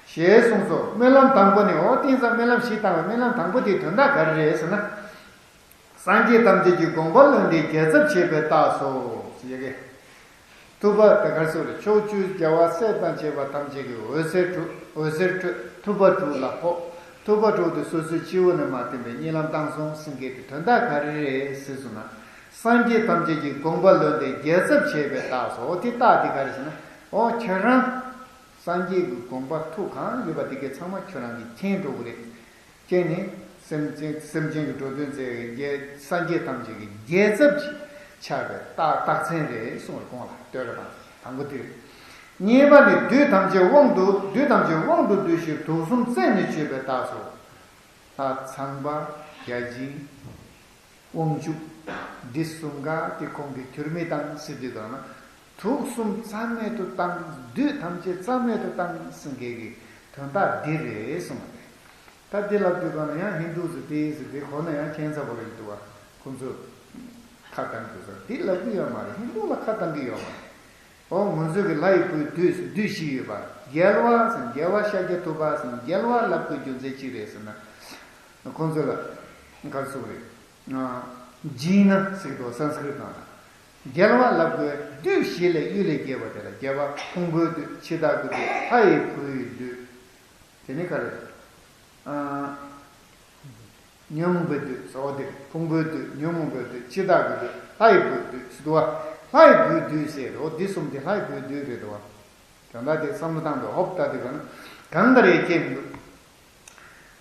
ཞེས་གསུངས་སོ། སྨོན་ལམ་དང་པོ་ནི། འོ་དེང་སང་སྨོན་ལམ་བཞི་བཏང་བའི་སྨོན་ལམ་དང་པོ་དེའི་དོན་དག་ག་རེ་རེད་ཟེར་ན། སངས་རྒྱས་ཐམས་ཅད་ཀྱི་དགོངས་པ་ལོན་ཏེ་རྒྱལ་ཚབ་བྱེད་པའི་རྟགས་སོ། ཡ་གི། ཐུབ་པ་དེ་གར་སོགས་ཕྱོགས་བཅུའི་རྒྱལ་བ་སྲས་དང་བཅས་པ་ཐམས་ཅད་ཀྱི་འོད་ཟེར་འཕྲོས། འོད་ཟེར་འཕྲོས། ཐུབ་པ་དྲུག་ལ་ཕོག་ཐུབ་པ་དྲུག་དེ་སོ་སོའི་སྤྱི་བོ་ནས་མར་བསྟན་པའི་གཉིད་ལམ་བཏང་སོང་ཟེར་མཁན་དེ་དོན་དག་ག་རེ་རེད་ཟེར་སོང་ན། སངས་རྒྱས་ཐམས་ཅད་ཀྱི་དགོངས་པ་ལོན་ཏེ་རྒྱལ་ཚབ་བྱེད་པའི་རྟགས་སོ། དེ་རྟགས་དེ་ག་རེ་ཟེར་ན། འོ་ཁྱེད་རང་སངས་རྒྱས་ཀྱི་དགོངས་པ་ཐུགས་གང་ཡོད་པ་དེ་གའི་ཚང་མ་ཁྱོད་རང་གིས་མཁྱེན་འགྲོ་གི་རེད། ཁྱེད་ནི་སེམས་ཅན་སེམས་ཅན་གྱི་འགྲོ་དོན་མཛད་པའི་རྒྱལ་སངས་རྒྱས་ཐམས་ཅད་ཀྱི་རྒྱལ་ཚབ་ཅིག་ཆགས་པའི་རྟགས་རྟགས་མཚན་རེད་གསུངས་པར་དགོངས་ལ་བསྟོད་ར་དང་དང་པོ་དེ་རེད། གཉིས་པ་ནི་བདུད་ཐམས་ཅད་དབང་དུ་བདུད་ཐམས་ཅད་དབང་དུ་བསྡུས་ཤིང་དུག་གསུམ་རྩད་ནས་གཅོད་པའི་རྟགས་སོ། ལྷ་ཚངས་པ། བརྒྱ་བྱིན། དབང་ཕྱུག་འདི་གསུམ་ཀ་དེ་ཁོང་གི་ཁྱུར་མིད་བཏང་ཟེར་དུས་གང་ན། དུག་གསུམ་རྩ་མེད་དུ་བཏང་། བདུད་ཐམས་ཅད་རྩ་མེད་དུ་བཏང་ཟེར་མཁན་གྱི་དོན་དག་འདི་རེད་གསུངས་པ་རེད། ད་འདི་ལབ་དུས་གང་ལ་ཡང་ཧིན་དུ་ཟེར་དེ་ཟེར་དེ་གོ་ན་ཡང་ཁྱད་མཚར་པོ་རེད་འདུག་བ། ཁོང་ཚོས་ཁ་བཏང་དུས་ཟེར་དེ་ལབ་ཀྱི་ཡོད་མ་རེད། ཧིན་དུ་ལ་ཁ་བཏང་གི་ཡོད་མ་རེད། འོ་ང་ཚོ་གི་ལྷ་ཡི་བུའི་བདུད་ཟེར་བདུད་བཞི་ཡོད་པ། རྒྱལ་བ་ཟེར་རྒྱལ་བ་ཤཱཀྱ་ཐུབ་པ་ཟེར་རྒྱལ་བ་ལབ་དགོས་རྒྱུ་མཚན་ཅི་རེད་ཟེར་ན། ཁོང་ཚོ་ལ་ག་རེ་ཟེར་དགོས་རེད། ཨ། ཇི་ན་ཟེར་གི་འདུག་སཾ་སྐྲྀ་ཏ་ནང་ལ། རྒྱལ་བ་ལབ་དགོས། བདུད་བཞི་ལས་གཡུལ་ལས་རྒྱལ་བ་དེ་ལ་རྒྱལ་བ་ཕུང་པོའི་བདུད་འཆི་བདག་གི་བདུད་ལྷ་ཡི་བུའི་བདུད། དེ་ནི་ག་རེ་རེད། ཨ། ཉོན་མོངས་པའི་བདུད་ཟེར་བ་དེ་རེད། ཕུང་པོའི་བདུད་ཉོན་མོངས་པའི་བདུད་འཆི་བདག་གི་བདུད་ལྷ་ཡི་བུའི་བདུད་ཟེར་འདུག་བ། ལྷ་ཡི་བུའི་བདུད་ཟེར་རོ། འདི་གསུམ་དེ་ལྷ་ཡི་བུའི་བདུད་རེད་འདུག་བ། དོན་དག་དེ་བསམ་བློ་བཏང་དུས་ཧོབ་ལྟ་དུས་གང་གང་ལྟར་ཡང་སྐྱེ་མི་འདུག་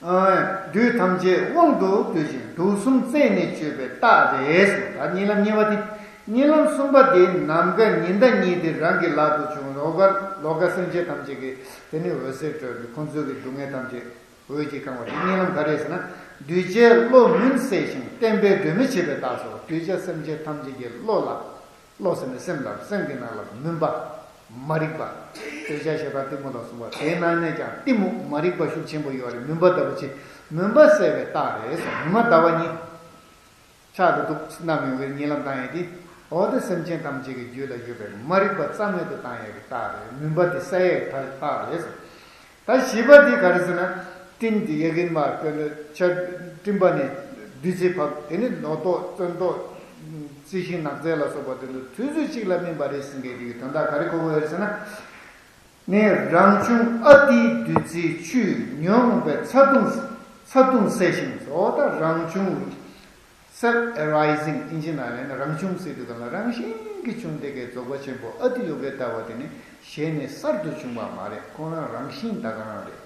ཨ། བདུད་ཐམས་ཅད་དབང་དུ་བསྡུས་ཤིང་དུག་གསུམ་རྩད་ནས་གཅོད་པའི་རྟགས་རེད་གསུངས། ད་གཉིད་ལམ་གཉིས་པ་དེ། གཉིད་ལམ་གསུམ་པ་དེ་ནམ་མཁའི་ཉི་ཟླ་གཉིས་དེ་རང་གི་ལག་ཏུ་བྱུང་། ལོ་ཀ་ལོ་ཀ་སེམས་ཅན་ཐམས་ཅད་ཀྱི་དེ་ནི་འོད་ཟེར་སྤྲོས་ནས་ཁོང་ཚོའི་གི་སྡུག་བསྔལ་ཐམས་ཅད་འོད་ཀྱིས་བཀང་བ་དེ་གཉིད་ལམ་ག་རེ་ཟེར་ན། གདུལ་བྱའི་བློ་མུན་བསལ་ཞིང་བརྟན་པའི་སྒྲོན་མེ་བྱེད་པའི་རྟགས་སོ། གདུལ་བྱ་སེམས་ཅན་ཐམས་ཅད་ཀྱི་བློ་ལ། བློ་ཟེར་ནས་སེམས་ལ། སེམས་ཀྱི་ནང་ལ་མུན་པ། མ་རིག་པ། གདུལ་བྱ་ཞེས་པ་གཏི་མུག་ལ་གསུངས་པ། དེའི་ནང་ནས་ཀྱང་གཏི་མུག་མ་རིག་པ་ཤུགས་ཆེན་པོ་ཡོད་རེད། མུན་པ་ལྟ་བུ་ཅིག་མུན་པ་བསལ་བའི་རྟགས་རེད་ཟེར། མུན་པ་ཟླ་བ་གཉིས། ཕྱག་ཏུ་གདུགས་བསྣམས་ཡོང་བའི་གཉིད་ལམ་བཏང་ཡས་དེ། འོ་དེ་སེམས་ཅན་ཐམས་ཅད་ཀྱི་རྒྱུད་ལ་ཡོད་པའི་མ་རིག་པ་རྩ་མེད་དུ་བཏང་ཡས་ཀྱི་རྟགས་རེད། མུན་པ་དེ་བསལ་ཡས་ཀྱི་རྟགས་རེད་ཟེར། ད་བཞི་པ་འདི་ག་རེ་ཟེར་ན། སྤྲིན་འདི་ཡ་གིན་མ་དཔེར་ན་ཆར་སྤྲིན་པ་ནས་བདུད་རྩི་བབས། དེ་ནི་ནོག་ཏོག་བཙོན་ཏོག་རྩི་ཤིང་ནགས་ཚལ་ལ་སོགས་པ་དེ་ཚོ་དུས་ཚོད་གཅིག་ལ་སྨིན་པ་རེད་ཟེར་མཁན་དེ་གི་དོན་དག་ག་རེ་གོ་དགོས་ཡོད་ཟེར་ན། ནི་རང་བྱུང་ཨ་ཏིའི་བདུད་རྩིའི་ཆུས་ཉོན་མོངས་པའི་ཚ་གདུང་ཚ་གདུང་བསལ་ཞིང་། འོ་ད་རང་བྱུང་། Self arising ཨིན་ཇི་ནང་ལ་ཡིན་ན་རང་བྱུང་ཟེར་དུས་གང་ལ་རང་བཞིན་གྱིས་བྱུང་བསྡད་མཁན་རྫོགས་པ་ཆེན་པོ་ཨ་ཏི་ཡོ་གའི་ལྟ་བ་དེ་ནི་གཞན་ནས་གསར་དུ་བྱུང་བ་མ་རེད། ཁོ་རང་རང་བཞིན་ད་ག་རང་རེད།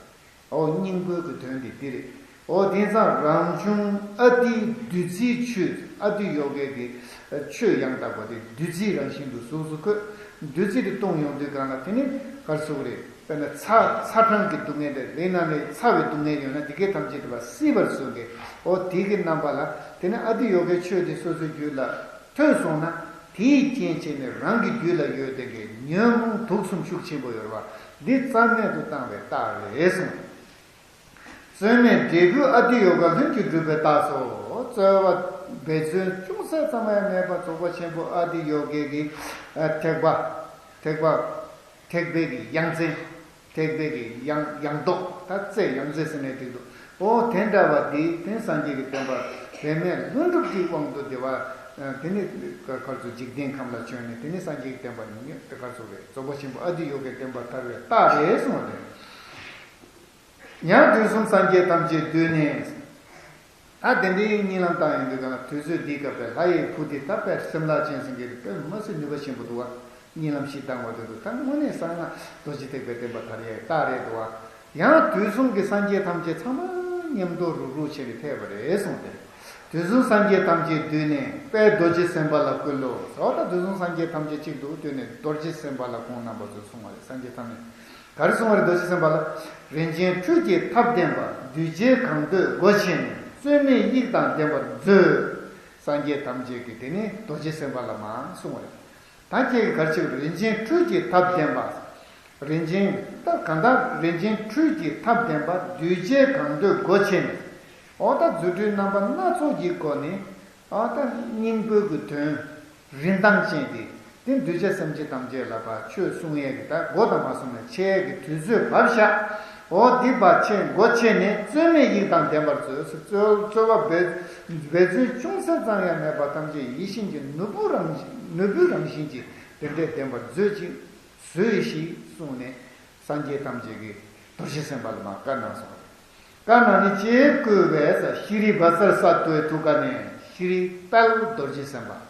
འོ་སྙིང་པོའི་གི་དོན་དེ་འདི་རེད། འོ་དེང་སང་རང་བྱུང་ཨ་ཏིའི་བདུད་རྩིའི་ཆུས། ཨ་ཏི་ཡོ་གའི་གི་ཆོས་ཡང་དག་པ་དེ་བདུད་རྩི་རང་བཞིན་དུ་གཟུགས་སུ་བཀོད། བདུད་རྩི་དེ་བཏུང་ཡོང་དུས་གང་ལ་དེ་ནི་ག་རེ་ཟེར་དགོས་རེད། དཔེར་ན་ཚ་ཚ་གྲང་གི་སྡུག་བསྔལ་དེ་རེད་ན་རེད། ཚ་བའི་སྡུག་བསྔལ་ཡོད་ན་དེ་གའི་ཐམས་ཅད་དེ་བ་བསིལ་བར་བཟོ་མཁན། འོ་དེ་གི་རྣམ་པ་ལ་དེ་ནི་ཨ་ཏི་ཡོ་གའི་ཆོས་དེ་སོ་སོའི་རྒྱུད་ལ་ཐོས་སོང་ན་དེའི་རྐྱེན་བྱས་ནས་རང་གི་རྒྱུད་ལ་ཡོད་བསྡད་མཁན་ཉོན་མོངས་དུག་གསུམ་ཤུགས་ཆེན་པོ་ཡོད་རེད་བ། འདི་རྩ་མེད་དུ་བཏང་བའི་རྟགས་རེད་གསུངས། རྩོལ་མེད་འབྲས་བུ་ཨ་ཏི་ཡོ་ག་ལྷུན་གྱིས་གྲུབ་པའི་རྟགས་སོ། རྩོལ་བ་འབད་བརྩོན་ཅུང་ཟད་ཙམ་ཡང་མེད་པར་རྫོགས་པ་ཆེན་པོ་ཨ་ཏི་ཡོ་གའི་གི་ཨ་ཐེག་པ། ཐེག་པ། ཐེག་པའི་གི་ཡང་རྩེ། ཐེག་པའི་གི་ཡང་ཡང་ལྡོག་ད་རྩེ་ཡང་རྩེ་ཟེར་ནས་འགྲིག་འདུག་འོ་དེ་འདྲ་བ་འདི་དེ་སངས་རྒྱས་ཀྱི་བསྟན་པ་བུད་མེད་ལྷུན་གྲུབ་ཀྱི་དབང་དུ་བདེ་བ། དེ་ནི་ག་རེ་ཟེར་འཇིག་རྟེན་ཁམས་ལ་བྱོན་ནས་དེ་ནི་སངས་རྒྱས་ཀྱི་བསྟན་པ་ནི་ག་རེ་ཟེར་རེད། རྫོགས་པ་ཆེན་པོ་ཨ་ཏི་ཡོ་གའི་བསྟན་པ་དར་བའི་རྟགས་རེད་གསུངས་པ་རེད། ཡང་དུས་གསུམ་སངས་རྒྱས་ཐམས་ཅད་འདུས་ནས། ད་དེ་འདྲའི་གཉིད་ལམ་བཏང་ཡོང་དུས་གང་ལ་དུས་ཚོད་འདིའི་སྐབས་པའི་ལྷ་ཡི་བུ་འདི་ད་དཔེ་སེམས་ལྷག་ཅན་ཟེར་མཁན་དེ་དཔེ་མི་སྲིད་ནུས་པ་ཆེན་པོ་འདུག་བ། གཉིད་ལམ་བཞི་བཏང་བ་དེ་འདུག་ད་དངོས་གནས་གསང་སྔགས་རྡོ་རྗེ་ཐེག་པའི་བསྟན་པ་དར་ཡའི་རྟགས་རེད་འདུག་བ། ཡང་དུས་གསུམ་གྱི་སངས་རྒྱས་ཐམས་ཅད་ཚང་མ་མཉམ་དུ་རུག་རུག་བྱས་ནས་ཕེབས་པ་རེད་གསུངས་ཏེ། དུས་གསུམ་སངས་རྒྱས་ཐམས་ཅད་འདུས་ནས་དཔལ་རྡོ་རྗེ་སེམས་དཔའ་ལ་བསྐུལ་ལོ། འོ་ད་དུས་གསུམ་སངས་རྒྱས་ཐམས་ཅད་གཅིག་ཏུ་འདུས་ནས་རྡོ་རྗེ་སེམས་དཔའ་ལ་ཁོང་རྣམ་པ་ཚོས་གསུངས་པ་རེད། སངས་རྒྱས་ཐམས་ཅད། ག་རེ་གསུངས་པ་རེད། རྡོ་རྗེ་སེམས་དཔའ་ལ། རིན་ཆེན་འཕྲུལ་གྱི་ཐབས་ལྡན་པ། གདུལ་བྱའི་གང་འདོད་སྒོ་ཕྱེ་ནས། རྩོལ་མེད་དབྱིག་དང་ལྡན་པར་མཛོད། སངས་རྒྱས་ཐམས་ཅད་ཀྱིས་དེ་ནི་རྡོ་རྗེ་སེམས་དཔའ་ལ་མར་གསུངས་པ་རེད། ད་ཁྱེད་ཀྱིས་ག་རེ་བྱེད་དགོས། རིན་ཆེན་འཕྲུལ་གྱི་ཐབས་ལྡན་པ། རིན་ཆེན་ད་གང་ལྟར་རིན་ཆེན་འཕྲུལ་གྱི་ཐབས་ལྡན་པ། གདུལ་བྱའི་གང་འདོད་སྒོ་ཕྱེ་ནས། འོ་ད་རྫུ་འཕྲུལ་རྣམ་པ་སྣ་ཚོགས་ཀྱི་སྒོ་ནས། ཨ་ད་སྙིང་པོའི་གི་དོན། རིན་ཐང་ཅན་དེ། དེ་གདུལ་བྱ་སེམས་ཅན་ཐམས་ཅད་ལ་ཕར་ཆོས་གསུང་ཡས་ཀྱི་ད་སྒོ་དང་མ་གསུངས་ནས་ཕྱེ་ཡས་ཀྱི་དུས་ཚོད་བབས་ཤག་འོ་འདི་ཕར་ཕྱེ་སྒོ་ཕྱེ་ནས་རྩོལ་མེད་དབྱིག་དང་ལྡན་པར་མཛོད། རྩོལ་རྩོལ་བ་འབད་འབད་བརྩོན་ཅུང་ཟད་ཙམ་ཡང་མེད་པ་ཐམས་ཅད་ཡིད་བཞིན་གྱི་ནོར་བུ་རང་བཞིན་ནོར་བུ་རང་བཞིན་གྱིས་དེ་འདྲའི་ལྡན་པར་མཛོད་ཅིག་བཟོས་ཤིག་གསུངས་ནས་སངས་རྒྱས་ཐམས་ཅད་ཀྱིས་རྡོ་རྗེ་སེམས་དཔའ་ལ་མར་བཀའ་གནང་སོང་བ་རེད། བཀའ་གནང་ནས་ཅི་བསྐུལ་བས། ཤྲཱི་བཛྲ་སཏྭའི་ཐུགས་ཀ་ནས། ཤྲཱི་དཔལ་རྡོ་རྗེ་སེམས་དཔའ།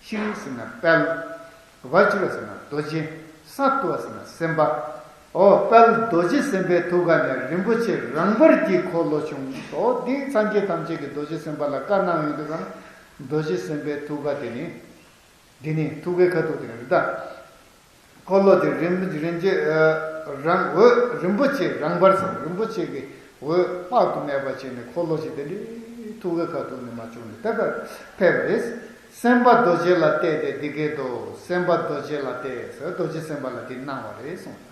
ཤྲཱི་ཟེར་ན་དཔལ། བཛྲ་ཟེར་ན་རྡོ་རྗེ། སཏྭ་ཟེར་ན་སེམས་དཔའ། འོ་དཔལ་རྡོ་རྗེ་སེམས་དཔའི་ཐུགས་ཀ་ནས་རིན་པོ་ཆེ་རངས་པར་གྱི་འཁོར་ལོ་བྱུང་། འོ་འདི་སངས་རྒྱས་ཐམས་ཅད་ཀྱིས་རྡོ་རྗེ་སེམས་དཔའ་ལ་བཀའ་གནང་ཡོང་དུས་གང་རྡོ་རྗེ་སེམས་དཔའི་ཐུགས་ཀ་དེ་ནི། འདི་ནི་ཐུགས་ཀའི་ཁ་ཐུག་དེ་ནི་རེད་ད། འཁོར་ལོ་དེ་རིན་རིན་ཆེན་རང་འོད་རིན་པོ་ཆེ་རངས་པར་སོང་། རིན་པོ་ཆེ་གི་འོད་དཔག་ཏུ་མེད་པ་བྱས་ནས་འཁོར་ལོ་ཞིག་དེ་འདྲའི་ཐུགས་ཀའི་ཁ་ཐུག་ནས་མར་བྱུང་ནས་དེ་ལྟར་ཕེབས་པ་རེད། སེམས་དཔའ་རྡོ་རྗེ་ལ་གཏད་དེ་འདི་སྐད་དོ། སེམས་དཔའ་རྡོ་རྗེ་ལ་གཏད་ཟེར་རྡོ་རྗེ་སེམས་དཔའ་ལ་འདི་གནང་བ་རེད་གསུངས།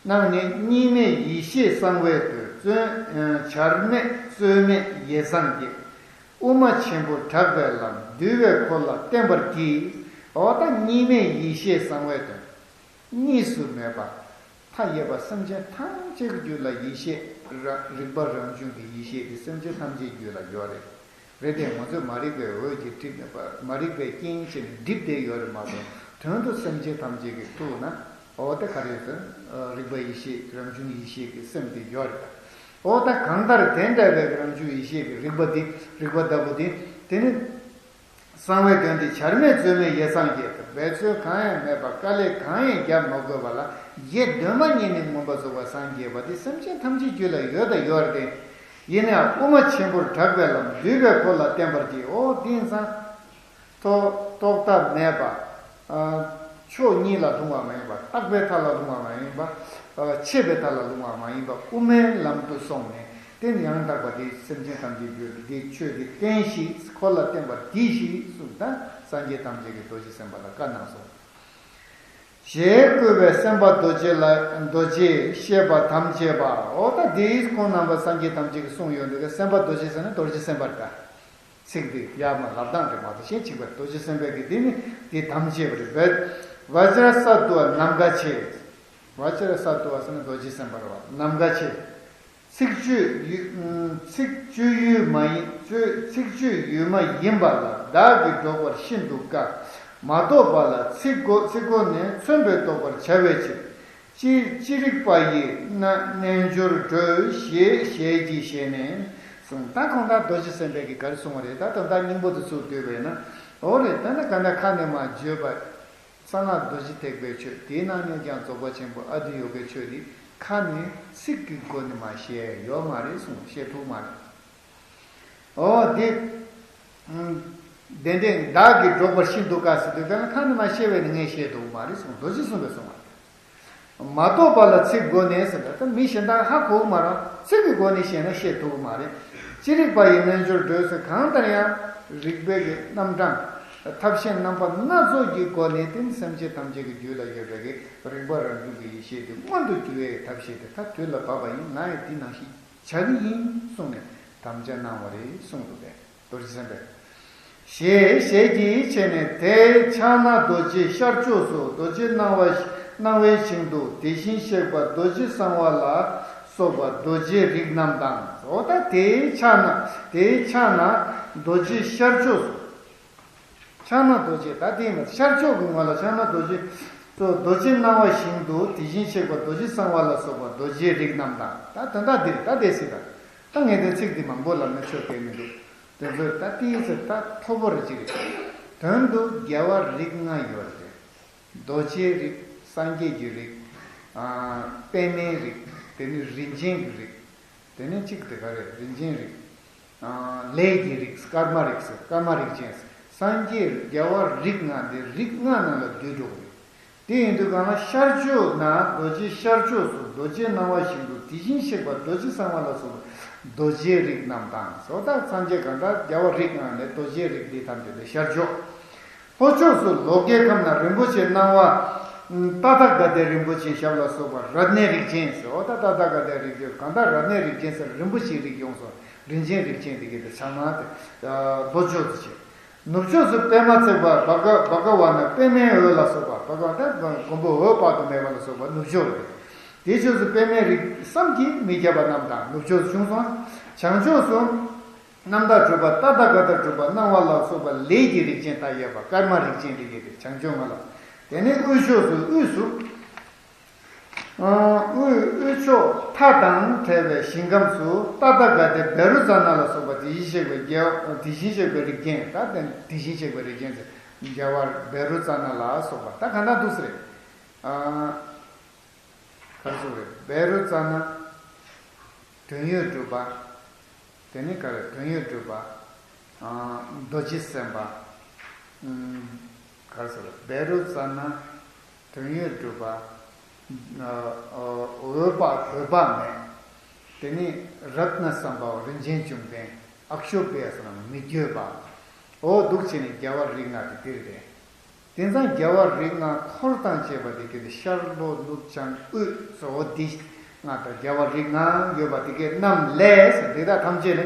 གནང་ནས་གཉིས་མེད་ཡེ་ཤེས་གསང་བའི་དོན། བརྩོན་བྱར་མེད་རྩོལ་མེད་ཡེ་སངས་རྒྱས། དབུ་མ་ཆེན་པོར་གྲགས་པའི་ལམ། འདུལ་བའི་འཁོར་ལ་བསྟན་པར་བགྱི། འོ་ད་གཉིས་མེད་ཡེ་ཤེས་གསང་བའི་དོན། གཉིས་སུ་མེད་པ། མཐའ་ཡས་པ་སེམས་ཅན་ཐམས་ཅད་ཀྱི་རྒྱུད་ལ་ཡེ་ཤེས་ར་རིག་པ་རང་བྱུང་གི་ཡེ་ཤེས་དེ་སེམས་ཅན་ཐམས་ཅད་རྒྱུད་ལ་ཡོད་རེད། རེད་དེ་ང་ཚོས་མ་རིག་པའི་འོད་ཀྱིས་བསྒྲིབས་པ་མ་རིག་པའི་རྐྱེན་བྱས་ནས་བསྒྲིབས་བསྡད་ཡོད་རེད་མ་གཏོགས་དོན་དུ་སེམས་ཅན་ཐམས་ཅད་ཀྱི་ཐུགས་ན་འོ་དེ་ག་རེ་ཟེར། རིག་པ་ཡེ་ཤེས་རང་བྱུང་ཡེ་ཤེས་ཀྱི་སེམས་དེ་ཡོད་རེད། འོ་ད་གང་ལྟར་དེ་འདྲ་བའི་རང་བྱུང་ཡེ་ཤེས་ཀྱི་རིག་པ་འདི་རིག་པ་ལྟ་བུ་འདི་དེ་ནི། གསང་བའི་དོན་དེ་བྱར་མེད་རྩོལ་མེད་ཡེ་སངས་རྒྱས། འབད་རྩོལ་གང་ཡང་མེད་པར་དཀའ་ལས་གང་ཡང་བརྒྱབ་མ་དགོས་པ་ལ་ཡེ་གདོད་མ་ཉིད་ནས་མངོན་པར་རྫོགས་པར་སངས་རྒྱས་པ་དེ་སེམས་ཅན་ཐམས་ཅད་རྒྱུད་ལ་ཡོད་དང་ཡོད་རེད་དེ། ཡིན་ནའང་དབུ་མ་ཆེན་པོར་གྲགས་པའི་ལམ་འདུལ་བའི་འཁོར་ལ་བསྟན་པར་བགྱི། འོ་དེ་ཡིན་ཙང་། ཐོག་ཐོག་མཐའ་མེད་པ། ཕྱོགས་གཉིས་ལ་ལྷུང་བ་མ་ཡིན་པ། རྟག་པའི་མཐའ་ལ་ལྷུང་བ་མ་ཡིན་པ། ཆད་པའི་མཐའ་ལ་ལྷུང་བ་མ་ཡིན་པ། དབུ་མའི་ལམ་དུ་སོང་ནས་དེ་ནི་ཡང་དག་པ་དེ་སེམས་ཅན་ཐམས་ཅད་རྒྱུད་དེ་ཆོས་དེ་བསྟན་ཞིག་འཁོར་ལ་བསྟན་པར་བགྱི་ཞིག་གསུངས། ད་སངས་རྒྱས་ཐམས་ཅད་ཀྱིས་རྡོ་རྗེ་སེམས་དཔའ་ལ་བཀའ་གནང་སོང་། ཞེས་བསྐུལ་བས་སེམས་དཔའ་རྡོ་རྗེ་ལ་རྡོ་རྗེས་བཤད་པ་དམ་བཅས་པ། འོ་ད་དེས་ཁོང་རྣམ་པ་སངས་རྒྱས་ཐམས་ཅད་ཀྱིས་གསུངས་ཡོད་འདུག་ག་སེམས་དཔའ་རྡོ་རྗེ་ཟེར་ན་རྡོ་རྗེ་སེམས་དཔའ་རེད་ད། ཚིག་འདི་ཡར་མར་ལབ་སྟངས་དེ་མ་གཏོགས་གཞན་གཅིག་པ་རེད། རྡོ་རྗེ་སེམས་དཔའ་གི་འདི་ནི་འདི་དམ་བཅས་པ་རེད། བཛྲ་སཏྭ་ནམ་མཁའ་ཕྱེད། བཛྲ་སཏྭ་ཟེར་ན་རྡོ་རྗེ་སེམས་དཔའ་རེད་བ། ནམ་མཁའ་ཕྱེད། ཚིག་བརྗོད་ཡུལ་ཚིག་བརྗོད་ཡུལ་མ་ཡིན། ཚིག་བརྗོད་ཡུལ་མ་ཡིན་པ་ལ་བདག་གིས་སྒྲོག་པར་ཤིན་ཏུ་དཀའ། མ་རྟོགས་པ་ལ་ཚིག་གོ་ཚིག་གོ་ནས་མཚོན་པས་རྟོགས་པར་བྱ་བའི་ཕྱིར། ཅི་ཅི་རིགས་པ་ཡི་རྣལ་འབྱོར་གྲོལ་ཞེས་ཞལ་གྱིས་བཞེས་ནས་གསུངས། ད་གང་ལྟར་རྡོ་རྗེ་སེམས་དཔའ་གིས་ག་རེ་གསུངས་པ་རེད། ད་དོན་དག་སྙིང་པོ་དེ་ཚུར་བསྡུས་པས་ན། འོ་རེད། ད་ནི་ག་འདྲ་ཁ་ནས་མ་བརྗོད་པ། གསང་སྔགས་རྡོ་རྗེ་ཐེག་པའི་ཆོས་དེའི་ནང་ནས་ཀྱང་རྫོགས་པ་ཆེན་པོ་ཨ་ཏི་ཡོ་གའི་ཆོས་འདི་ཁ་ནས་ཚིག་གི་སྒོ་ནས་མ་བཤད་ཡོད་མ་རེད་གསུངས། བཤད་ཐུབ་མ་རེད། འོ་འདི། ཏན་ཏན་བདག་གིས་སྒྲོག་པར་ཤིན་ཏུ་དཀའ་ཟེར་དུས་གང་ལ་ཁ་ནས་མ་བཤད་པས་ནི་ངས་བཤད་ཐུབ་མ་རེད་གསུངས། རྡོ་རྗེ་གསུངས་པས་གསུངས་པ་རེད། མ་རྟོགས་པ་ལ་ཚིག་སྒོ་ནས་ཟེར་ད་མི་གཞན་དག་ཧ་གོ་གི་མ་རེད། ཚིག་གི་སྒོ་ནས་བཤད་ན་བཤད་ཐུབ་ཀྱི་མ་རེད། ཅི་རིགས་པ་ཡི་རྣལ་འབྱོར་གྲོལ་ཟེར་གང་ལྟར་ཡང་རིགས་པའི་གི་རྣམ་གྲངས་ཐབས་ཤེས་རྣམ་པ་སྣ་ཚོགས་ཀྱི་སྒོ་ནས་དེ་ནི་སེམས་ཅན་ཐམས་ཅད་ཀྱི་རྒྱུད་ལ་ཡོད་པའི་གི་རིག་པ་རང་བྱུང་གི་ཡེ་ཤེས་དེ་མངོན་དུ་གྱུར་བའི་ཐབས་ཤེས་དེ་ད་དུས་ལ་བབ་པ་ཡིན། ང་ཡང་དེ་ནང་བཞིན་བྱ་གི་ཡིན་གསུངས་ནས་དམ་བཅའ་གནང་བ་རེད་གསུངས་འདུག་པས། རྡོ་རྗེ་སེམས་དཔས། ཞེས་ཞལ་གྱིས་བྱས་ནས་དེའི་ཕྱག་ན་རྡོ་རྗེ་ཤར་ཕྱོགས་སུ་རྡོ་རྗེ་སྣང་བ་སྣང་བའི་ཞིང་དུ་དེ་བཞིན་གཤེགས་པ་རྡོ་རྗེ་གསང་བ་ལ་སོགས་པ་རྡོ་རྗེའི་རིགས་རྣམས་དང་། འོ་ད་དེའི་ཕྱག་ན་དེའི་ཕྱག་ན་རྡོ་རྗེ་ཤར་ཕྱོགས་སུ། ཕྱག་ན་རྡོ་རྗེ་ད་དེ་ཡིན་པ་ཤར་ཕྱོགས་ཀྱི་ངོས་ལ་ཕྱག་ན་རྡོ་རྗེ་སོགས་རྡོ་རྗེ་སྣང་བ་ཞིང་དུ་དེ་བཞིན་གཤེགས་པ་རྡོ་རྗེ་གསང་བ་ལ་སོགས་པ་རྡོ་རྗེའི་རིགས་རྣམས་དང་། ད་དོན་དག་འདིར་ད་དེ་སྲིད་ད་ད་ངས་དེ་ཚིག་འདི་མང་པོ་ལབ་ན་ཆོ་གས་མི་འདུག་དེ་ཚོས་ད་ཏིའི་ཚེ་ད་མཐོ་པོ་རེ་ཅིག་རེད། དོན་དུ་རྒྱལ་བ་རིགས་ལྔ་ཡོད་རེད། རྡོ་རྗེའི་རིགས། སངས་རྒྱས་ཀྱི་རིགས། ཨ། པདྨའི་རིགས། དེ་ནི་རིན་ཆེན་གྱི་རིགས། དེ་ནི་གཅིག་དེ་ག་རེད། རིན་ཆེན་རིགས། ཨ། ལས་ཀྱི་རིགས། སྐར་མ་རིགས་སུ་སྐར་མ་རིགས་ཅན། སངས་རྒྱས་རྒྱལ་བ་རིགས་ལྔ་འདི་རིགས་ལྔ་ནང་ལ་འདུས་འགྲོ་གི་རེད། དེ་ཡིན་དུས་གང་ལ་ཤར་ཕྱོགས་ན་རྡོ་རྗེ་ཤར་ཕྱོགས་སུ་རྡོ་རྗེ་སྣང་བ་ཞིང་དུ་དེ་བཞིན་གཤེགས་པ་རྡོ་རྗེ་གསང་བ་ལ་སོགས་པ་རྡོ་རྗེའི་རིགས་རྣམས་དང་། སོ་ད་སངས་རྒྱས་གང་དག་རྒྱལ་བ་རིགས་ལྔ་ནས་རྡོ་རྗེའི་རིགས་འདི་ཐམས་ཅད་དེ་ཤར་ཕྱོགས། ལྷོ་ཕྱོགས་སུ་ལོ་ཀའི་ཁམས་ན་རིན་པོ་ཆེ་སྣང་བ། ཏ་ཐཱ་ག་ཏའི་རིན་པོ་ཆེའི་ཞབས་ལ་སོགས་པ་རཏྣའི་རིགས་ཅན་ཟེར། འོ་ད་ཏ་ཐཱ་ག་ཏའི་རིགས་ཅན་གང་དག་རཏྣའི་རིགས་ཅན་ཟེར་རིན་པོ་ཆེའི་རིགས་ཡོངས་སུ་རིན་ཆེན་རིགས་ཅན་དེ་གའི་དེ་ཕྱག་ན་དེ། ལྷོ་ཕྱོགས་སུ་བྱེད། ནུབ་ཕྱོགས་སུ་པདྨ་བརྩེགས་པ་བྷ་ག་བྷ་ག་ཝ་ན་པདྨའི་འོད་ལ་སོགས་པ་བྷ་ག་ཝ་ན་མགོན་པོ་འོད་དཔག་ཏུ་མེད་པ་ལ་སོགས་པ་ནུབ་ཕྱོགས་རེད། དེའི་ཕྱོགས་སུ་པདྨའི་རིགས་བསམ་གྱིས་མི་ཁྱབ་པ་རྣམས་དང་ནུབ་ཕྱོགས་སུ་བྱུང་སོང་། བྱང་ཕྱོགས་སུ། རྣམ་དག་གྲུབ་པ་ཏ་ཐཱ་ག་ཏ་གྲུབ་པ་སྣང་བ་ལ་སོགས་པ་ལས་ཀྱི་རིགས་ཅན་དག་ཡོད་པ་སྐར་མ་རིགས་ཅན་རིགས་ཡོད་པའི་བྱང་ཕྱོགས་ལྔ་ལ། དེ་ནས་དབུས་ཕྱོགས་སུ་དབུས་སུ། དབུས་དབུས་ཕྱོགས་མཐའ་དང་བྲལ་བའི་ཞིང་ཁམས་སུ་ཏ་ཐཱ་ག་ཏའི་བཻ་རོ་ཙ་ན་ལ་སོགས་པ་དེ་བཞིན་གཤེགས་པའི་རྒྱལ་དེ་བཞིན་གཤེགས་པའི་རིགས་ཅན་ད་དེ་བཞིན་གཤེགས་པའི་རིགས་ཅན་ཟེར་རྒྱལ་བ་བཻ་རོ་ཙ་ན་ལ་སོགས་པ་ད་ག་ན་འདུག་ཟེར། ག་རེ་ཟེར་བའི་བཻ་རོ་ཙ་ན། དོན་ཡོད་གྲུབ་པ། དེ་ནི་ག་རེ་དོན་ཡོད་གྲུབ་པ། རྡོ་རྗེ་སེམས་དཔའ། ག་རེ་ཟེར་བའི་བཻ་རོ་ཙ་ན། དོན་ཡོད་གྲུབ་པ། འོད་དཔག་འོད་དཔག་མེད། དེ་ནི་རཏྣ་སམ་བྷ་ཝ་རིན་ཆེན་བཅོམ་ལྡན། ཨཀྵོ་པི་ཡ་ཟེར་ན་མི་བསྐྱོད་པ། འོ་འདུག་བྱས་ནས་རྒྱལ་བ་རིགས་ལྔ་དེ་འདིར་རེད། དེང་སང་རྒྱལ་བ་རིགས་ལྔ་འཁོར་དང་བཅས་པ་དེ་ག་དེ་ཤར་ལྷོ་ནུབ་བྱང་དབུས་སོགས་འདི་ལྔ་དང་རྒྱལ་བ་རིགས་ལྔ་ཡོད་པ་དེ་གའི་རྣམས་ལས་དེ་དག་ཐམས་ཅད་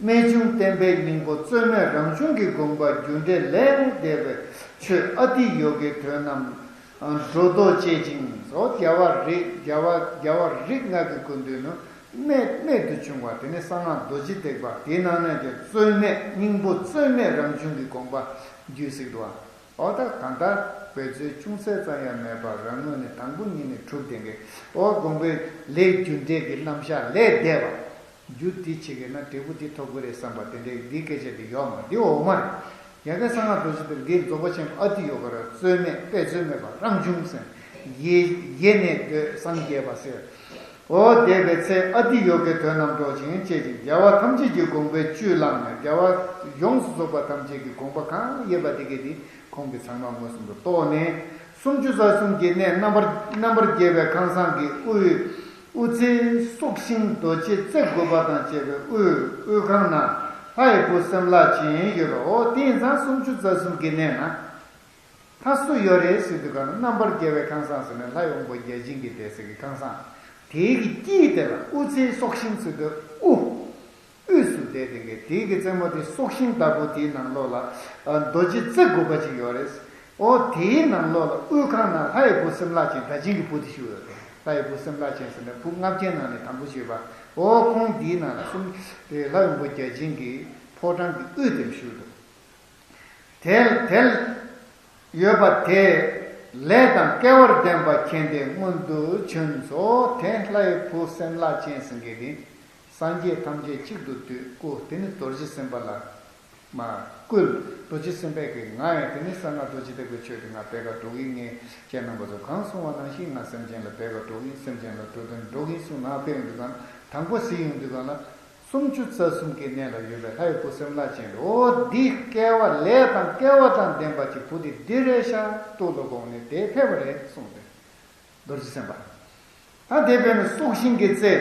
ནི་རྨད་བྱུང་བསྟན་པའི་སྙིང་པོ་རྩོད་མེད་རང་བྱུང་གི་དགོངས་པ་རྒྱུ་འབྲས་ལས་འདས་པའི་ཆོས་ཨ་ཏི་ཡོ་གའི་དོན་རྣམས་སྒྲོ་འདོགས་བཅད་ཅིང་སོགས་རྒྱལ་བ་རིགས་རྒྱལ་བ་རྒྱལ་བ་རིགས་ལྔ་གི་སྐུ་མདུན་ནི་རྨད་རྨད་དུ་བྱུང་བ་དེ་ནི་གསང་སྔགས་རྡོ་རྗེ་ཐེག་པ་དེའི་ནང་ནས་ཀྱང་རྩོད་མེད་སྙིང་པོ་རྩོད་མེད་རང་བྱུང་གི་དགོངས་པ་རྒྱུད་གཟིགས་འདུག་བ། འོ་ད་གང་ལྟར་འབད་རྩོལ་ཅུང་ཟད་ཙམ་ཡང་མེད་པར་རང་ངོས་ནས་དང་པོ་ཉིད་ནས་གྲུབ་ལྡན་གྱི་འོ་དགོངས་པའི་ལས་རྒྱུ་འབྲས་ཀྱི་རྣམ་གཞག་ལས་འདས་པ། རྒྱུ་འདི་བྱེད་ཀྱི་ན་འབྲས་བུ་འདི་ཐོབ་ཀྱི་རེད་བསམ་པ་དེ་འདྲའི་འདི་སྐད་ཆ་འདི་ཡོད་མ་རེད། འདི་འོག་མ་རེད། ཡ་གི་གསང་སྔགས་རྡོ་རྗེ་ཐེག་པ་འདི་རྫོགས་པ་ཆེན་པོ་ཨ་ཏི་ཡོ་ག་ར་རྩོད་མེད་དཔེ་རྩོད་མེད་པ་རང་བྱུང་ཟེར། ཡེ་ཡེ་ནས་འདོད་སངས་རྒྱས་པ་ཟེར། འོ་འདས་པའི་ཚེ་ཨ་ཏི་ཡོ་གའི་དོན་རྣམས་སྒྲོག་ཅིང་བཅད་ཅིང་རྒྱལ་བ་ཐམས་ཅད་ཀྱི་དགོངས་པའི་བཅུད་བླངས་ནས་རྒྱལ་བ་ཡོངས་སུ་རྫོགས་པ་ཐམས་ཅད་ཀྱི་དགོངས་པ་གང་ཡོད་པ་དེ་གས་དེ་ཁོང་གིས་ཚང་མ་མངོན་སུམ་དུ་རྟོགས་ནས་སུམ་ཅུ་རྩ་གསུམ་གྱི་གནས་རྣམ་པར་རྣམ་པར་རྒྱལ་བའི་ཁང་བཟང་གི་དབུས་དབུ་རྩེའི་སྲོག་ཤིང་རྡོ་རྗེ་རྩེ་དགུ་པ་དང་བཅས་པའི་དབུས་དབུས་ཁང་ན་ལྷ་ཡི་བུ་སེམས་ལྷ་ཅན་ཡོད་པའོ། དེ་ཡིན་ཙང་སུམ་ཅུ་རྩ་གསུམ་གྱི་གནས་ན། ད་སུ་ཡོད་རེད་ཟེར་དུས་ག་ན་རྣམ་པར་རྒྱལ་བའི་ཁང་བཟང་ཟེར་ན་ལྷ་ཡི་དབང་པོ་བརྒྱ་བྱིན་གྱིས་བསྡད་ས་གི་ཁང་བཟང་། དེའི་གི་དཀྱིལ་དེ་ལ་དབུ་རྩེའི་སྲོག་ཤིང་ཟེར་དུས་དབུ། དབུས་སུ་བསྡད་དེ་གི་དེའི་གི་རྩེ་མོ་དེ་སྲོག་ཤིང་ལྟ་བུ་དེའི་ནང་ལོགས་ལ་རྡོ་རྗེ་རྩེ་དགུ་པ་ཅིག་ཡོད་རེད། འོ་དེའི་ནང་ལོགས་ལ་དབུས་ཁང་ན་ལྷ་ཡི་བུ་སེམས་ལྷ་ཅན་བརྒྱ་བྱིན་གྱི་བུ་དེ་བཞུགས་ཡོད་རེད། ལྷ་ཡི་བུ་སེམས་ལྷ་ཅན་ཟེར་ན་བུ་ལྔ་བརྒྱའི་ནང་ནས་དང་པོ་བཞུགས་པ། འོ་ཁོང་དེའི་ནང་ལ་གསུམ་དེ་ལྷ་ཡི་བུ་བརྒྱ་བྱིན་གྱི་ཕོ་བྲང་གི་དབུས་དེར་བཞུགས་འདུག་དེ་དེ་ཡོད་པ་དེ་ལས་དང་སྐལ་བར་ལྡན་པ་མཁྱེན་ཏེ་མངོན་དུ་བྱོན་སོ། དེ་ལྷ་ཡི་བུ་སེམས་ལྷ་ཅན་ཟེར་མཁན་དེ་སངས་རྒྱས་ཐམས་ཅད་གཅིག་ཏུ་བསྡུས་སྐུ་དེ་ནི་རྡོ་རྗེ་སེམས་དཔའ་ལ་མ་བསྐུལ། རྡོ་རྗེ་སེམས་དཔའི་གི་ང་ཡང་དེ་ནི་གསང་སྔགས་རྡོ་རྗེ་ཐེག་པའི་ཆོས་དེ་ང་སྤེལ་ག་འགྲོ་གི་ཡིན། ངས་ཁྱེད་རྣམ་པ་ཚོ་གང་གསུང་བ་ནང་བཞིན་ང་སེམས་ཅན་ལ་སྤེལ་ག་འགྲོ་གི་ཡིན། སེམས་ཅན་ལ་འགྲོ་དོན་འགྲོ་གི་ཡིན་གསུངས་ན་དཔེ་ཡོང་དུས་གང་དང་པོ་གཟིགས་ཡོང་དུས་གང་ལ། སུམ་ཅུ་རྩ་གསུམ་གྱི་གནས་ལ་ཡོད་པའི་ལྷ་ཡི་བུ་སེམས་ལྷ་ཅན་རེད། འོ་འདི་སྐལ་བ་ལས་དང་སྐལ་བ་དང་ལྡན་པ་ཅིག་བུ་དེ་འདི་རེད་ཤག་ཏུ་ལོ་དགོངས་ནས་དེ་ཕེབས་པ་རེད་གསུངས་ཏེ། རྡོ་རྗེ་སེམས་དཔའ། ད་དེ་བས་ནི་སྲོག་ཤིང་གི་རྩེ་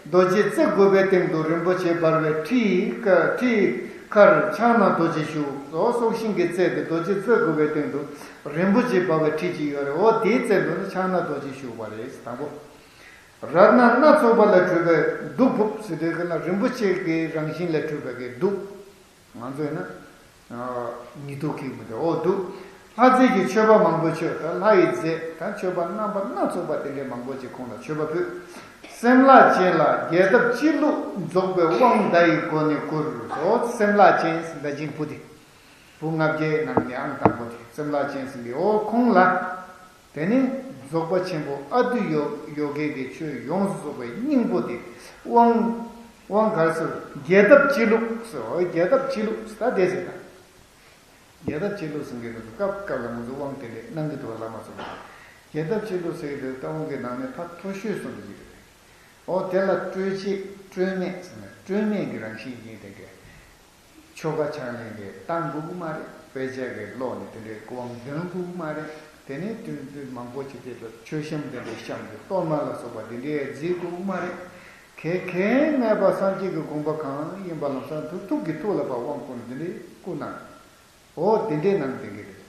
རྡོ་རྗེ་རྩེ་དགུ་པའི་སྟེང་དུ་རིན་པོ་ཆེ་འབར་བའི་ཁྲིའི་ཁ་ཁྲིའི་ཁར་ཕྱག་ན་རྡོ་རྗེ་བཞུགས། འོ་སྲོག་ཤིང་གི་རྩེ་དེ་རྡོ་རྗེ་རྩེ་དགུ་པའི་སྟེང་དུ་རིན་པོ་ཆེ་འབར་བའི་ཁྲི་ཅིག་ཡོད་རེད། འོ་དེའི་རྩེ་དུ་ནི་ཕྱག་ན་རྡོ་རྗེ་བཞུགས་པ་རེད་དང་པོ། རཏྣ་སྣ་ཚོགས་པ་ལས་གྲུབ་པའི་གདུགས་ཕུབ་ཟེར་དུས་ག་ལ་རིན་པོ་ཆེ་གི་རང་བཞིན་ལས་གྲུབ་པའི་གི་གདུགས། ང་ཚོས་ན་ཉི་གདུགས་ཀྱི་མི་འདུག་འོ་འདུག་ལྷ་རྫས་ཀྱི་མཆོད་པ་མང་པོ་མཆོད། ད་ལྷ་ཡི་རྫས་ད་མཆོད་པ་རྣམ་པ་སྣ་ཚོགས་པ་དེ་འདྲའི་མང་པོ་ཅིག་ཁོང་ལ་མཆོད་པ་ཕུལ། སེམས་ལྷ་ཅན་ལ་རྒྱས་བཏབ་སྤྱི་བླུགས་རྫོགས་པའི་དབང་བརྡ་ཡི་སྒོ་ནས་བསྐུར། འོ་སེམས་ལྷ་ཅན་ཟེར་བརྡ་བྱིན་བུ་དེ། བུ་ལྔ་བརྒྱའི་ནང་ནས་ཨང་དང་པོ་དེ་སེམས་ལྷ་ཅན་ཟེར་གི་འོ་ཁོང་ལ། དེ་ནི་རྫོགས་པ་ཆེན་པོ་ཨ་ཏི་ཡོ་ཡོ་གའི་གི་ཆོས་ཡོངས་སུ་རྫོགས་པའི་སྙིང་པོ་དེ་དབང་དབང་གར་ཟེར་རྒྱས་བཏབ་སྤྱི་བླུགས་ཟེར། འོ་རྒྱས་བཏབ་སྤྱི་བླུགས་ཟེར་ད་དེ་ཟེར་ད། རྒྱས་བཏབ་སྤྱི་བླུགས་ཟེར་མཁན་དེ་ཚོ་སྐབས་སྐབས་ལ་ང་ཚོ་དབང་དེ་འདྲས་གནང་གི་འདུག་བ་བླ་མ་ཚོ་ལ། རྒྱས་བཏབ་སྤྱི་བླུགས་ཟེར་གི་དེ་ལྟ་དབང་གི་ནང་ནས་ཐག་མཐོ་ཤོས་སུ་འགྲོ་གི་རེད། འོ་དེ་ལ་སྤྲོས་བཅས་སྤྲོས་མེད་ཟེར་ན་སྤྲོས་མེད་ཀྱི་རང་བཞིན་ཡིན་དེ་གས། ཆོ་ག་ཕྱག་ལེན་གྱི་བཏང་དགོས་ཀྱི་མ་རེད། དཔེ་ཆ་གི་ཀློག་ནས་དེ་འདྲའི་དབང་འདོན་དགོས་ཀྱི་མ་རེད། དེ་ནས་དུས་དུས་མང་པོ་ཅིག་དེ་ལ་མཆོད་བཤམས་དེ་འདྲའི་བཤམས་ཏེ་གཏོར་མ་ལ་སོགས་པ་དེ་འདྲའི་བརྩི་དགོས་ཀྱི་མ་རེད། གལ་གལ་མེད་པ་སངས་རྒྱས་ཀྱི་དགོངས་པ་གང་ཡིན་པ་ལམ་སང་དུ་ཐུགས་ཀྱི་ཐུགས་ལ་ཕར་དབང་བསྐུར་ནས་དེ་འདྲའི་བསྐུར་གནང་། འོ་དེ་འདྲའི་ནང་དེ་གི་རེད།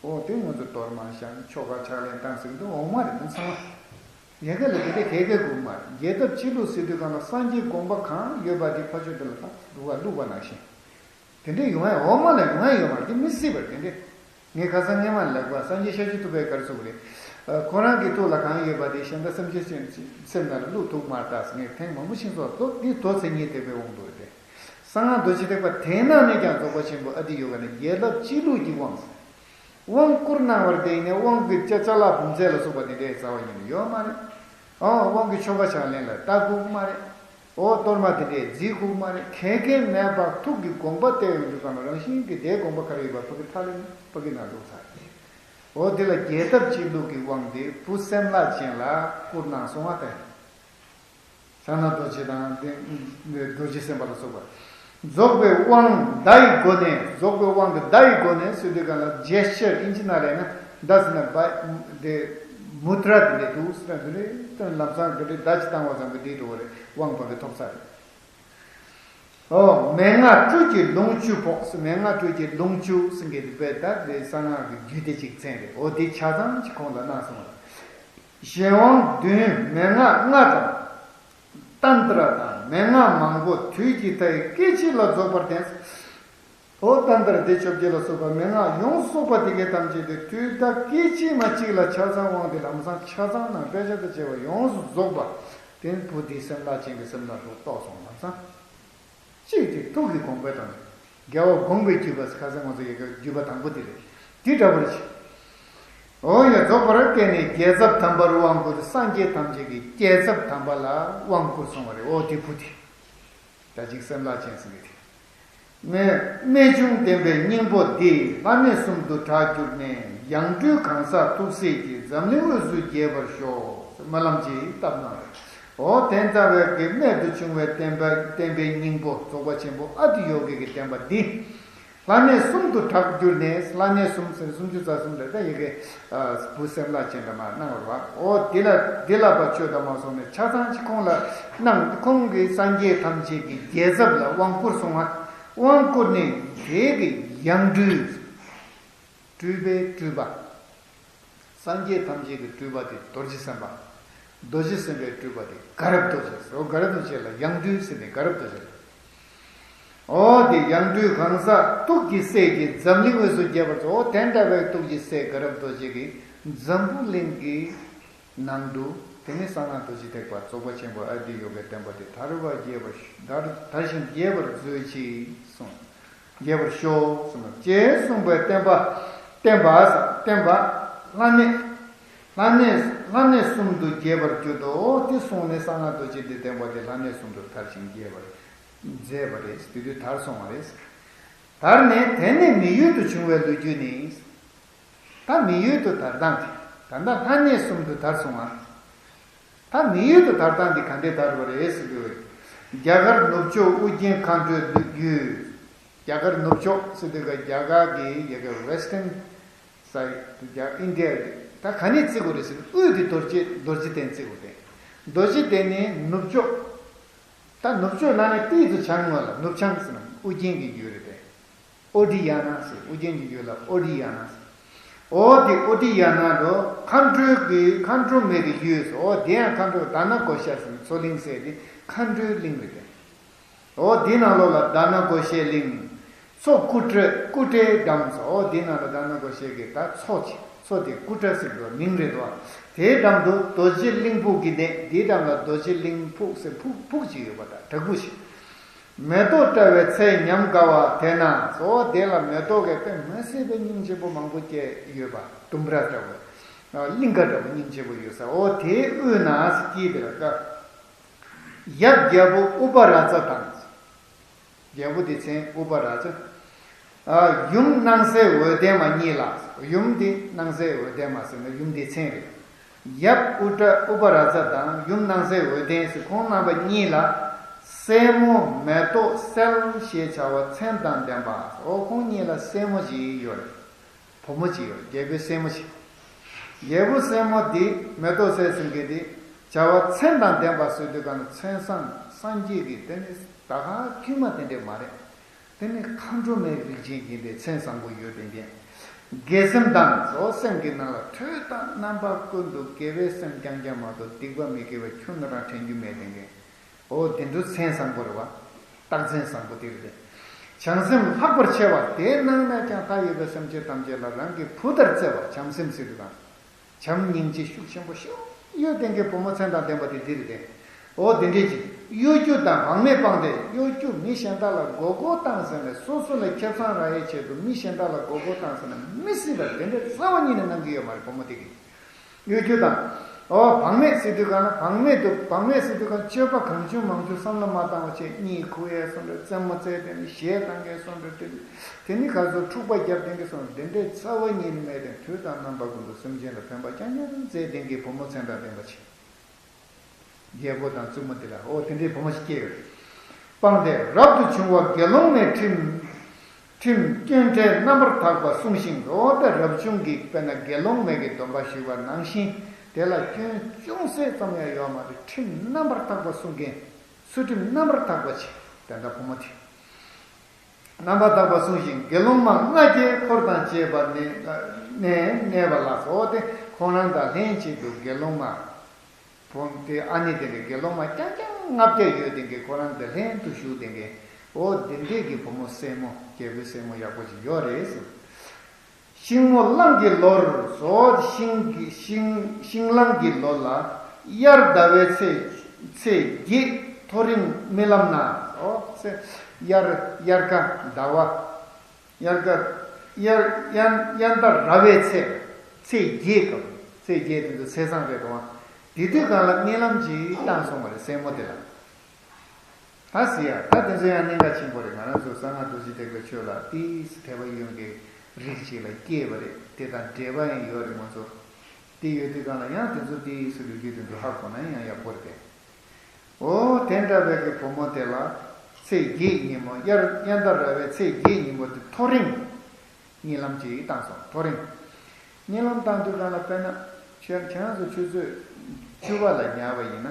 འོ་དེ་ང་ཚོ་གཏོར་མ་བཤམས་ཆོ་ག་ཕྱག་ལེན་བཏང་ཟེར་གི་འདུག་འོ་མ་རེད་དེ་ཚང་མ། ཡ་གི་ལ་དེ་འདྲའི་གལ་གལ་དགོས་མ་རེད། རྒྱས་བཏབ་སྤྱི་བླུགས་ཟེར་དུས་གང་ལ་སངས་རྒྱས་དགོངས་པ་གང་ཡོད་པ་དེ་ཕ་ཆོས་དེ་ལ་ད་སྡུག་ག་བླུགས་པ་ནང་བཞིན། དེ་འདྲའི་ཡོང་ཡ་འོ་མ་ལ་ཡོང་ཡ་ཡོད་མ་རེད། དེ་མི་སྲིད་པ་རེད་དེ་འདྲའི། ངས་ཁ་སང་སྔས་མ་ལབ་པ་སངས་རྒྱས་ཤཱཀྱ་ཐུབ་པའི་ག་རེ་ཟེར་གི་རེད། ཁོ་རང་གི་ཐུགས་ལ་གང་ཡོད་པ་དེ་གཞན་དག་སེམས་ཅན་སེམས་ནང་ལ་བླུགས་ཐུབ་མ་རེད་ད་ཟེར་ངས་ཐེངས་མང་པོ་ཤེས་སོང་། དོ་འདི་དོ་མཚན་ཉིད་དེ་བས་འོང་འདུག་རེད་དེ། གསང་སྔགས་རྡོ་རྗེ་ཐེག་པ་དེ་ནང་ནས་ཀྱང་རྫོགས་པ་ཆེན་པོ་ཨ་ཏི་ཡོ་ག་ནས་རྒྱས་བཏབ་སྤྱི་བླུགས་ཀྱི་དབང་ཟེར། དབང་བསྐུར་གནང་བར་བརྟེན་ནས་དབང་གི་ཅ་ཅ་ལག་བུམ་ཚད་ལ་སོགས་པ་དེ་འདྲའི་རྩ་བ་ཉིད་ནས་ཡོད་མ་རེད། ཨོ་དབང་གི་ཆོ་ག་ཕྱག་ལེན་ལ་ལྟ་དགོས་མ་རེད། ཨོ་གཏོར་མ་དེ་འདྲའི་བརྩི་དགོས་མ་རེད། གལ་གལ་མེད་པར་ཐུགས་ཀྱི་དགོངས་པ་གཏད་ཡོང་དུས་གང་ལ་རང་བཞིན་གྱིས་དེའི་དགོངས་པ་ག་རེ་ཡོད་པ་ཕ་གི་ཐག་ལེན་ཕ་གི་ན་ལུགས་ཚར་རེད། ཨོ་དེ་ལ་རྒྱས་བཏབ་སྤྱི་བླུགས་ཀྱི་དབང་དེ་བུ་སེམས་ལྷ་ཅན་ལ་བསྐུར་གནང་སོང་བ་དེ། ཕྱག་ན་རྡོ་རྗེ་དང་དེ་རྡོ་རྗེ་སེམས་དཔའ་ལ་སོགས་པ། རྫོགས་པའི་དབང་བརྡ་ཡི་སྒོ་ནས། རྫོགས་པའི་དབང་དེ་བརྡ་ཡི་སྒོ་ནས་ཟེར་དུས་གང་ལ་ཇེ་སི་ཅར་ཨིན་ཇི་ནང་ལས་ན་བརྡ་ཟེར་ན་བ་དེ་མུ་དྲ་དེ་འདྲས་འདུག་ཟེར་ན་དེ་འདྲས་སྟོན་ལམ་སང་དེ་འདྲས་བརྡ་ཅིག་བཏང་བ་ཙམ་གྱིས་འགྲིག་འགྲོ་བ་རེད། དབང་བར་དུ་ཐོབ་ཚར་རེད། ཨོ། མན་ངག་སྤྲུལ་གྱི་ལོངས་སྤྱོད་ཕོག་ཟེར། མན་ངག་སྤྲུལ་གྱི་ལོངས་སྤྱོད་ཟེར་མཁན་དེ་དཔེ་ད་དེ་གསང་སྔགས་ཀྱི་རྒྱུད་སྡེ་གཅིག་མཚན་རེད། ཨོ་དེ་ཆ་ཚང་གཅིག་ཁོང་ལ་གནང་སོང་ལ། གཞན་དབང་བདུན་མན་ངག་ལྔ་དང་། ཏནྟྲ་དང་མན་ངག་མང་པོ་དུས་ཀྱི་མཐའི་སྐད་ཅིག་ལ་རྫོགས་པར་ལྡན། ཨོ་ཏནྟྲ་སྡེ་བཅོ་བརྒྱད་ལ་སོགས་པ་མན་ངག་ཡོངས་སུ་རྫོགས་པ་དེ་གའི་ཐམས་ཅད་དེ་དུས་མཐའ་སྐད་ཅིག་མ་གཅིག་ལ་ཆ་ཚང་དབང་དེ་ལམ་སང་ཆ་ཚང་ནང་དཔེ་ཆ་དང་བཅས་པ་ཡོངས་སུ་རྫོགས་པ་དེ་བུ་དེའི་སེམས་ལྷ་ཅན་གྱི་སེམས་ལ་རྟོགས་སོང་། ལམ་སང་གཅིག་དེ་ཐུགས་ཀྱི་དགོངས་པ་དང་། རྒྱལ་བ་དགོངས་པའི་བརྒྱུད་པ་ཁ་སང་ང་ཚོ་ཡི་གེ་བརྒྱུད་པ་དང་པོ་དེ་རེད། དེ་འདྲ་བར་བྱེད། འོ་ཡ་རྫོགས་པར་བསྟན་ནས་རྒྱལ་ཚབ་དམ་པར་དབང་བསྐུར། སངས་རྒྱས་ཐམས་ཅད་ཀྱི་རྒྱལ་ཚབ་དམ་པ་ལ་དབང་བསྐུར་སོང་བ་རེད། འོ་དེ་བུ་དེ། ད་ཅིག་སེམས་ལྷ་ཅན་ཟེར་གི་དེ། རྨད་རྨད་བྱུང་བསྟན་པའི་སྙིང་པོ་འདི། ལྷ་གནས་གསུམ་དུ་གྲགས་གྱུར་ནས། ཡང་སྤྲུལ་གང་ཟག་ཐུགས་སྲས་ཀྱིས། འཛམ་གླིང་དབུས་སུ་རྒྱས་པར་ཤོག། སྨོན་ལམ་ཅིག་བཏབ་གནང་རེད། འོ་དེ་ལྟ་བུའི་གི་རྨད་དུ་བྱུང་བའི་བསྟན་པ་བསྟན་པའི་སྙིང་པོ་རྫོགས་པ་ཆེན་པོ་ཨ་ཏི་ཡོ་གའི་གི་བསྟན་པ་འདི། ལྷ་གནས་གསུམ་དུ་གྲགས་གྱུར་ནས། ལྷ་གནས་གསུམ་ཟེར་སུམ་ཅུ་རྩ་གསུམ་རེད། ད་ཡི་གེ་བུ་སེམས་ལྷ་ཅན་ལ་མར་གནང་བ་རེད་བ། འོ་འདི་ལ་འདི་ལ་བ་ཆོས་དང་མ་སོང་ནས་ཆ་ཚང་གཅིག་ཁོང་ལ་གནང་། ཁོང་གིས་སངས་རྒྱས་ཐམས་ཅད་ཀྱི་རྒྱལ་ཚབ་ལ་དབང་བསྐུར་སོང་བ། དབང་བསྐུར་ནས་དེ་གི་ཡང་སྤྲུལ། སྤྲུལ་པའི་སྤྲུལ་པ། སངས་རྒྱས་ཐམས་ཅད་ཀྱི་སྤྲུལ་པ་དེ་རྡོ་རྗེ་སེམས་དཔའ། རྡོ་རྗེ་སེམས་དཔའི་སྤྲུལ་པ་དེ་དགའ་རབ་རྡོ་རྗེ་ཟེར། འོ་དགའ་རབ་རྡོ་རྗེ་ལ་ཡང་སྤྲུལ་ཟེར་ནས་དགའ་རབ་རྡོ་རྗེ་ལ། འོ་དེ་ཡང་སྤྲུལ་གང་ཟག་ཐུགས་ཀྱི་སྲས་ཀྱིས། འཛམ་གླིང་དབུས་སུ་རྒྱས་པར་མཛོད། འོ་དེ་འདྲ་བའི་ཐུགས་ཀྱི་སྲས་དགའ་རབ་རྡོ་རྗེ་གིས་འཛམ་བུ་གླིང་གི་ནང་དུ་དེ་ནས་གསང་སྔགས་རྡོ་རྗེ་ཐེག་པ་རྫོགས་པ་ཆེན་པོ་ཨ་ཏི་ཡོ་གའི་བསྟན་པ་དེ་དར་བ་རྒྱས་པར་དར་དར་ཞིང་རྒྱས་པར་མཛོད་ཅིག་གསུངས། རྒྱས་པར་ཤོག་གསུངས། ཅེས་གསུངས་པའི་བསྟན་པ་བསྟན་པ་བསྟན་པ་ལྷ་གནས་ལྷ་གནས་ལྷ་གནས་གསུམ་དུ་རྒྱས་པར་གྱུར་ཏོ། དེ་གསུངས་ནས་གསང་སྔགས་རྡོ་རྗེ་འདི་བསྟན་པ་དེ་ལྷ་གནས་གསུམ་དུ་དར་ཞིང་རྒྱས་པར་མཛད་པ་རེད། དེ་དུས་དར་སོང་བ་རེད། དར་ནས་དེ་ནས་མི་ཡུལ་དུ་བྱུང་བའི་ལོ་རྒྱུས་ནི། ད་མི་ཡུལ་དུ་དར་སྟངས་དེ། ད་ལྟ་ལྷ་གནས་གསུམ་དུ་དར་སོང་ང་། ད་མི་ཡུལ་དུ་དར་སྟངས་དེ་ག་འདྲས་དར་བ་རེད་ཟེར་དུས། རྒྱ་གར་ནུབ་ཕྱོགས་ཨུ་རྒྱན་མཁའ་འགྲོའི་ཡུལ། རྒྱ་གར་ནུབ་ཕྱོགས་ཟེར་དུས་ཀ་རྒྱ་གར་གྱི་ཡ་གི་ཝེ་སི་ཊན་སའི་ཌི་རྒྱ་ཨིན་ཌི་ཡ་གི་ད་ག་ནས་བརྩི་དགོས་རེད་ཟེར། དབུས་དེ་རྡོ་རྗེ་རྡོ་རྗེ་གདན་བརྩི་དགོས་རེད། རྡོ་རྗེ་གདན་ནི་ནུབ་ཕྱོགས། ད་ནུབ་ཕྱོགས་ལ་ནི་ཏི་དུ་བྱང་ངོས་ལ་ནུབ་བྱང་ཟེར་ན་ཨུ་རྒྱན་གྱི་ཡུལ་རེད་དེ། ཨོ་ཌི་ཡ་ན་ཟེར། ཨུ་རྒྱན་གྱི་ཡུལ་ལ་ཨོ་ཌི་ཡ་ན་ཟེར། ཨོ་དེ་ཨོ་ཌི་ཡ་ན་རོ་མཁའ་འགྲོའི་གི་མཁའ་འགྲོ་མའི་གི་ཡུལ་ཟེར། ཨོ་དེ་ཡང་མཁའ་འགྲོ་དྷ་ན་གོ་ཤ་ཟེར་ན་མཚོ་གླིང་ཟེར་དེ་མཁའ་འགྲོའི་གླིང་རེད་དེ། ཨོ་དེ་ནང་ལོགས་ལ་དྷ་ན་གོ་ཤའི་གླིང་། མཚོ་ཀུ་ཊ་ཀུ་ཊའི་འགྲམ་ཟེར། ཨོ་དེ་ནང་ལ་དྷ་ན་གོ་ཤའི་གི་ད་མཚོ་ཅིག་མཚོ་དེ་ཀུ་ཊ་ཟེར་བའི་མིང་རེད་དོ། དེའི་འགྲམ་དུ་རྡོ་རྗེ་གླིང་ཕུག་གི་གནས། དེའི་འགྲམ་ལ་རྡོ་རྗེ་གླིང་ཕུག་ཟེར་ཕུག་ཕུག་ཅིག་ཡོད་པ་དང་བྲག་ཕུག་ཅིག་མེ་ཏོག་བཀྲ་བའི་ཚལ་ཉམས་དགའ་བ་དེ་ན་ཟེར། དེ་ལ་མེ་ཏོག་གི་དཔེ་མི་སྲིད་པའི་སྙིང་རྗེ་པོ་མང་པོ་སྐྱེས་ཡོད་པ། ལྡུམ་ར་འདྲ་བོ། གླིང་ག་འདྲ་བོ་སྙིང་རྗེ་པོ་ཡོད་ས། འོ་དེའི་དབུས་ན་ཟེར་དཀྱིལ་དེ་ལ་ཀ་ཡབ་རྒྱལ་པོ་ཨུ་པ་ར་ཛ་དང་། རྒྱལ་པོ་དེ་མཚན་ཨུ་པ་ར་ཛ། ཨ། ཡུམ་སྣང་གསལ་འོད་ལྡན་མ་གཉིས་ལ། ཡུམ་དེ་སྣང་གསལ་འོད་ལྡན་མ་ཟེར་ན་ཡུམ་དེའི་མཚན་རེད། ཡབ་ཨུ་ཏྲ་ཨུ་པ་ར་ཛ་དང་ཡུམ་སྣང་གསལ་འོད་ལྡན་ཟེར་ཁོང་རྣམ་པ་གཉིས་ལ་སྲས་མོ་མེ་ཏོག་གསལ་ཞེས་བྱ་བ་མཚན་དང་ལྡན་པ། འོ་ཁོང་གཉིས་ལ་སྲས་མོ་ཞིག་ཡོད་རེད། བུ་མོ་ཅིག་ཡོད། རྒྱལ་པོའི་སྲས་མོ་ཞིག་རྒྱལ་པོའི་སྲས་མོ་འདི་མེ་ཏོག་གསལ་ཟེར་མཁན་འདི་བྱ་བ་མཚན་དང་ལྡན་པ་ཟེར་དུས་ག་ནི་མཚན་བཟང་སངས་རྒྱས་ཀྱི་དེ་ནི་ད་ག་དཀྱུས་མ་དེ་འདྲས་མ་རེད། དེ་ནི་མཁའ་འགྲོ་མའི་རིགས་ཅན་ཡིན་པའི་མཚན་བཟང་པོ་ཡོད་དེ་འདྲས། དགེ་སེམས་དང་ཟོ་སེམས་ཀྱི་ནང་ལ་དུས་དང་རྣམ་པ་ཀུན་ཏུ་དགེ་བའི་སེམས་རྐྱང་རྐྱང་མ་གཏོགས་སྡིག་པ་མི་དགེ་བ་ཁྱོན་ནས་རང་དྲན་རྒྱུ་མེད་དེ་འདྲས། འོ་དེ་འདྲ་མཚན་བཟང་པོ་རེད་བ། རྟགས་མཚན་བཟང་པོ་དེ་རེད་དེ། བྱམས་སེམས་ལྷག་པར་ཆེ་བ་དེའི་ནང་ན་ཀྱང་མཐའ་ཡས་པའི་སེམས་ཅན་ཐམས་ཅད་ལ་རང་གི་བུ་ལྟར་བརྩེ་བ་བྱམས་སེམས་ཟེར་དུས་གང་། བྱམས་སྙིང་རྗེ་ཤུགས་ཆེན་པོ་ཤུགས་ཡོད་ལྡན་གྱི་བུ་མོ་མཚན་དང་ལྡན་པ་དེ་འདི་རེད་དེ། འོ་དེ་འདྲས་ཀྱི་གཡོ་སྒྱུ་དང་བག་མེད་སྤངས་ཏེ། གཡོ་སྒྱུ་མི་གཞན་དག་ལ་མགོ་སྐོར་བཏང་ཟེར་ནས་སོ་སོ་ལ་ཁེ་བཟང་རག་ཡའི་ཆེད་དུ་མི་གཞན་དག་ལ་མགོ་སྐོར་བཏང་ཟེར་ན་མི་སྲིད་པ་དེ་འདྲས་རྩ་བ་ཉིད་ནས་གནང་གི་ཡོད་མ་རེད་བུ་མོ་དེ་གིས། གཡོ་སྒྱུ་དང་། འོ་བག་མེད་ཟེར་དུས་གང་ལ་བག་མེད་དུ་བག་མེད་ཟེར་དུས་གང་སྤྱོད་པ་གང་བྱུང་མང་བྱུང་བསམ་བློ་མ་བཏང་བ་བྱས་གཉིད་ཁུག་ཡས་སོང་འདྲ། རྩེད་མོ་རྩེ་དེ་ནི་གཞས་བཏང་གས་སོང་འདྲ། དེ་ནི་དེ་ནི་ག་ཚོད་འཁྲུག་པ་རྒྱབ་དེ་གས་སོང་འདྲ། དེ་འདྲས་རྩ་བ་ཉིད་ནས་མེད་དེ་དུས་དང་རྣམ་པ་ཀུན་ཏུ་སེམས་ཅན་ལ་ཕན་པ་རྐྱང་རྐྱང་མཛད་ལྡན་གྱི་བུ་མོ་མཚན་དང་ལྡན་པ་ཆེ། རྒྱལ་པོ་དང་བཙུན་མོ་དེ་ལ་འོ་དེ་འདྲའི་བུ་མོ་ཞིག་སྐྱེས་ཡོད། སྤངས་ཏེ་རབ་ཏུ་བྱུང་བ་དགེ་སློང་མའི་ཁྲིམས། ཁྲིམས་སྐྱོན་བྲལ་རྣམ་པར་དག་པ་བསྲུང་ཞིང་། འོ་ད་རབ་བྱུང་གི་དཔེར་ན་དགེ་སློང་མའི་གི་སྡོམ་པ་ཞུས་པ་ནང་བཞིན་དེ་ལ་སྐྱོན་ཅུང་ཟད་ཙམ་ཡང་ཡོད་མ་རེད། ཁྲིམས་རྣམ་པར་དག་པ་བསྲུང་མཁན། ཚུལ་ཁྲིམས་རྣམ་པར་དག་པ་བྱེད་དེ་འདྲ་བུ་མོ་དེ། རྣམ་པར་དག་པ་གསུངས་ཤིང་དགེ་སློང་མ་ལྔ་བརྒྱའི་འཁོར་དང་བཅས་པ་ནས་གནས་པ་ལགས་སོ། དེ་ཁོང་རང་དང་ལྷན་ཅིག་ཏུ་དགེ་སློང་མ། བུ་དེ་ཨ་ནེ་དེ་འདྲའི་དགེ་སློང་མ་རྐྱང་རྐྱང་ལྔ་བརྒྱ་ཡོད་དེ་འདྲའི་ཁོ་རང་དེ་ལྷན་དུ་བཞུགས་དེ་འདྲའི་འོ་དེ་འདྲའི་གི་བུ་མོ་སྲས་མོ་རྒྱལ་པོའི་སྲས་མོ་ཡག་པོ་ཅིག་ཡོད་རེད་ཟེར། ཤིང་མོ་གླང་གི་ལོར་སོ། ཤིང་གི་ཤིང་ཤིང་གླང་གི་ལོ་ལ་དབྱར་ཟླ་བའི་ཚེས་ཚེས་བརྒྱད་ཐོ་རེངས་རྨི་ལམ་ན་སོ། ཚེ་དབྱར་དབྱར་ཁ་ཟླ་བ། དབྱར་ཁ་དབྱར་དབྱར་དབྱར་ཟླ་ར་བའི་ཚེས་ཚེས་བརྒྱད་སྐབས་ཚེས་བརྒྱད་དེ་ཚོ་ཚེས་བཟང་རེད་དོ། དེ་དུས་སྒང་ལ་རྨི་ལམ་ཅིག་བཏང་སོང་བ་རེད་སྲས་མོ་དེ་ལ། ད་ཟེར་ཡ་ད་དེ་ཚོ་ཡང་གནད་འགག་ཆེན་པོ་རེད། ང་རང་ཚོ་གསང་སྔགས་རྡོ་རྗེ་ཐེག་པའི་ཆོས་ལ་ཏིས་དད་པ་ཡོད་མཁན་རིགས་ཅིག་ལ་སྐྱེས་པ་རེད། དེ་དང་འབྲེལ་བ་ཡང་ཡོད་རེད་ང་ཚོ། དེ་ཡོད་དུས་སྒང་ལ་ཡང་དེ་ཚོ་ཏིས་ལོ་རྒྱུས་དེ་ཚོ་ཧ་གོ་ན་ཡང་ཡག་པོ་རེད་དེ། འོ་དེ་འདྲ་བའི་གི་བུ་མོ་དེ་ལ་ཚེས་བརྒྱད་ཉིན་མོ་དབྱར་དབྱར་ཟླ་ར་བའི་ཚེས་བརྒྱད་ཉིན་མོ་དེ་ཐོ་རེངས་རྨི་ལམ་ཅིག་བཏང་སོང་། ཐོ་རེངས་རྨི་ལམ་བཏང་དུས་སྒང་ལ་དཔེར་ན་ཁྱེད་ཁྱེད་རང་ཚོ་ཆུ་ཚོད་བཅུ་པ་ལ་ཉལ་བ་ཡིན་ན།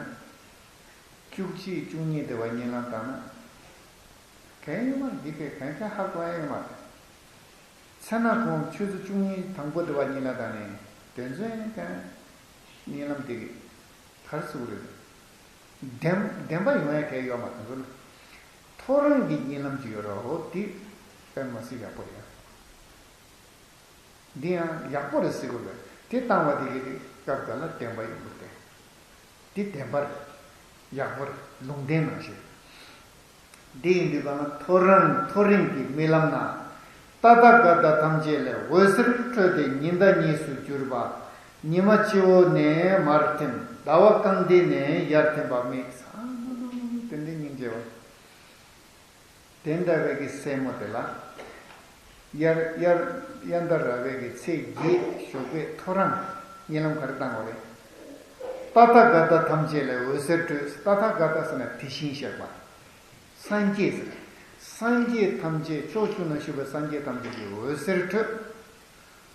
བཅུ་གཅིག་བཅུ་གཉིས་དེ་བ་རྨི་ལམ་བཏང་ན། གང་ཡོད་མ་རེད། འདི་དཔེ་གང་ག་ཧ་གོ་ཡ་ཡོད་མ་རེད། ཚེ་ན་ཁོང་ཆུ་ཚོད་བཅུ་གཉིས་དང་པོ་དེ་བ་རྨི་ལམ་བཏང་ནས་དོན་ཚན་གང་རྨི་ལམ་དེ་ག་རེ་ཟེར་དགོས་རེད། བདེན་བདེན་པ་ཡོང་ཡ་གང་ཡོད་མ་རེད་ཟེར་ན། ཐོ་རངས་ཀྱི་རྨི་ལམ་ཅིག་ཡོད་རེད། འོ་དེ་དཔེ་མ་སྲིད་ཡག་པོ་རེད། འདི་ཡང་ཡག་པོ་རེད་ཟེར་དགོས་རེད། དེ་བཏང་བ་དེ་གི་དེ་སྐབས་འགའ་ལ་བདེན་པ་ཡོང་གི་རེད། དེ་བདེན་པ་རེད། ཡག་པོ་རེད། ལུང་བསྟན་ནང་བཞིན། འདི་ཡིན་དུས་གང་ལ་ཐོ་རངས་ཐོ་རེངས་ཀྱི་རྨི་ལམ་ན། ཏ་ཐཱ་ག་ཏ་ཐམས་ཅད་ལས་འོད་ཟེར་འཕྲོས་ཏེ་ཉི་ཟླ་གཉིས་སུ་གྱུར་པ། ཉི་མ་སྤྱི་བོ་ནས་མར་ཐིམ། ཟླ་བ་རྐང་མཐིལ་ནས་ཡར་ཐིམ་པ་རྨིས། དེ་འདྲའི་སྙིང་རྗེ་བ། དེ་འདྲ་བའི་གི་སྲས་མོ་དེ་ལ། དབྱར་དབྱར་དབྱར་ཟླ་ར་བའི་གི་ཚེས་བརྒྱད་ཞོགས་པའི་ཐོ་རངས་རྨི་ལམ་ག་རེ་བཏང་བ་རེད། ཏ་ཐཱ་ག་ཏ་ཐམས་ཅད་ལས་འོད་ཟེར་འཕྲོས། ཏ་ཐཱ་ག་ཏ་ཟེར་ན་དེ་བཞིན་གཤེགས་པ། སངས་རྒྱས་ཟེར། སངས་རྒྱས་ཐམས་ཅད་ཕྱོགས་བཅུ་ན་བཞུགས་པའི་སངས་རྒྱས་ཐམས་ཅད་ཀྱི་འོད་ཟེར་འཕྲོས།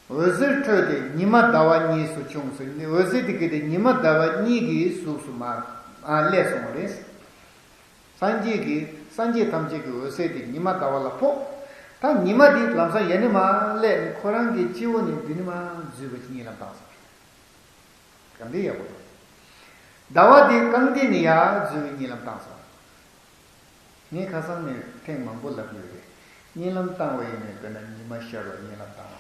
འོད་ཟེར་འཕྲོས་ཏེ་ཉི་མ་ཟླ་བ་གཉིས་སུ་བྱུང་ཟེར། འོད་ཟེར་དེ་གི་དེ་ཉི་མ་ཟླ་བ་གཉིས་ཀྱི་གཟུགས་སུ་མར་ཨ་སླེབས་སོང་བ་རེད། སངས་རྒྱས་ཀྱི་སངས་རྒྱས་ཐམས་ཅད་ཀྱི་འོད་ཟེར་དེ་ཉི་མ་ཟླ་བ་ལ་ཕོག་ད་ཉི་མ་དེ་ལམ་སང་ཡར་ནས་མར་སླེབས་ནས་ཁོ་རང་གི་སྤྱི་བོ་ནས་མདུན་ནས་མར་འཛུལ་བ་ཅིག་རྨི་ལམ་བཏང་སོང་། ག་འདྲ་ཡག་པོ་འདུག་ཟླ་བ་དེ་རྐང་མཐིལ་ནས་ཡར་འཛུལ་བའི་རྨི་ལམ་བཏང་སོང་། ངས་ཁ་སང་ནས་ཐེངས་མང་པོ་ལབ་ཡོད་རེད། རྨི་ལམ་བཏང་བ་ཡིན་ནའི་དཔེར་ན་ཉི་མ་ཤར་བའི་རྨི་ལམ་བཏང་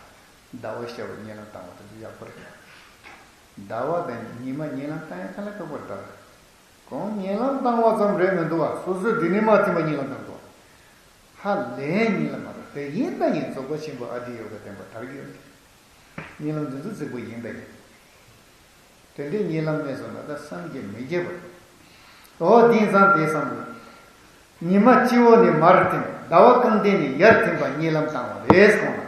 བ། ཟླ་བ་ཤར་བའི་རྨི་ལམ་བཏང་བ་དེ་ཚོ་ཡག་པོ་རེད། ཟླ་བ་དང་ཉི་མ་རྨི་ལམ་བཏང་ཡ་ག་ལ་ཁག་པོ་རེད་ད། གང་རྨི་ལམ་བཏང་བ་ཙམ་རེད་མི་འདུག་བ། སོ་སོའི་འདི་ནས་མར་ཐིམ་པ་རྨི་ལམ་བཏང་འདུག་ཧ་ལས་རྨི་ལམ་མ་རེད། དེ་ཡིན་ད་ཡིན་རྫོགས་པ་ཆེན་པོ་ཨ་ཏི་ཡོ་ག་བསྟན་པ་དར་གྱི་ཡོད་རེད། རྨི་ལམ་འདི་ཚོ་རྫིག་པོ་ཡིན་ད་ཡིན། དེ་འདྲའི་རྨི་ལམ་རྨིས་སོང་ན་ད་སངས་རྒྱས་མི་རྒྱས་པ་རེད། འོ་དེང་སང་དེ་བསམ་དགོས། ཉི་མ་སྤྱི་བོ་ནས་མར་ཐིམ། ཟླ་བ་རྐང་མཐིལ་ནས་ཡར་ཐིམ་པ་རྨི་ལམ་བཏང་བ་རེད་གསུངས་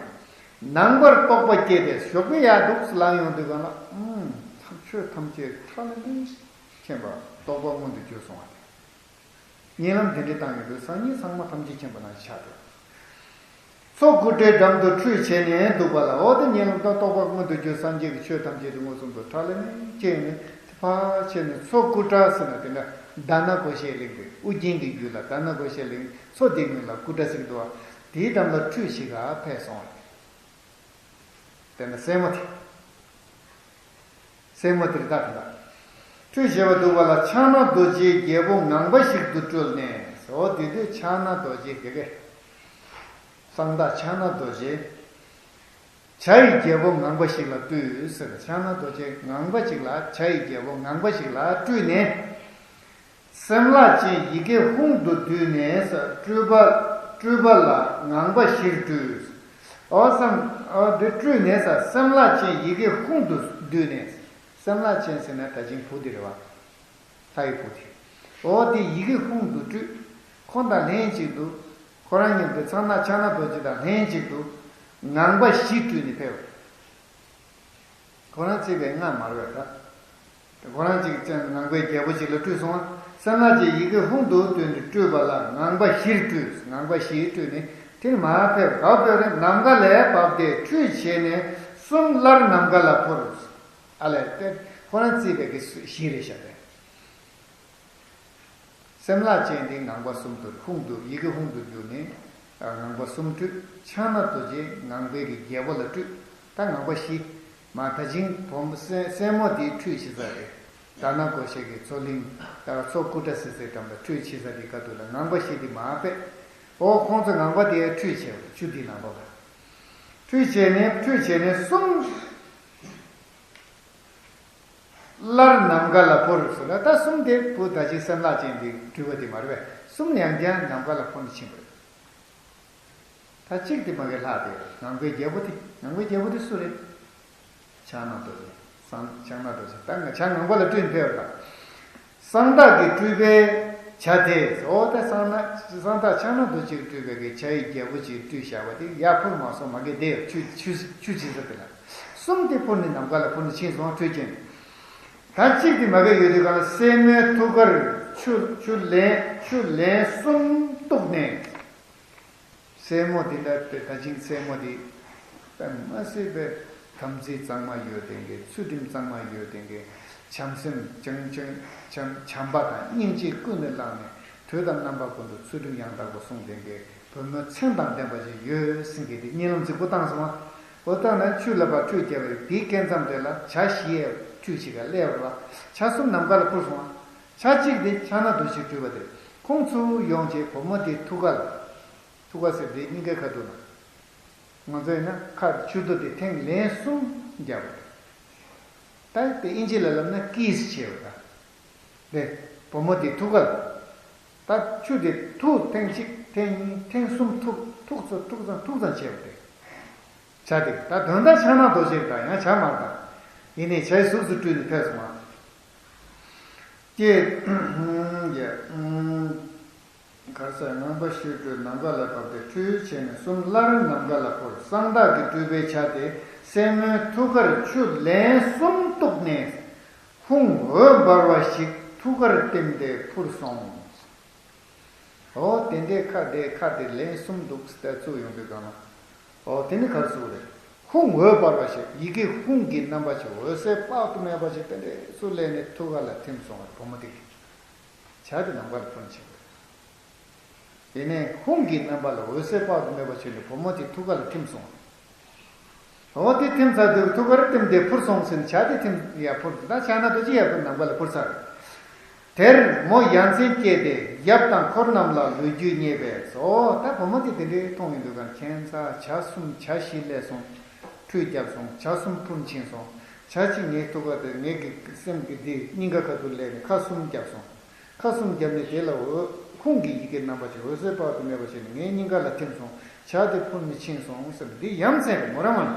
ལ། ནང་པར་རྟོགས་པ་སྐྱེས་ཏེ་ཞོགས་པ་ཡར་འདུག་སེ་ལངས་ཡོང་དུས་སྒང་ལ་ཨུམ་ཐམས་ཆོས་ཐམས་ཅད་ཁྲ་ལམ་མེ་མཁྱེན་པ་རྟོགས་པ་མངོན་དུ་གྱུར་སོང་བ་རེད། རྨི་ལམ་དེ་འདྲ་བཏང་ཡོང་དུས་སང་ཉིན་ཚང་མ་ཐམས་ཅད་མཁྱེན་པ་ནང་ཆགས་འགྲོ། མཚོ་ཀུ་ཊའི་འགྲམ་དུ་ཁྲུས་བྱས་ནས་འདུག་པ་ལ། འོ་དེ་རྨི་ལམ་དང་རྟོགས་པ་མངོན་དུ་གྱུར་སངས་རྒྱས་ཀྱི་ཆོས་ཐམས་ཅད་དུ་མངོན་སུམ་དུ་ཁྲ་ལམ་མེ་མཁྱེན་ནས་ཕར་ཕྱིན་ནས་མཚོ་ཀུ་ཊ་ཟེར་ན་དེ་འདྲ་དྷ་ན་ཀོ་ཤའི་གླིང་དེ་ཨུ་རྒྱན་གྱི་རྒྱུད་ལ་དྷ་ན་ཀོ་ཤའི་གླིང་མཚོ་དེའི་མིང་ལ་ཀུ་ཊ་ཟེར་གྱི་འདུག་བ། དེའི་འགྲམ་ལ་ཁྲུས་བྱེད་ག་ཕེབས་སོང་བ་རེད། དེ་ནས་སྲས་མོ་དེ། སྲས་མོ་དེར་བདག་གིས་ཁྲུས་བྱེད་པར་འདུག་པ་ལ་ཕྱག་ན་རྡོ་རྗེའི་རྒྱལ་པོ་ངང་པ་ཞིག་ཏུ་སྤྲུལ་ནས། འོ་དེ་དུས་ཕྱག་ན་རྡོ་རྗེ་དེ་གས། གསང་བདག་ཕྱག་ན་རྡོ་རྗེ། བྱ་ཡི་རྒྱལ་པོ་ངང་པ་ཞིག་ལ་སྤྲུལ་ཟེར། ཕྱག་ན་རྡོ་རྗེ་ངང་པ་ཞིག་ལ་བྱ་ཡི་རྒྱལ་པོ་ངང་པ་ཞིག་ལ་སྤྲུལ་ནས། སེམས་ལྷ་ཅན་ཡི་གེ་ཧཱུྃ་དུ་བསྡུས་ནས་སྤྲུལ་པ། སྤྲུལ་པ་ལ་ངང་པ་བཞིར་སྤྲུལ། འོ་སེམས། འོ་དེ་སྤྲུལ་ནས་སེམས་ལྷ་ཅན་ཡི་གེ་ཧཱུྃ་དུ་བསྡུས་ནས། སེམས་ལྷ་ཅན་ཟེར་ན་ད་ཅིང་བུ་དེ་རེད་བ། ལྷ་ཡི་བུ་དེ། འོ་དེ་ཡི་གེ་ཧཱུྃ་དུ་སྤྲུལ། ཁོང་དང་ལྷན་ཅིག་ཏུ། ཁོ་རང་མཉམ་དུ་ཕྱག་ན་ཕྱག་ན་རྡོ་རྗེ་དང་ལྷན་ཅིག་ཏུ། ངང་པ་བཞི་སྤྲུལ་ནས་ཕེབས། ཁོ་རང་བརྩིགས་པའི་སྔགས་མར་བས་ད། ཁོ་རང་གཅིག་ཅན་ངང་པའི་རྒྱལ་པོ་གཅིག་ལ་སྤྲུལ་སོང་བ། སེམས་ལྷ་ཅན་ཡི་གེ་ཧཱུྃ་དུ་བསྡུས་ནས་སྤྲུལ་པ་ལ་ངང་པ་བཞིར་སྤྲུལ། ངང་པ་བཞིར་སྤྲུལ་ནས་དེར་མར་ཕེབས། ག་པར་ཕེབས་རེད། ནམ་མཁའ་ལས་བབས་ཏེ་ཁྲུས་བྱས་ནས་གསུམ་སླར་ནམ་མཁའ་ལ་འཕུར། ཨ་ལས་དེ་ཁོ་རང་བརྩིགས་པའི་གི་བཞི་རེད་ཤག་དེ། སེམས་ལྷ་ཅན་དེ་ངང་པ་གསུམ་དུ་ཧཱུྃ་དུ་ཡི་གེ་ཧཱུྃ་དུ་བསྡུས་ནས། ངང་པ་གསུམ་སྤྲུལ། ཕྱག་ན་རྡོ་རྗེ་ངང་པའི་གི་རྒྱལ་པོ་ལ་སྤྲུལ། ད་ངང་པ་བཞི། མ་ད་ཅིང་བུ་མོ་སྲས་སྲས་མོ་དེའི་ཁྲུས་བྱེད་ས་རེད། དྷ་ན་གོ་ཤ་གི་མཚོ་གླིང་། ད་མཚོ་ཀུ་ཏྲ་སི་སི་འགྲམ་ལ་ཁྲུས་བྱེད་ས་དེ་ག་དུས་ལ་ངང་པ་བཞི་དེ་མ་པས། ཨོ་ཁོང་ཚོ་ངང་པ་དེ་ཁྲུས་བྱས་པ་ཆུ་དེའི་ནང་པ་ལ། ཁྲུས་བྱས་ནས་ཁྲུས་བྱས་ནས་གསུམ། སླར་ནམ་མཁའ་ལ་འཕུར་ཟེར་ལ། ད་གསུམ་དེ་བུ་ད་ཅིག་སེམས་ལྷག་ཅན་དེ་སྤྲུལ་པ་དེ་མ་རེད་པས། གསུམ་ཡང་བསྐྱར་ནམ་མཁའ་ལ་འཕུར་ནས་ཕྱིན་པ་རེད། ད་གཅིག་དེ་མ་གི་ལྷག་དེ་ངང་པའི་རྒྱལ་པོ་དེ། ངང་པའི་རྒྱལ་པོ་དེ་སུ་རེད། ཕྱག་ན་རྡོ་རྗེ། སང་ཕྱག་ན་རྡོ་རྗེ་ད་ང་ཕྱག་ངང་པ་ལ་སྤྲུལ་ཕེབས་པ་དང་། གསང་བདག་གི་སྤྲུལ་པའི་བྱ་དེ། འོ་ད་གསང་ན་གསང་བདག་ཕྱག་ན་རྡོ་རྗེས་སྤྲུལ་པའི་གི་བྱ་ཡི་རྒྱལ་པོ་ཅིག་སྤྲུལ་བཞག་པ་དེ་ཡར་འཕུར་མ་སོང་མ་གི་དེ་ཆུ་ཆུ་ཆུ་ཆེ་ས་དེ་ལ། གསུམ་དེ་འཕུར་ནས་ནམ་མཁའ་ལ་འཕུར་ནས་ཕྱིན་སོང་ཁྲུས་ཀྱིན། ད་གཅིག་དེ་མ་གི་ཡོད་དུས་གང་ལ་སྲས་མོའི་ཐུགས་ཀར་ཆུ་ཆུ་ལན་ཆུ་ལན་གསུམ་གཏུགས་ནས། སྲས་མོ་དེ་འདྲ་དེ་ད་ཅིང་སྲས་མོ་དེ་དཔེ་མ་སྲིད་པའི་དམ་ཚིག་གཙང་མ་ཡོད་དེ་གི། ཚུལ་ཁྲིམས་གཙང་མ་ཡོད་དེ་གི། བྱམས་སེམས་ཅང་ཅང་བྱམས་བྱམས་པ་དང་སྙིང་རྗེ་ཀུན་ནས་བསླངས་ནས་དུས་དང་རྣམ་པ་ཀུན་ཏུ་ཚུལ་ཁྲིམས་ཡང་དག་པ་སྲུང་དེ་གི་བུ་མོ་མཚན་དང་ལྡན་པ་ཞིག་ཡོད་ཟེར་གི་དེ་གཉིད་ལམ་རྫིག་པོ་བཏང་སོང་བ། འོ་ད་ན་ཆུ་ལ་ཕར་ཁྲུས་བརྒྱབ་པ་རེད། དེའི་སྐད་མཚམས་དེ་ལ་བྱ་བཞི་ཡས་ཁྲུས་བྱེད་ག་སླེབས་པ་རེད་བ། བྱ་གསུམ་ནམ་མཁའ་ལ་འཕུར་སོང་བ། བྱ་གཅིག་དེ་ཕྱག་ན་རྡོ་རྗེ་སྤྲུལ་པ་དེ་ཁོང་ཚུར་ཡོང་བྱས་བུ་མོ་དེའི་ཐུགས་ཀ་ལ། ཐུགས་ཀ་ཟེར་དེ་སྙིང་གའི་ཁ་ཐུག་ན། ང་ཚོ་ཡིན་ན་ཁ་མཆུ་ཏོ་དེ་ཐེངས་ལན་གསུམ་བརྒྱབ་པ་རེད། ད་དེ་ཨིན་ཇི་ལ་ལབ་ན་ཀིས་བྱས་པ་དང་། དེ་བུ་མོ་དེ་ཐུགས་ཀ་ལ། ད་མཆུ་དེ་ཐུག་ཐེངས་གཅིག་ཐེངས་གཉིས་ཐེངས་གསུམ་ཐུག་ཐུག་ཚོ་ཐུག་ཙམ་ཐུག་ཙམ་བྱས་པ་རེད། བྱ་དེ་ད་དོན་དག་ཕྱག་ན་རྡོ་རྗེ་དང་ཡང་བྱ་མ་དང་། ཡིན་ནའི་བྱའི་གཟུགས་སུ་སྤྲུལ་ནས་ཕེབས་སོང་བ། ཀྱེ། ཀྱེ། གར་ས་ངང་པ་བཞི་སྤྲུལ་ནམ་མཁའ་ལ་བབས་ཏེ་ཁྲུས་བྱས་ནས་གསུམ་སླར་ནམ་མཁའ་ལ་འཕུར། གསང་བདག་གི་སྤྲུལ་པའི་བྱ་དེ་སྲས་མོའི་ཐུགས་ཀར་ཆུ་ལན་གསུམ་གཏུགས་ནས། ཧཱུྃ་འོད་འབར་བ་ཞིག་ཐུགས་ཀར་བསྟིམས་ཏེ་འཕུར་སོང་། འོ་དེ་འདྲའི་ཁ་དེ་ཁ་དེ་ལན་གསུམ་འདུག་སྟེ་བཙུགས་ཡོང་དུས་གང་ལ། འོ་དེ་ནི་གར་ཚུགས་རེད། ཧཱུྃ་འོད་འབར་བ་ཞིག་ཡི་གེ་ཧཱུྃ་གི་རྣམ་པ་ཞིག་འོད་ཟེར་དཔག་ཏུ་མེད་པ་ཞིག་དེ་འདྲའི་ཚུར་ལས་ནས་ཐུགས་ཀ་ལ་ཐིམ་སོང་བ་བུ་མོ་དེ་གི། བྱ་དེ་ནམ་མཁའ་ལ་འཕུར་ཕྱིན། དེ་ནས་ཧཱུྃ་གི་རྣམ་པ་ལ་འོད་ཟེར་དཔག་ཏུ་མེད་པ་བྱོན་ནས་བུ་མོ་དེ་ཐུགས་ཀ་ལ་ཐིམ་སོང་། འོ་དེ་ཐིམ་ཚར་དུས་ཐུགས་ཀར་བསྟིམས་ཏེ་འཕུར་སོང་ཟེར་ནས་བྱ་དེ་ཐིམ་ཡར་འཕུར་དུས་ད་ཕྱག་ན་རྡོ་རྗེ་ཡར་འཕུར་ནམ་མཁའ་ལ་འཕུར་ཚར། དེར་མོ་ཡ་མཚན་སྐྱེས་ཏེ་ཡབ་དང་འཁོར་རྣམས་ལ་ལོ་རྒྱུས་བསྙད་པས་སོ། ད་བུ་མོ་དེ་དེ་འདྲའི་མཐོང་ཡོང་དུས་གང་ཁྱད་མཚར་བྱ་གསུམ་བྱ་བཞི་སླེབས་སོང་། ཁྲུས་བརྒྱབ་སོང་། བྱ་གསུམ་འཕུར་ཕྱིན་སོང་། བྱ་གཅིག་ངའི་ཐུགས་ཀ་དེ་ངའི་གི་སེམས་ཀྱི་འདི་སྙིང་ག་ཁ་ཐུག་སླེབས་ནས་ཁ་གསུམ་བརྒྱབ་སོང་། ཁ་གསུམ་བརྒྱབ་ནས་དེ་ལ་འོད་ཧཱུྃ་གི་ཡི་གེ་རྣམ་པ་ཅིག་འོད་ཟེར་དཔག་ཏུ་མེད་པ་ཞིག་ནི་ངའི་སྙིང་ག་ལ་ཐིམ་སོང་། བྱ་དེ་འཕུར་ནས་ཕྱིན་སོང་ཟེར་འདི་ཡ་མཚན་རེད་མོ་རང་མ་ན།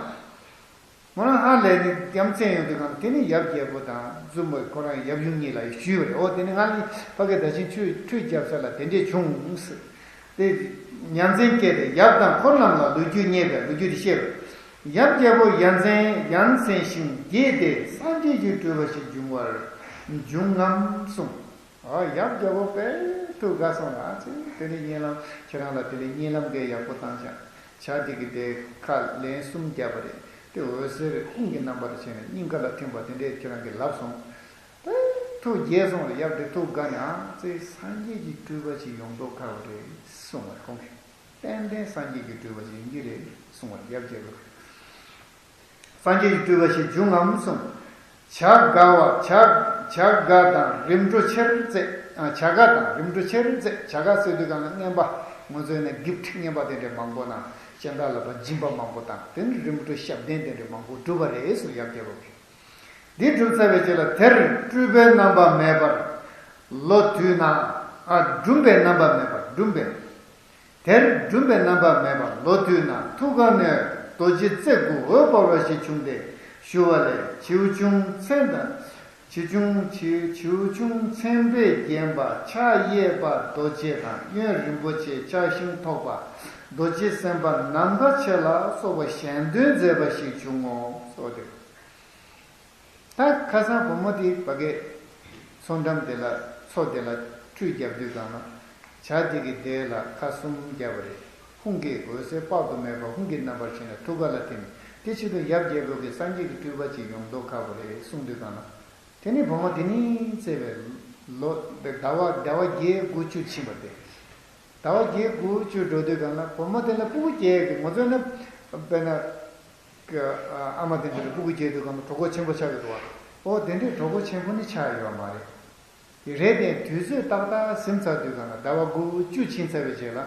མོ་རང་ཧ་ལས་ནས་ཡ་མཚན་ཡོང་དུས་གང་དེ་ནི་ཡབ་རྒྱལ་པོ་དང་བཙུན་མོ་ཁོ་རང་ཡབ་ཡུམ་གཉིས་ལ་ཞུས་པ་རེད། འོ་དེ་ནི་ང་ལ་ཕ་གི་ད་ཕྱིན་ཁྲུས་ཁྲུས་བརྒྱབ་ས་ལ་དེ་འདྲས་བྱུང་ཟེར། དེ་ཡ་མཚན་སྐྱེས་ཏེ་ཡབ་དང་འཁོར་རྣམས་ལ་ལོ་རྒྱུས་བསྙད་པས་ལོ་རྒྱུས་དེ་བཤད་པ་རེད། ཡབ་རྒྱལ་པོ་ཡ་མཚན་ཡ་མཚན་ཞིང་དགྱེས་ཏེ་སངས་རྒྱས་ཀྱི་སྤྲུལ་པ་ཞིག་འབྱུང་བར་འབྱུང་ངམ་གསུངས། ཨ་ཡབ་རྒྱལ་པོ་དཔེ་ཐུགས་དགའ་སོང་ལ་ཨ་ཙི་དེ་ནི་གཉིད་ལམ་ཁྱེད་རང་ལ་དེ་ནི་གཉིད་ལམ་གའི་ཡག་པོ་བཏང་ཤག་བྱ་དེ་གི་དེ་ཁ་ལན་གསུམ་བརྒྱབ་པ་རེད། དེ་འོད་ཟེར་ཧཱུྃ་གི་རྣམ་པར་བྱས་ནས་སྙིང་ག་ལ་ཐིམ་པ་དེ་འདྲས་ཁྱེད་རང་གིས་ལབ་སོང་། དེ་ཐུགས་དགྱེས་སོང་ལ་ཡབ་དེ་ཐུགས་དགའ་ནས་ཨ་ཙི་སངས་རྒྱས་ཀྱི་སྤྲུལ་པ་ཅིག་ཡོང་མདོག་ཁ་བ་རེད་གསུངས་པ་རེད་ཁོང་གིས། ཏན་ཏན་སངས་རྒྱས་ཀྱི་སྤྲུལ་པ་ཅིག་ཡིན་གྱི་རེད་གསུངས་པ་རེད་ཡབ་རྒྱལ་པོ། སངས་རྒྱས་ཀྱི་སྤྲུལ་པ་ཞིག་འབྱུང་ངམ་གསུངས། བྱ་དགའ་བ་བྱ་བྱ་དགའ་དང་རིམ་གྲོ་ཆེར་མཛད། ཨ་བྱ་དགའ་དང་རིམ་གྲོ་ཆེར་མཛད། བྱ་དགའ་ཟེར་དུས་གང་ལ་རྔན་པ་ང་ཚོའི་ནང་གིཕ་ཊི་རྔན་པ་དེ་འདྲའི་མང་པོ་དང་སྤྱན་ལྡན་ལ་ཕར་སྦྱིན་པ་མང་པོ་དང་དེ་ནི་རིམ་གྲོ་ཞབས་བརྟན་དེ་འདྲའི་མང་པོ་བསྒྲུབས་པ་རེད་གསུངས་ཡབ་རྒྱལ་པོ་གིས། འདི་བསྒྲུབས་ཚར་བའི་རྗེས་ལ་དེར་སྤྲུལ་པའི་རྣམ་པ་མེད་པར་ལོ་དུས་ན། ཨ་སྦྲུམ་པའི་རྣམ་པ་མེད་པར་སྦྲུམ་པའི། དེར་སྦྲུམ་པའི་རྣམ་པ་མེད་པར་ལོ་དུས་ན་ཐུགས་ཀ་ནས་རྡོ་རྗེ་རྩེ་དགུ་འོད་འབར་བ་ཞིག་བྱུང་སྟེ་ཞུ་བ་ལས་བྱིའུ་ཆུང་མཚན་དང་། བྱིའུ་ཆུང་བྱིའུ་བྱིའུ་ཆུང་མཚན་དཔེས་བརྒྱན་པ་ཕྱག་གཡས་པ་རྡོ་རྗེ་དང་གཡོན་རིན་པོ་ཆེའི་ཕྱག་ཤིང་ཐོགས་པ་རྡོ་རྗེ་སེམས་དཔའ་ནམ་མཁའ་ཆེ་ལ་སོགས་པ་གཞན་དོན་མཛད་པ་ཞིག་བྱུང་ངོ་། གསོལ་འདེབས། ད་ཁ་སང་བུ་མོ་དེ་ཕ་གི་མཚོ་འགྲམ་དེ་ལ་མཚོ་དེ་ལ་ཁྲུས་བརྒྱབ་དུས་གང་ལ་བྱ་དེ་གི་དེ་ལ་ཁ་གསུམ་བརྒྱབ་པ་རེད། ཧཱུྃ་གི་འོད་ཟེར་དཔག་ཏུ་མེད་པ་ཧཱུྃ་གི་རྣམ་པར་ཕྱིན་ནས་ཐུགས་ཀ་ལ་ཐིམ། དེ་ཕྱིར་དུ་ཡབ་རྒྱལ་པོ་གིས་སངས་རྒྱས་ཀྱི་སྤྲུལ་པ་ཅིག་ཡོང་མདོག་ཁ་པོ་རེད་གསུངས་དུས་གང་ལ། དེ་ནས་བུ་མོ་དེ་ནས་བཙས་པའི་ལོ་ཟླ་བ་ཟླ་བ་བརྒྱད་དགུ་བཅུ་ཕྱིན་པ་སྟེ། ཟླ་བ་བརྒྱད་དགུ་བཅུ་འགྲོ་དུས་གང་ལ་བུ་མོ་དེ་ལ་སྤུ་གུ་སྐྱེ་གི། ང་ཚོ་ནི་དཔེར་ན་ཨ་མ་དེ་འདྲ་ལ་སྤུ་གུ་སྐྱེ་དུས་གང་ལ་གྲོད་ཁོག་ཆེན་པོ་ཆགས་ཀྱི་འདུག་བ། ཨོ་དེ་འདྲའི་གྲོད་ཁོག་ཆེན་པོ་ནི་ཆགས་ཡོད་མ་རེད། དེ་རེད་དེ་དུས་ཚོད་ཏག་ཏག་ཟིན་ཚར་དུས་གང་ལ་ཟླ་བ་དགུ་བཅུ་ཕྱིན་ཚར་བའི་རྗེས་ལ།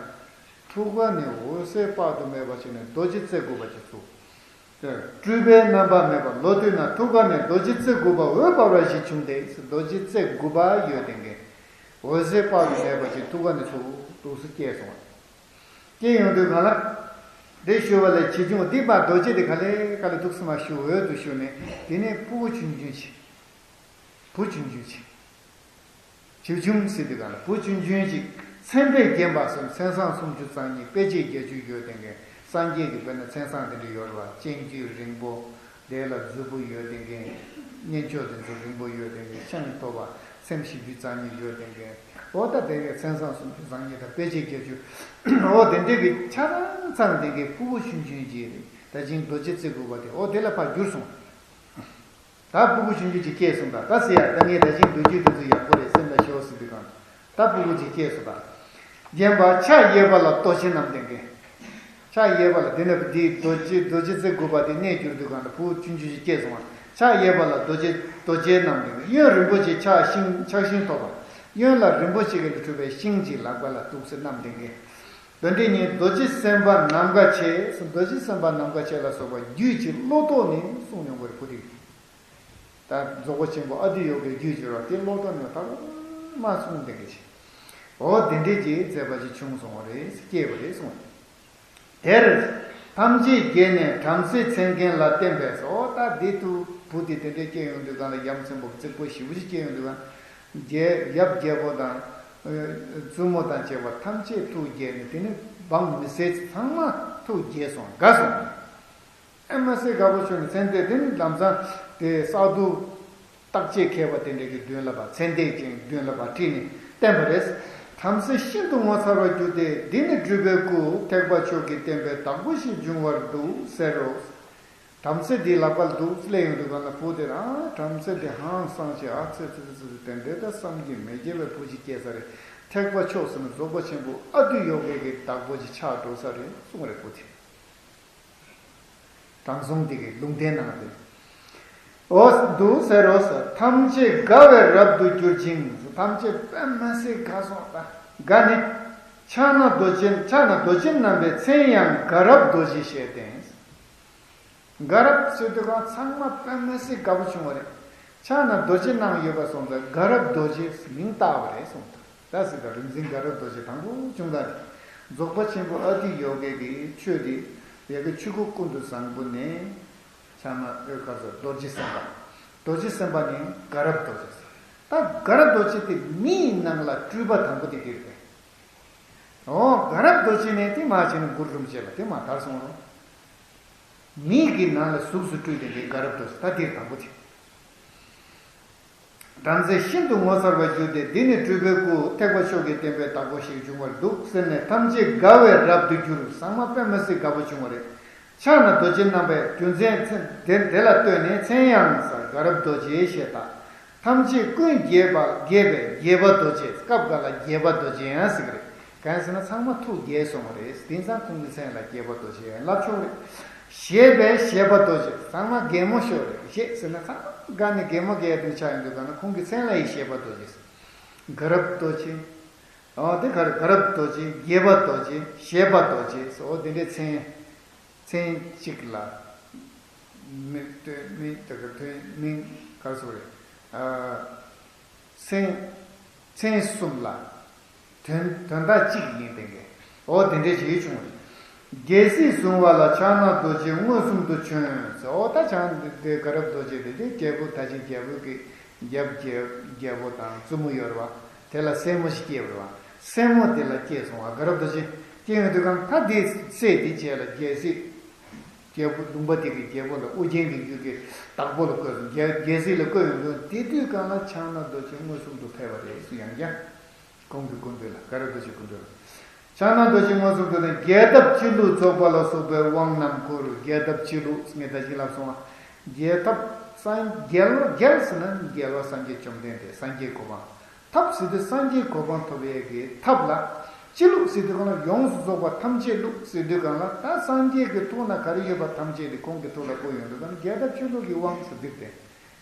ཐུགས་ཀ་ནས་འོད་ཟེར་དཔག་ཏུ་མེད་པ་ཞིག་ནས་རྡོ་རྗེ་རྩེ་དགུ་པ་ཅིག་ཚུགས། སྤྲུལ་པའི་རྣམ་པ་མེད་པ་ལོ་དུས་ན་ཐུགས་ཀ་ནས་རྡོ་རྗེ་རྩེ་དགུ་པ་འོད་འབར་བ་ཞིག་བྱུང་སྟེ། རྡོ་རྗེ་རྩེ་དགུ་པ་ཡོད་དེ་གན། འོད་ཟེར་དཔག་ཏུ་མེད་པ་ཞིག་ཐུགས་ཀ་ནས་ཚུགས་འདུག་སེ་སྐྱེས་སོང་བ། སྐྱེས་ཡོང་དུས་གང་ལ། དེ་ཞུ་བ་ལས་བྱེད་ཆུང་འདི་པ་རྡོ་རྗེ་དེ་ག་ལེ་ག་ལེ་འདུག་སེ་མ་ཞུ་འོད་དུ་ཞུ་ནས་དེ་ནས་ཕྲུ་གུ་ཆུང་ཆུང་ཞིག་བུ་ཆུང་ཆུང་ཞིག་བྱིའུ་ཆུང་ཟེར་དུས་གང་ལ་བུ་ཆུང་ཆུང་ཞིག་མཚན་དཔེ་བརྒྱན་པ་སོགས་མཚན་བཟང་སུམ་ཅུ་རྩ་གཉིས་དཔེ་བྱད་བརྒྱད་ཅུ་ཡོད་དེ་གན། སངས་རྒྱས་ཀྱི་དཔེར་ན་མཚན་བཟང་དེ་འདྲ་ཡོད་རེད་བ། སྤྱན་དཀྱུས་རིང་པོ། དེ་ལ་མཛུབ་བུ་ཡོད་དེ་གན། སྙན་མཆོག་དེ་ཚོ་རིང་པོ་ཡོད་དེ་གན། ཤིང་ཐོགས་པ་སེམས་བཞི་བཅུ་རྩ་གཉིས་ཡོད་དེ་གན། འོ་ད་དེ་གའི་མཚན་བཟང་སུམ་ཅུ་རྩ་གཉིས་དང་དཔེ་བྱད་བརྒྱད་ཅུ། འོ་དེ་འདྲའི་གི་ཆ་ཚང་ཚང་དེ་གའི་ཕྲུ་གུ་ཆུང་ཆུང་ཞིག་རེད། ད་ཅིང་རྡོ་རྗེ་རྩེ་དགུ་པ་དེ་འོ་དེ་ལ་ཕར་གྱུར་སོང་། ད་ཕྲུ་གུ་ཆུང་ཆུང་ཅིག་སྐྱེས་སོང་། ད་ད་ཟེར་ཡ། ད་ངས་ད་ཅིང་འདོད་རྒྱུ་དེ་ཚོ་ཡག་པོ་རེད་སེམས་ལ་ཤོག་ཟེར་དུས་གང་། ད་ཕྲུ་གུ་ཅིག་སྐྱེས་སོང་། ད་བརྒྱན་པ་ཕྱག་གཡས་པ་ལ་རྡོ་རྗེ་བསྣམས་ཏེ་གན། ཕྱག་གཡས་པ་ལ་དེ་ནས་འདི་རྡོ་རྗེ་རྡོ་རྗེ་རྩེ་དགུ་པ་དེ་གནས་གྱུར་དུས་གང་ལ་ཕྲུ་གུ་ཆུང་ཆུང་ཅིག་སྐྱེས་སོང་བ། ཕྱག་གཡས་པ་ལ་རྡོ་རྗེ་རྡོ་རྗེ་བསྣམས་ཏེ་གན། གཡོན་རིན་པོ་ཆེ་ཕྱག་ཤིང་ཕྱག་ཤིང་ཐོགས་པ། གཡོན་ལ་རིན་པོ་ཆེ་གིས་གྲུབ་པའི་ཤིང་ཅིག་ལག་པ་ལ་གཏུགས་སེ་བསྣམས་ཏེ་གན། དོན་འདི་ཉིད་རྡོ་རྗེ་སེམས་དཔའ་ནམ་མཁའ་ཆེ། རྡོ་རྗེ་སེམས་དཔའ་ནམ་མཁའ་ཆེ་ལ་སོགས་པ་རྒྱུད་ཀྱི་བློ་ལྡོག་ནས་གསུངས་མྱོང་བར་བུ་དེ། ད་རྫོགས་པ་ཆེན་པོ་ཨ་ཏི་ཡོ་གའི་རྒྱུད་སྦྱོར་བ་དེ་བློ་ལྡོག་ནས་ད་མ་གསུངས་དེ་ག་ཞིག་འོ་དེ་འདྲའི་ཅིག་མཛད་པ་ཅིག་བྱུང་སོང་བ་རེད། སྐྱེས་པ་རེད་གསུངས། དེར་ཐམས་ཅད་དགྱེས་ནས་བྲམ་ཟེས་མཚན་མཁན་ལ་བསྟན་པས་སོ། ད་འདི་དུ་བུ་དེ་དེ་འདྲའི་སྐྱེས་ཡོང་དུས་གང་ལ་ཡ་མཚན་པོ་རྫིག་པོ་ཞེ་པོ་ཅིག་སྐྱེས་ཡོང་དུས་གང་། རྒྱལ་ཡབ་རྒྱལ་པོ་དང་། བཙུན་མོ་དང་བཅས་པ་ཐམས་ཅད་ཐུགས་དགྱེས་ནས་དེ་ནི་འབངས་མི་སེར་ཚང་མ་ཐུགས་དགྱེས་སོང་དགའ་སོང་། ཨེ་མ་སེ་དགའ་པོ་བྱུང་ནས་མཚན་དེ་དེ་ནི་ལམ་སང་དེ་བསགས་སྡུག་བརྟག་དཔྱད་མཁས་པ་དེ་འདྲ་གི་མདུན་ལ་བ་མཚན་ལྡན་ཅན་མདུན་ལ་བ་ཁྲིད་ནས་བསྟན་པ་རེད། བྲམ་ཟེ་ཤིན་ཏུ་ངོ་མཚར་བར་གྱུར་ཏེ། འདི་ནི་སྤྲུལ་པའི་སྐུ་ཐེག་པ་མཆོག་གི་བསྟན་པའི་བདག་པོ་ཞིག་འབྱུང་བར་འདུག་ཟེར་རོ། བྲམ་ཟེ་འདིའི་ལག་པར་འདུག་སླེབས་ཡོང་དུས་གང་ལ་བུ་དེ་རང་བྲམ་ཟེ་དེ་ཧང་སངས་བྱས། ཨ་ཙི་ཙི་ཙི་ཙི་དེ་འདྲའི་ད་བསམ་གྱིས་མི་ཁྱབ་པའི་བུ་ཞིག་སྐྱེས་ས་རེད། ཐེག་པ་མཆོག་ཟེར་ན་རྫོགས་པ་ཆེན་པོ་ཨ་ཏི་ཡོ་གའི་གི་བདག་པོ་ཞིག་ཆགས་འགྲོ་ས་རེད་གསུངས་རེད་བུ་དེ། དྲང་སྲོང་དེ་གི་ལུང་བསྟན་གནང་སྟེ། འོ་འདུག་ཟེར་རོ་ཟེར། ཐམས་ཅད་དགའ་བས་རབ་ཏུ་གྱུར་ཅིང་། ཐམས་ཅད་དཔེ་མ་སྲིད་དགའ་སོང་། ད་དགའ་ནི། ཕྱག་ན་རྡོ་རྗེ་ཕྱག་ན་རྡོ་རྗེ་བསྣམས་པའི་མཚན་ཡང་དགའ་རབ་རྡོ་རྗེ་ཞེས་བསྟན། དགའ་རབ་ཟེར་དུས་གང་ཚང་མ་དཔེ་མ་སྲིད་དགའ་པོ་བྱུང་བ་རེད། ཕྱག་ན་རྡོ་རྗེ་བསྣམས་ཡོད་པ་སོང་ཙང་དགའ་རབ་རྡོ་རྗེ་མིང་བཏགས་པ་རེད་གསུངས། ད་ཟེར་ད་རིག་འཛིན་དགའ་རབ་རྡོ་རྗེ་དང་པོ་བྱུང་ད་རེད། རྫོགས་པ་ཆེན་པོ་ཨ་ཏི་ཡོ་གའི་གི་ཆོས་དེ་ཡ་གི་ཆོས་སྐུ་ཀུན་ཏུ་བཟང་པོ་ནས། ཕྱག་ན་ཨོལ་དཀར་ཟེར་རྡོ་རྗེ་སེམས་དཔའ། རྡོ་རྗེ་སེམས་དཔའ་ནི་དགའ་རབ་རྡོ་རྗེ་ཟེར། ད་དགའ་རབ་རྡོ་རྗེ་དེ་མིའི་ནང་ལ་སྤྲུལ་པ་དང་པོ་དེ་དེ་རེད་པས། འོ་དགའ་རབ་རྡོ་རྗེ་ནས་དེ་མ་བྱས་ནས་གུ་རུ་རིན་པོ་ཆེ་ལ་དེ་མ་དར་སོང་རོ། མིའི་གི་ནང་ལ་གཟུགས་སུ་སྤྲུལ་ཏེ་འདི་དགའ་རབ་རྡོ་རྗེ་ད་དེ་དང་པོ་དེ། བྲམ་ཟེ་ཤིན་ཏུ་ངོ་མཚར་བར་གྱུར་ཏེ། འདི་ནི་སྤྲུལ་པའི་སྐུ་ཐེག་པ་མཆོག་གི་བསྟན་པའི་བདག་པོ་ཞིག་འབྱུང་བར་འདུག་ཟེར་ནས་ཐམས་ཅད་དགའ་བས་རབ་ཏུ་གྱུར། ཚང་མ་དཔེ་མི་སྲིད་དགའ་པོ་བྱུང་བ་རེད། ཕྱག་ན་རྡོ་རྗེ་བསྣམས་པའི་རྒྱུ་མཚན་དེ་དེ་ལ་ལྟོས་ནས་མཚན་ཡང་ཟེར་དགའ་རབ་རྡོ་རྗེ་ཞེས་བཏགས། ཐམས་ཅད་ཀུན་དགྱེས་པ་དགྱེས་པས་དགྱེས་པ་རྡོ་རྗེ། སྐབས་འགའ་ལ་དགྱེས་པ་རྡོ་རྗེ་ཡང་ཟེར་གི་རེད། གང་ཟེར་ན་ཚང་མ་ཐུགས་དགྱེས་སོང་བ་རེད། དེང་སང་ཁོང་གི་མཚན་ལ་དགྱེས་པ་རྡོ་རྗེ་ཡང་ལབ་ཆོག་རེད། བཞད་པས་བཞད་པ་རྡོ་རྗེ། ཚང་མ་གད་མོ་ཤོར་རེད། བཞད་ཟེར་ན་ཚང་མ་དགའ་ནས་གད་མོ་བགད་དུ་ཆགས་ཡོང་དུས་གང་ན་ཁོང་གི་མཚན་ལ་ཡི་བཞད་པ་རྡོ་རྗེ་ཟེར། དགའ་རབ་རྡོ་རྗེ། ཨ་དེ་ག་རེ་དགའ་རབ་རྡོ་རྗེ། དགྱེས་པ་རྡོ་རྗེ། བཞད་པ་རྡོ་རྗེ་ཟེར། འོ་དེ་འདྲའི་མཚན། མཚན་གཅིག་ལ། མི་དོན་མི་དེ་ག་དོན་མིང་ག་རེ་ཟེར་དགོས་རེད། ཨ། མཚན། མཚན་གསུམ་ལ། དོན་དོན་དག་གཅིག་ཡིན་པའི་གི། འོ་དེ་འདྲའི་ཞིག་བྱུང་བ་རེད། རྒྱལ་སྲིད་བཟུང་བ་ལ་ཕྱག་ན་རྡོ་རྗེ་མངོན་སུམ་དུ་བྱོན་ཟེར། འོ་ད་ཕྱག་ན་དེ་དགའ་རབ་རྡོ་རྗེ་དེ་དེ་རྒྱལ་པོ་ད་ཅི་རྒྱལ་པོ་གི་རྒྱབ་རྒྱལ་རྒྱལ་པོ་དང་བཙུན་མོ་ཡོད་རེད་བ། དེ་ལ་སྲས་མོ་ཞིག་སྐྱེས་པ་རེད་བ། སྲས་མོ་དེ་ལ་སྐྱེས་སོང་བ། དགའ་རབ་རྡོ་རྗེ་སྐྱེས་ཡོང་དུས་གང་ད་དེ་སྲས་དེ་བྱས་ལ་རྒྱལ་སྲིད། རྒྱལ་པོ་ལུང་པ་དེ་གི་རྒྱལ་པོ་ལ་ཨོ་རྒྱན་གྱི་རྒྱུད་ཀྱི་བདག་པོ་ལ་བསྐོས་སོང་། རྒྱལ་རྒྱལ་སྲིད་ལ་བསྐོས་ཡོང་དུས་དེ་དུས་གང་ལ་ཕྱག་ན་རྡོ་རྗེ་མངོན་སུམ་དུ་ཕེབས་པ་རེད་ཟེར། ཡང་བསྐྱར་ཁོང་གི་སྐུ་མདུན་ལ། དགའ་རབ་རྡོ་རྗེ་སྐུ་མདུན་ལ། ཕྱག་ན་རྡོ་རྗེ་མངོན་སུམ་དུ་ནི་རྒྱས་བཏབ་སྤྱི་བླུགས་རྫོགས་པ་ལ་སོགས་པའི་དབང་རྣམས་བསྐུར། རྒྱས་བཏབ་སྤྱི་བླུགས་ངས་ད་ཅི་ལབ་སོང་བ། རྒྱས་བཏབ་སངས་རྒྱལ་བ་རྒྱལ་ཟེར་ན་རྒྱལ་བ་སངས་རྒྱས་བཅོམ་ལྡན་འདས་སངས་རྒྱས་གོ་འཕང་། ཐབས་ཟེར་དུས་སངས་རྒྱས་གོ་འཕང་ཐོབ་ཡས་ཀྱི་ཐབས་ལ། སྤྱི་བླུགས་ཟེར་དུས་གང་ལ་ཡོངས་སུ་རྫོགས་པ་ཐམས་ཅད་བླུགས་ཟེར་དུས་གང་ལ། ད་སངས་རྒྱས་ཀྱི་ཐུགས་ན་ག་རེ་ཡོད་པ་ཐམས་ཅད་དེ་ཁོང་གི་ཐུགས་ལ་བཀུར་ཡོང་དུས་གང་ལ་རྒྱལ་ཐབས་སྤྱི་བླུགས་ཀྱི་དབང་ཟེར་དུས་དེ།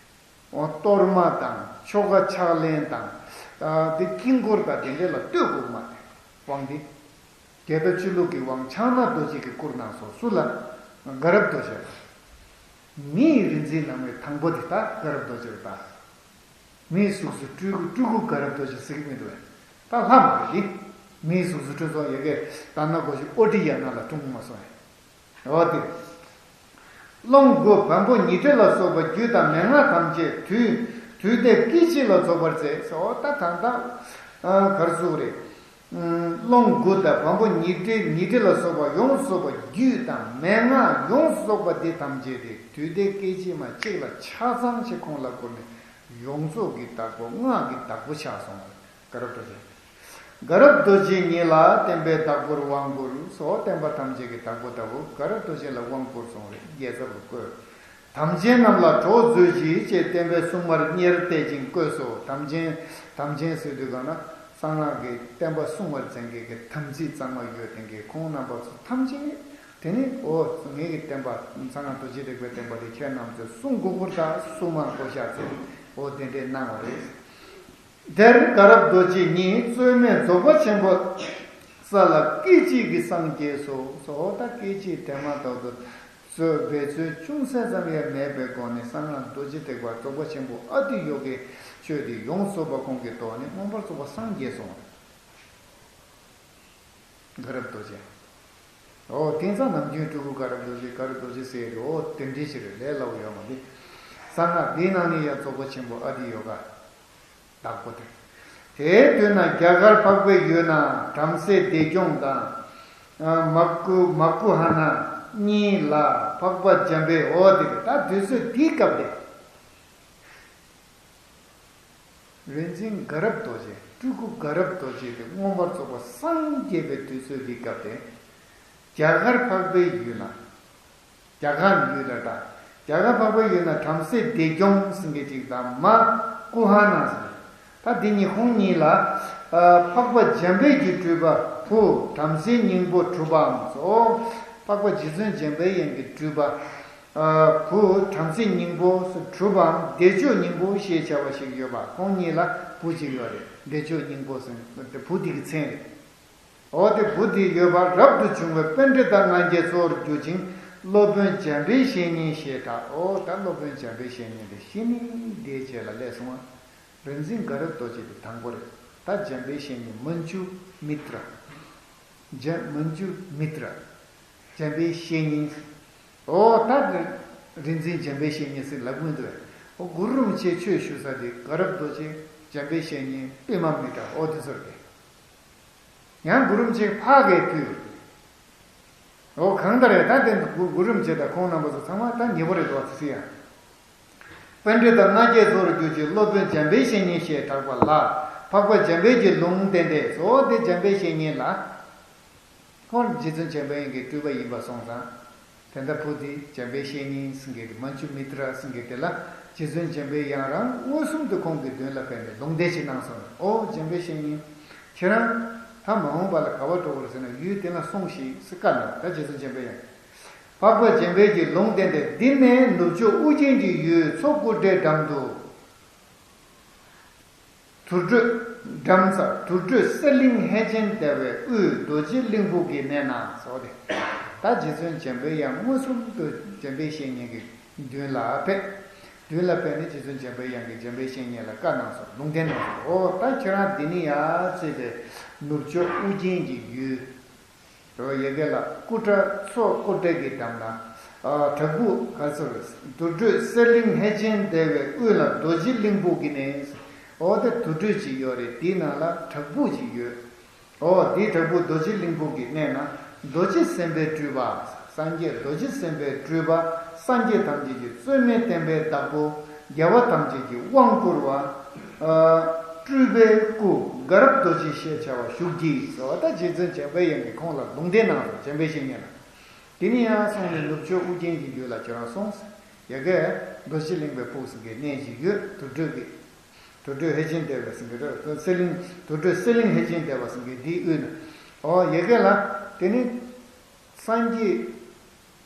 འོ་གཏོར་མ་དང་ཆོ་ག་ཕྱག་ལེན་དང་། ཨ་དེ་དཀྱིལ་འཁོར་དང་དེ་འདྲ་ལ་བསྟོད་དགོས་མ་རེད། དབང་དེ། རྒྱལ་ཐབས་སྤྱི་བླུགས་ཀྱི་དབང་ཕྱག་ན་རྡོ་རྗེ་གིས་བསྐུར་གནང་སོང་། སུ་ལ། དགའ་རབ་རྡོ་རྗེ། མིའི་རིག་འཛིན་རྣམ་ངེས་དང་པོ་དེ་ད་དགའ་རབ་རྡོ་རྗེ་རེད་ད། མིའི་གཟུགས་སུ་སྤྲུལ་སྐུ་སྤྲུལ་སྐུ་དགའ་རབ་རྡོ་རྗེ་ཟེར་གྱི་མི་འདུག་བས། ད་ལྷ་མ་རེད་དེ། མིའི་གཟུགས་སུ་སྤྲུལ་སོང་ཡ་གི་ད་ན་གོ་ཞིག་ཨོ་ཏི་ཡ་ན་ལ་འཁྲུངས་མ་སོང་བས། འོ་དེ། རླུང་དགུ་བམ་པོ་ཉི་ཁྲི་ལ་སོགས་པ་རྒྱུ་དང་མན་ངག་ཐམས་ཅད་དུས་དུས་དེབ་སྐད་ཅིག་ལ་རྫོགས་པར་མཛད། འོ་ད་ད་ད་གར་ཟུག་རེད། རླུང་དགུ་དང་བམ་པོ་ཉི་ཁྲི་ཉི་ཁྲི་ལ་སོགས་པ་ཡོངས་སུ་རྫོགས་པ་རྒྱུད་དང་མན་ངག་ཡོངས་སུ་རྫོགས་པ་འདི་ཐམས་ཅད་དེ་དུས་དེ་སྐད་ཅིག་མ་གཅིག་ལ་ཆ་ཚང་ཞིག་ཁོང་ལ་བསྐུར་ནས་ཡོངས་རྫོགས་ཀྱི་བདག་པོ་སྔགས་ཀྱི་བདག་པོ་ཆགས་སོང་བ་དགའ་རབ་རྡོ་རྗེ། དགའ་རབ་རྡོ་རྗེ་ཉིད་ལ་བསྟན་པའི་བདག་པོར་དབང་བསྐུར་སོ། བསྟན་པ་ཐམས་ཅད་ཀྱི་བདག་པོ་ལྟ་བུ་དགའ་རབ་རྡོ་རྗེ་ལ་དབང་བསྐུར་སོང་བས་རྒྱལ་ཚབ་ལ་བསྐོས། དམ་ཅན་རྣམས་ལ་གྲོགས་མཛོད་ཅིག་ཅེས་བསྟན་པའི་སྲུང་མར་གཉེར་གཏད་ཅིང་བསྐོས་སོ། དམ་ཅན། དམ་ཅན་ཟེར་དུས་གང་ན་གསང་སྔགས་ཀྱི་བསྟན་པ་སྲུང་བར་མཛད་མཁན་གྱི་དམ་ཚིག་གཙང་མ་ཡོད་མཁན་གྱི་ཁོང་རྣམ་པ་ཚོ་ཐམས་ཅད་དེ་ནི་འོ་ངེད་ཀྱི་བསྟན་པ་གསང་སྔགས་རྡོ་རྗེ་ཐེག་པའི་བསྟན་པ་དེ་ཁྱེད་རྣམས་ཚོས་སྲུང་དགོས་ཀྱི་རེད་ད་སྲུང་མ་དགོས་ཤག་ཚེ་འོ་དེ་འདྲས་གནང་བ་རེད། དེར་དགའ་རབ་རྡོ་རྗེ་ཉིད་རྩོད་མེད་རྫོགས་པ་ཆེན་པོ་ས་ལ་སྐད་ཅིག་གིས་སངས་རྒྱས་སོ། སོ་ད་སྐད་ཅིག་དེ་མ་ཐག་ཏུ་རྩོད་འབད་རྩོལ་ཅུང་ཟད་ཙམ་ཡང་མེད་པའི་སྒོ་ནས་གསང་སྔགས་རྡོ་རྗེ་ཐེག་པ་རྫོགས་པ་ཆེན་པོ་ཨ་ཏི་ཡོ་གའི་ཆོས་དེ་ཡོངས་སུ་རྫོགས་པ་ཁོང་གིས་རྟོགས་ནས་མངོན་པར་རྫོགས་པ་སངས་རྒྱས་སོང་། དགའ་རབ་རྡོ་རྗེ། འོ་དེང་སང་ནམ་རྒྱུན་སྤྲུལ་སྐུ་དགའ་རབ་རྡོ་རྗེ་དགའ་རབ་རྡོ་རྗེ་ཟེར་རེད། འོ་དེ་འདྲའི་ཞིག་རེད་ལས་སླ་བོ་ཡོད་མ་རེད། གསང་སྔགས་འདིའི་ནང་ནས་ཡང་རྫོགས་པ་ཆེན་པོ་ཨ་ཏི་ཡོ་ག་བདག་པོ་དེ། དེའི་དུས་ན་རྒྱ་གར་འཕགས་པའི་ཡུལ་ན་བྲམ་ཟེ་བདེ་སྐྱོང་དང་། མ་ཀུ་མ་ཀུ་ཧ་ན་གཉིས་ལ་འཕགས་པ་འཇམ་དཔལ། འོ་དེ་རེད། ད་དུས་ཚོད་འདིའི་སྐབས་དེ། རིག་འཛིན་དགའ་རབ་རྡོ་རྗེ་སྤྲུལ་སྐུ་དགའ་རབ་རྡོ་རྗེ་དེ་མངོན་པར་རྫོགས་པ་སངས་རྒྱས་པའི་དུས་ཚོད་འདིའི་སྐབས་དེ། རྒྱ་གར་འཕགས་པའི་ཡུལ་ན། རྒྱ་གར་ཡུལ་ལ་ད། རྒྱ་གར་འཕགས་པའི་ཡུལ་ན་བྲམ་ཟེ་བདེ་སྐྱོང་ཟེར་མཁན་ཅིག་དང་མ་ཀུ་ཧ་ན་ཟེར། ད་འདི་གཉིས་ཁོང་གཉིས་ལ། ཨ་འཕགས་པ་འཇམ་དཔལ་གྱི་སྤྲུལ་པ་བུ་བྲམ་ཟེའི་སྙིང་པོ་གྲུབ་པའམ་སོ། འཕགས་པ་རྗེ་བཙུན་འཇམ་དཔལ་དབྱངས་ཀྱི་སྤྲུལ་པ། ཨ་བུ་བྲམ་ཟེའི་སྙིང་པོ་གྲུབ་པའམ་བདེ་མཆོག་སྙིང་པོ་ཞེས་བྱ་བ་ཞིག་ཡོད་པ། ཁོང་གཉིས་ལ་བུ་གཅིག་ཡོད་རེད། བདེ་མཆོག་སྙིང་པོ་ཟེར་བུ་འདི་གི་མཚན་རེད། འོ་དེ་བུ་དེ་ཡོད་པ་རབ་ཏུ་བྱུང་བའི་པཎྜི་ཏ་ལྔ་བརྒྱའི་གཙོ་བོར་གྱུར་ཅིང་སློབ་དཔོན་འཇམ་དཔལ་བཤེས་གཉེན་ཞེས་གྲགས། འོ་ད་སློབ་དཔོན་འཇམ་དཔལ་བཤེས་གཉེན་དེ་བཤེས་གཉེན་དེའི་རྗེས་ལ་སླེབས་སོང་བ། རིག་འཛིན་དགའ་རབ་རྡོ་རྗེ་དེ་དང་པོ་རེད། ད་འཇམ་དཔལ་བཤེས་གཉེན་མཉྫུ་མིཏྲ། འཇམ་མཉྫུ་མིཏྲ། འཇམ་དཔལ་བཤེས་གཉེན། འོ་ད་རིག་འཛིན་འཇམ་དཔལ་བཤེས་གཉེན་ཟེར་ལབ་ཀྱི་འདུག་འོ་གུ་རུ་རིན་པོ་ཆེ་ཆོས་ཞུ་ས་དེ་དགའ་རབ་རྡོ་རྗེ་འཇམ་དཔལ་བཤེས་གཉེན་པདྨ་མི་ཏྲ་འོ་དེ་ཚོ་རེད། ཡང་གུ་རུ་རིན་པོ་ཆེ་ཕ་གིར་ཕུལ། འོ་གང་ལྟར་ཡང་ད་དེ་གུ་གུ་རུ་རིན་པོ་ཆེ་དང་ཁོང་རྣམ་པ་ཚོ་ཚང་མ་ད་ཉེ་པོ་རེད་འདུག་ཟེར་ཡང་། པཎྜི་ཏ་ལྔ་བརྒྱའི་གཙོ་བོར་གྱུར་ཅིང་སློབ་དཔོན་འཇམ་དཔལ་བཤེས་གཉེན་ཞེས་གྲགས་པ་ལ། འཕགས་པ་འཇམ་དཔལ་གྱི་ལུང་བསྟན་ཏེ་གཙོ་བོ་དེ་འཇམ་དཔལ་བཤེས་གཉེན་ལ། ཁོང་རྗེ་བཙུན་འཇམ་དཔལ་དབྱངས་ཀྱི་སྤྲུལ་པ་ཡིན་པ་སོང་ཙང་། དེ་འདྲ་བུ་དེ་འཇམ་དཔལ་བཤེས་གཉེན་ཟེར་མཁན་དེ་མཉྫུ་མི་ཏྲ་ཟེར་མཁན་དེ་ལ་རྗེ་བཙུན་འཇམ་དཔལ་དབྱངས་རང་མངོན་སུམ་དུ་ཁོང་གི་མདུན་ལ་ཕེབས་ནས་ལུང་བསྟན་ཞིག་གནང་སོང་། ཨོ་འཇམ་དཔལ་བཤེས་གཉེན། ཁྱེད་རང་ད་མ་འོངས་པ་ལ་ག་པར་འགྲོ་དགོས་རེད་ཟེར་ན་ཡུལ་དེ་ལ་སོང་ཞིག་ཟེར་བཀའ་གནང་། ད་རྗེ་བཙུན་འཇམ་དཔལ་དབྱངས། འཕགས་པ་འཇམ་དཔལ་གྱི་ལུང་བསྟན་ཏེ་འདི་ནས་ནུབ་ཕྱོགས་ཨུ་རྒྱན་གྱི་ཡུལ་མཚོ་ཀུ་ཏའི་འགྲམ་དུ། དུར་ཁྲོད་འགྲམ་ས་དུར་ཁྲོད་གསེར་གླིང་ཧེ་ཆེན་སྡེ་བའི་དབུས་རྡོ་རྗེ་གླིང་བུ་གི་གནས་ན་སོགས་ཏེ། ད་རྗེ་བཙུན་འཇམ་དཔལ་དབྱངས་མངོན་སུམ་དུ་འཇམ་དཔལ་བཤེས་གཉེན་གྱི་མདུན་ལ་ཕེབས། མདུན་ལ་ཕེབས་ནས་རྗེ་བཙུན་འཇམ་དཔལ་དབྱངས་ཀྱིས་འཇམ་དཔལ་བཤེས་གཉེན་ལ་བཀའ་གནང་སོང་། ལུང་བསྟན་གནང་སོང་། ཨོ་ད་ཁྱེད་རང་འདི་ནི་ཡ་བརྩེ་བའི་ནུབ་ཕྱོགས་ཨུ་རྒྱན་གྱི་ཡུལ། དོ་ཡ་གི་ལ་ཀུ་ཏྲ་མཚོ་ཀུ་ཏྲ་གི་འགྲམ་ན། ཨ་བྲག་ཕུག་ག་ཚོད་རེད། དུར་ཁྲོད་གསེར་གླིང་ཧེ་ཆེན་སྡེ་བའི་དབུས་ལ་རྡོ་རྗེ་གླིང་བུ་གི་གནས། འོ་དེ་དུར་ཁྲོད་ཅིག་ཡོད་རེད། དེའི་ནང་ལ་བྲག་ཕུག་ཅིག་ཡོད། འོ་དེའི་བྲག་ཕུག་རྡོ་རྗེ་གླིང་བུ་གི་གནས་ན་རྡོ་རྗེ་སེམས་དཔའི་སྤྲུལ་པ། སངས་རྒྱས་རྡོ་རྗེ་སེམས་དཔའི་སྤྲུལ་པ། སངས་རྒྱས་ཐམས་ཅད་ཀྱི་རྩོད་མེད་བསྟན་པའི་བདག་པོ། རྒྱལ་བ་ཐམས་ཅད་ཀྱི་དབང་བསྐུར་བ། ཨ་སྤྲུལ་པའི་སྐུ་དགའ་རབ་རྡོ་རྗེ་ཞེས་བྱ་བ་བཞུགས་ཀྱིས་ཟེར་བ། ད་རྗེ་བཙུན་འཇམ་དཔལ་དབྱངས་ཀྱིས་ཁོང་ལ་ལུང་བསྟན་གནང་སོང་། འཇམ་དཔལ་བཤེས་གཉེན་ལ། དེ་ནས་ཡར་སོང་ནས་ནུབ་ཕྱོགས་ཨུ་རྒྱན་གྱི་ཡུལ་ལ་ཁྱེད་རང་སོང་ཟེར། ཡ་གི་རྡོ་རྗེ་གླིང་པའི་ཕུག་ཟེར་མཁན་གནས་ཅིག་ཡོད། དུར་ཁྲོད་ཀྱི། དུར་ཁྲོད་ཧེ་ཆེན་སྡེ་བ་ཟེར་མཁན་རེད། གསེར་གླིང་དུར་ཁྲོད་གསེར་གླིང་ཧེ་ཆེན་སྡེ་བ་ཟེར་མཁན་དེའི་དབུས་ན། ཨོ་ཡ་གི་ལ། དེ་ནི་སངས་རྒྱས་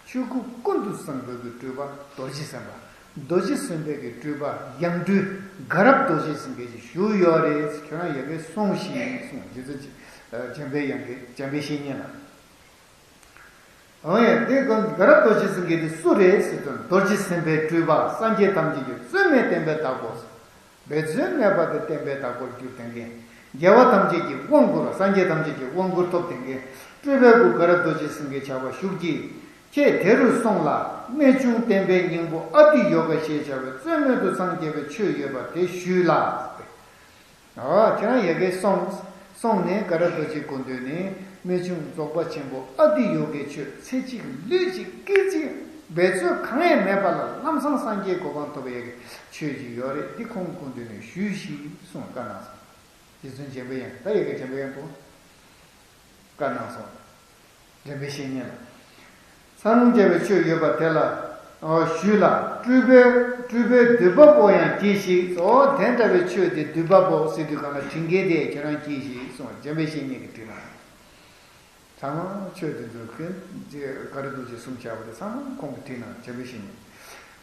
ཆོས་སྐུ་ཀུན་ཏུ་བཟང་པོའི་གི་སྤྲུལ་པ་རྡོ་རྗེ་སེམས་དཔའ། རྡོ་རྗེ་སེམས་དཔའི་གི་སྤྲུལ་པ་ཡང་སྤྲུལ་དགའ་རབ་རྡོ་རྗེ་སེམས་དཔའ་ཞིག་བཞུགས་ཡོད་རེད། ཁྱོད་རང་ཡ་གི་སོང་ཞིག་གསུངས། རྗེ་བཙུན་འཇམ་པའི་དབྱངས་ཀྱིས་འཇམ་དཔལ་བཤེས་གཉེན་ལ། འོ་ཡ། དེ་ཀུན་དགའ་རབ་རྡོ་རྗེ་སེམས་དཔའ་དེ་སུ་རེད་ཟེར་དུས། རྡོ་རྗེ་སེམས་དཔའི་སྤྲུལ་པ། སངས་རྒྱས་ཐམས་ཅད་ཀྱི་རྩོད་མེད་བསྟན་པའི་བདག་པོ། འབད་རྩོལ་མེད་པ་དེ་བསྟན་པའི་བདག་པོར་གྱུར་ཏེ་མཁན། རྒྱལ་བ་ཐམས་ཅད་ཀྱི་དབང་བསྐུར་བ། སངས་རྒྱས་ཐམས་ཅད་ཀྱི་དབང་བསྐུར་ཐོབ་སྟེ་མཁན། སྤྲུལ་པའི་སྐུ་དགའ་རབ་རྡོ་རྗེ་སེམས་དཔའི་ཞབས་པད་ཞུགས་ཀྱིས། ཁྱེད་དེ་རུ་སོང་ལ། རྨད་བྱུང་བསྟན་པའི་སྙིང་པོ་ཨ་ཏི་ཡོ་ག་ཞེས་བྱ་བའི་རྩོད་མེད་དུ་སངས་རྒྱས་པའི་ཆོས་ཡོད་པ་དེ་ཞུས་ལ། ཨོ། ཁྱེད་རང་ཡ་གི་སོང་། སོང་ནས་དགའ་རབ་རྡོ་རྗེ་སྐུ་མདུན་ནས་རྨད་བྱུང་རྫོགས་པ་ཆེན་པོ་ཨ་ཏི་ཡོ་གའི་ཆོས་ཚེ་གཅིག་ལུས་གཅིག་སྐད་ཅིག་འབད་རྩོལ་གང་ཡང་མེད་པ་ལ་ལམ་སང་སངས་རྒྱས་གོ་འཕང་ཐོབ་པའི་ཡ་གི་ཆོས་ཅིག་ཡོད་རེད། འདི་ཁོང་སྐུ་མདུན་ནས་ཞུས་ཤིག་གསུངས། བཀའ་གནང་སོང་། རྗེ་བཙུན་འཇམ་པའི་དབྱངས། ད་ཡ་གི་འཇམ་པའི་དབྱངས་ཁོང་བཀའ་གནང་སོང་། འཇམ་དཔལ་བཤེས་གཉེན་ལ། སངས་རྒྱས་པའི་ཆོས་ཡོད་པ་དེ་ལ། ཨོ། ཞུས་ལ། སྤྲུལ་པའི་སྤྲུལ་པའི་འདུས་པ་པོ་ཡང་གྱིས་ཤིག། ཨོ། དེ་འདྲ་བའི་ཆོས་དེ་འདུས་པ་པོ་ཟེར་དུས་གང་ལ་དྲིན་གྱིས་དེ་ཁྱེད་རང་གྱིས་ཤིག་གསུངས། འཇམ་དཔལ་བཤེས་གཉེན་གྱིས་དྲིས་ན། ཚང་མ་ཆོས་དེ་ཚོ་ཀུན་དགའ་རབ་རྡོ་རྗེ་གསུང་བྱ་བ་དེ་ཚང་མ་ཁོང་གིས་དྲིས་ན། འཇམ་དཔལ་བཤེས་གཉེན།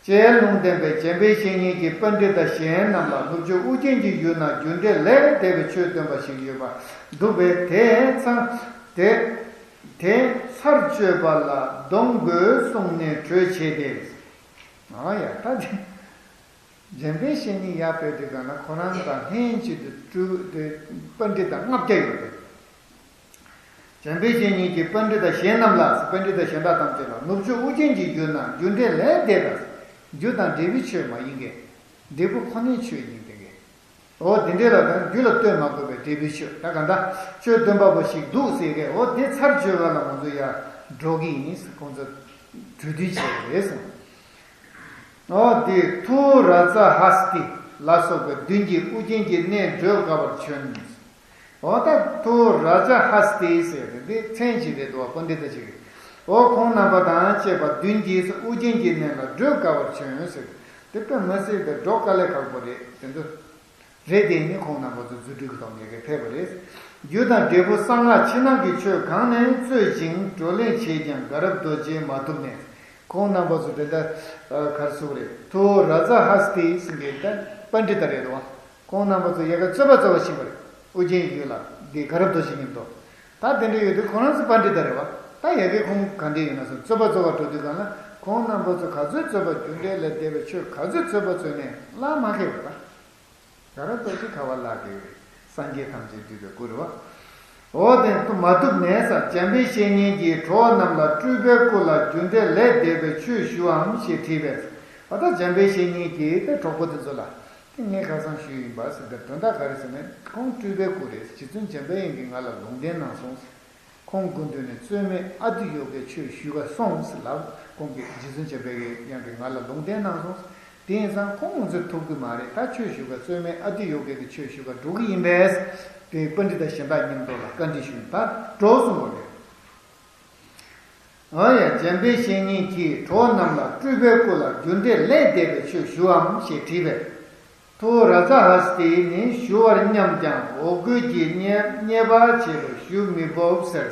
ཅེས་ལུང་བསྟན་པས་འཇམ་དཔལ་བཤེས་གཉེན་གྱིས་པཎྜི་ཏ་གཞན་རྣམས་ལ་ནུབ་ཕྱོགས་ཨུ་རྒྱན་གྱི་ཡུལ་ན་རྒྱུ་འབྲས་ལས་འདས་པའི་ཆོས་སྟོན་པ་ཞིག་ཡོད་པ་འདུག་པས། དེ་ཚང་དེ་དེ་ཚར་གཅོད་པ་ལ་གདོང་དགོས་གསུངས་ནས་གྲོས་བྱས་ཏེ། ཨ་ཡ། ད་དེ་འཇམ་དཔལ་བཤེས་གཉེན་ཡར་ཕེབས་དུས་གང་ན་ཁོ་རང་དང་ལྷན་ཅིག་ཏུ་སྤྲུལ་དེ་པཎྜི་ཏ་ལྔ་བརྒྱ་ཡོད་རེད། འཇམ་དཔལ་བཤེས་གཉེན་གྱིས་པཎྜི་ཏ་གཞན་རྣམས་ལ། པཎྜི་ཏ་གཞན་དག་ཐམས་ཅད་ལ། ནུབ་ཕྱོགས་ཨུ་རྒྱན་གྱི་ཡུལ་ན་རྒྱུ་འབྲས་ལས་འདས་པ། རྒྱུ་དང་འབྲས་བུའི་ཆོས་མ་ཡིན་གྱི། འབྲས་བུ་ཁོ་ནའི་ཆོས་ཡིན་ཏེ་གི། འོ་དེ་འདྲས་ལ་དང་རྒྱུ་ལ་ལྟོས་མ་དགོས་པའི་འབྲས་བུའི་ཆོས། ད་གང་ལྟར་ཆོས་སྟོན་པ་པོ་ཞིག་འདུག་ཟེར་གི། འོ་དེ་ཚར་གཅོད་པ་ལ་ང་ཚོ་ཡར་འགྲོ་གི་ཡིན། ཁོང་ཚོ་གྲོས་བསྡུར་བྱས་པ་རེད་ཟེར། འོ་དེ་ཐུ་ར་ཛ་ཧ་སྟི་ལ་སོགས་པའི་བདུན་གྱིས་ཨུ་རྒྱན་གྱི་གནས་བགྲོད་དཀའ་བར་བྱོན། འོ་ད་ཐུ་ར་ཛ་ཧ་སྟི་ཟེར་དེ་འདི་མཚན་ཅིག་རེད་འདུག་པ། པཎྜི་ཏ་ཅིག་རེད། འོ་ཁོང་རྣམ་པ་དང་བཅས་པ་བདུན་གྱིས་ཨུ་རྒྱན་གྱི་གནས་ལ་བགྲོད་དཀའ་བར་བྱོན་ཟེར། དེ་དཔེ་མི་སྲིད་པའི་འགྲོ་དཀའ་ལས་ཁག་པོ་རེད་དེ་ཚོ། རེད། དེ་ནི་ཁོང་རྣམ་པ་ཚོ་རྫུ་འཕྲུལ་གྱི་ཐོག་ནས་ཕེབས་པ་རེད། རྒྱུ་དང་འབྲས་བུ་གསང་སྔགས་ཕྱི་ནང་གི་ཆོས་གང་ནས་རྩོད་ཅིང་བགྲོ་གླེང་བྱས་ཀྱང་དགའ་རབ་རྡོ་རྗེ་མ་ཐུབ་ནས། ཁོང་རྣམ་པ་ཚོ་དེ་འདྲ་ག་རེ་ཟེར་དགོས་རེད། ཐུ་ར་ཛ་ཧ་སྟི་ཟེར་མཁན་དེ་པཎྜི་ཏ་རེད་དོ། ཁོང་རྣམ་པ་ཚོ་ཡ་གི་རྩོད་པ་རྩོད་པ་ཕྱིན་པ་རེད། ཨུ་རྒྱན་ཡུལ་ལ་འདི་དགའ་རབ་རྡོ་རྗེ་མཉམ་དུ། ད་དེ་འདྲ་ཡོད་དུས་ཁོང་རང་ཚོ་པཎྜི་ཏ་རེད་པ། ད་ཡ་གི་ཁོང་ག་འདྲ་ཡོད་ན་སོང་རྩོད་པ་རྩོད་པ་འགྲོ་དུས་གང་ལ་ཁོང་རྣམ་པ་ཚོ་ག་ཚོད་རྩོད་པ། རྒྱུ་འབྲས་ལས་འདས་པའི་ཆོས་ག་ཚོད་རྩོད་པ་རྩོད་ནས་བླ་མ་མཁས་པ་ད། དགའ་རབ་རྡོ་རྗེ་ག་བ་ལ་དགའ་བའི་སངས་རྒྱས་ཐམས་ཅད་འདུས་པའི་སྐུ་རེད་པ། འོ་དེ་མ་ཐུབ་ནས་ཟེར། འཇམ་དཔལ་བཤེས་གཉེན་གྱིས་གྲོགས་རྣམས་ལ་སྤྲུལ་པའི་སྐུ་ལ་རྒྱུ་འབྲས་ལས་འདས་པའི་ཆོས་ཞུའམ་ཞེས་དྲིས་པས། འོ་ད་འཇམ་དཔལ་བཤེས་གཉེན་གྱིས་དེ་གྲོགས་པོ་དེ་ཚོ་ལ། དེ་ངས་ཁ་སང་ཞུས་ཡིན་པ་ཟེར། དེ་དོན་དག་ག་རེ་ཟེར་ན་ཁོང་སྤྲུལ་པའི་སྐུ་རེད། རྗེ་བཙུན་འཇམ་དཔལ་དབྱངས་ཀྱིས་ང་ལ་ལུང་བསྟན་གནང་སོང་། ཁོང་སྐུ་མདུན་ནས་རྩོད་མེད་ཨ་ཏི་ཡོ་གའི་ཆོས་ཞུ་ག་སོང་ཟེར་ལབ། ཁོང་གིས་རྗེ་བཙུན་འཇམ་དཔལ་དབྱངས་ཀྱིས་ང་ལ་ལུང་བསྟན་གནང་སོང་། དེ་ཡིན་ཙང་ཁོང་ང་ཚོས་ཐུབ་ཀྱི་མ་རེད། ད་ཆོས་ཞུ་ག་རྩོད་མེད་ཨ་ཏི་ཡོ་གའི་གི་ཆོས་ཞུ་ག་འགྲོ་གི་ཡིན་པས། དེ་པཎྜི་ཏ་གཞན་དག་མཉམ་དུ་ལ་བཀའ་འདྲི་ཞུས། ད་འགྲོ་གསུངས་པ་རེད། འོ་ཡ། འཇམ་དཔལ་བཤེས་གཉེན་གྱིས་གྲོགས་རྣམས་ལ་སྤྲུལ་པའི་སྐུ་ལ་རྒྱུ་འབྲས་ལས་འདས་པའི་ཆོས་ཞུའམ་ཞེས་དྲིས་པས། ཐུ་ར་ཛ་ཧ་སྟི་ནི་ཞུ་བར་སྙམ་ཀྱང་འོ་སྐོལ་གྱིས་བརྙས་བརྙས་པ་བྱས་པས་ཞུ་མི་སྤོབས་ཟེར།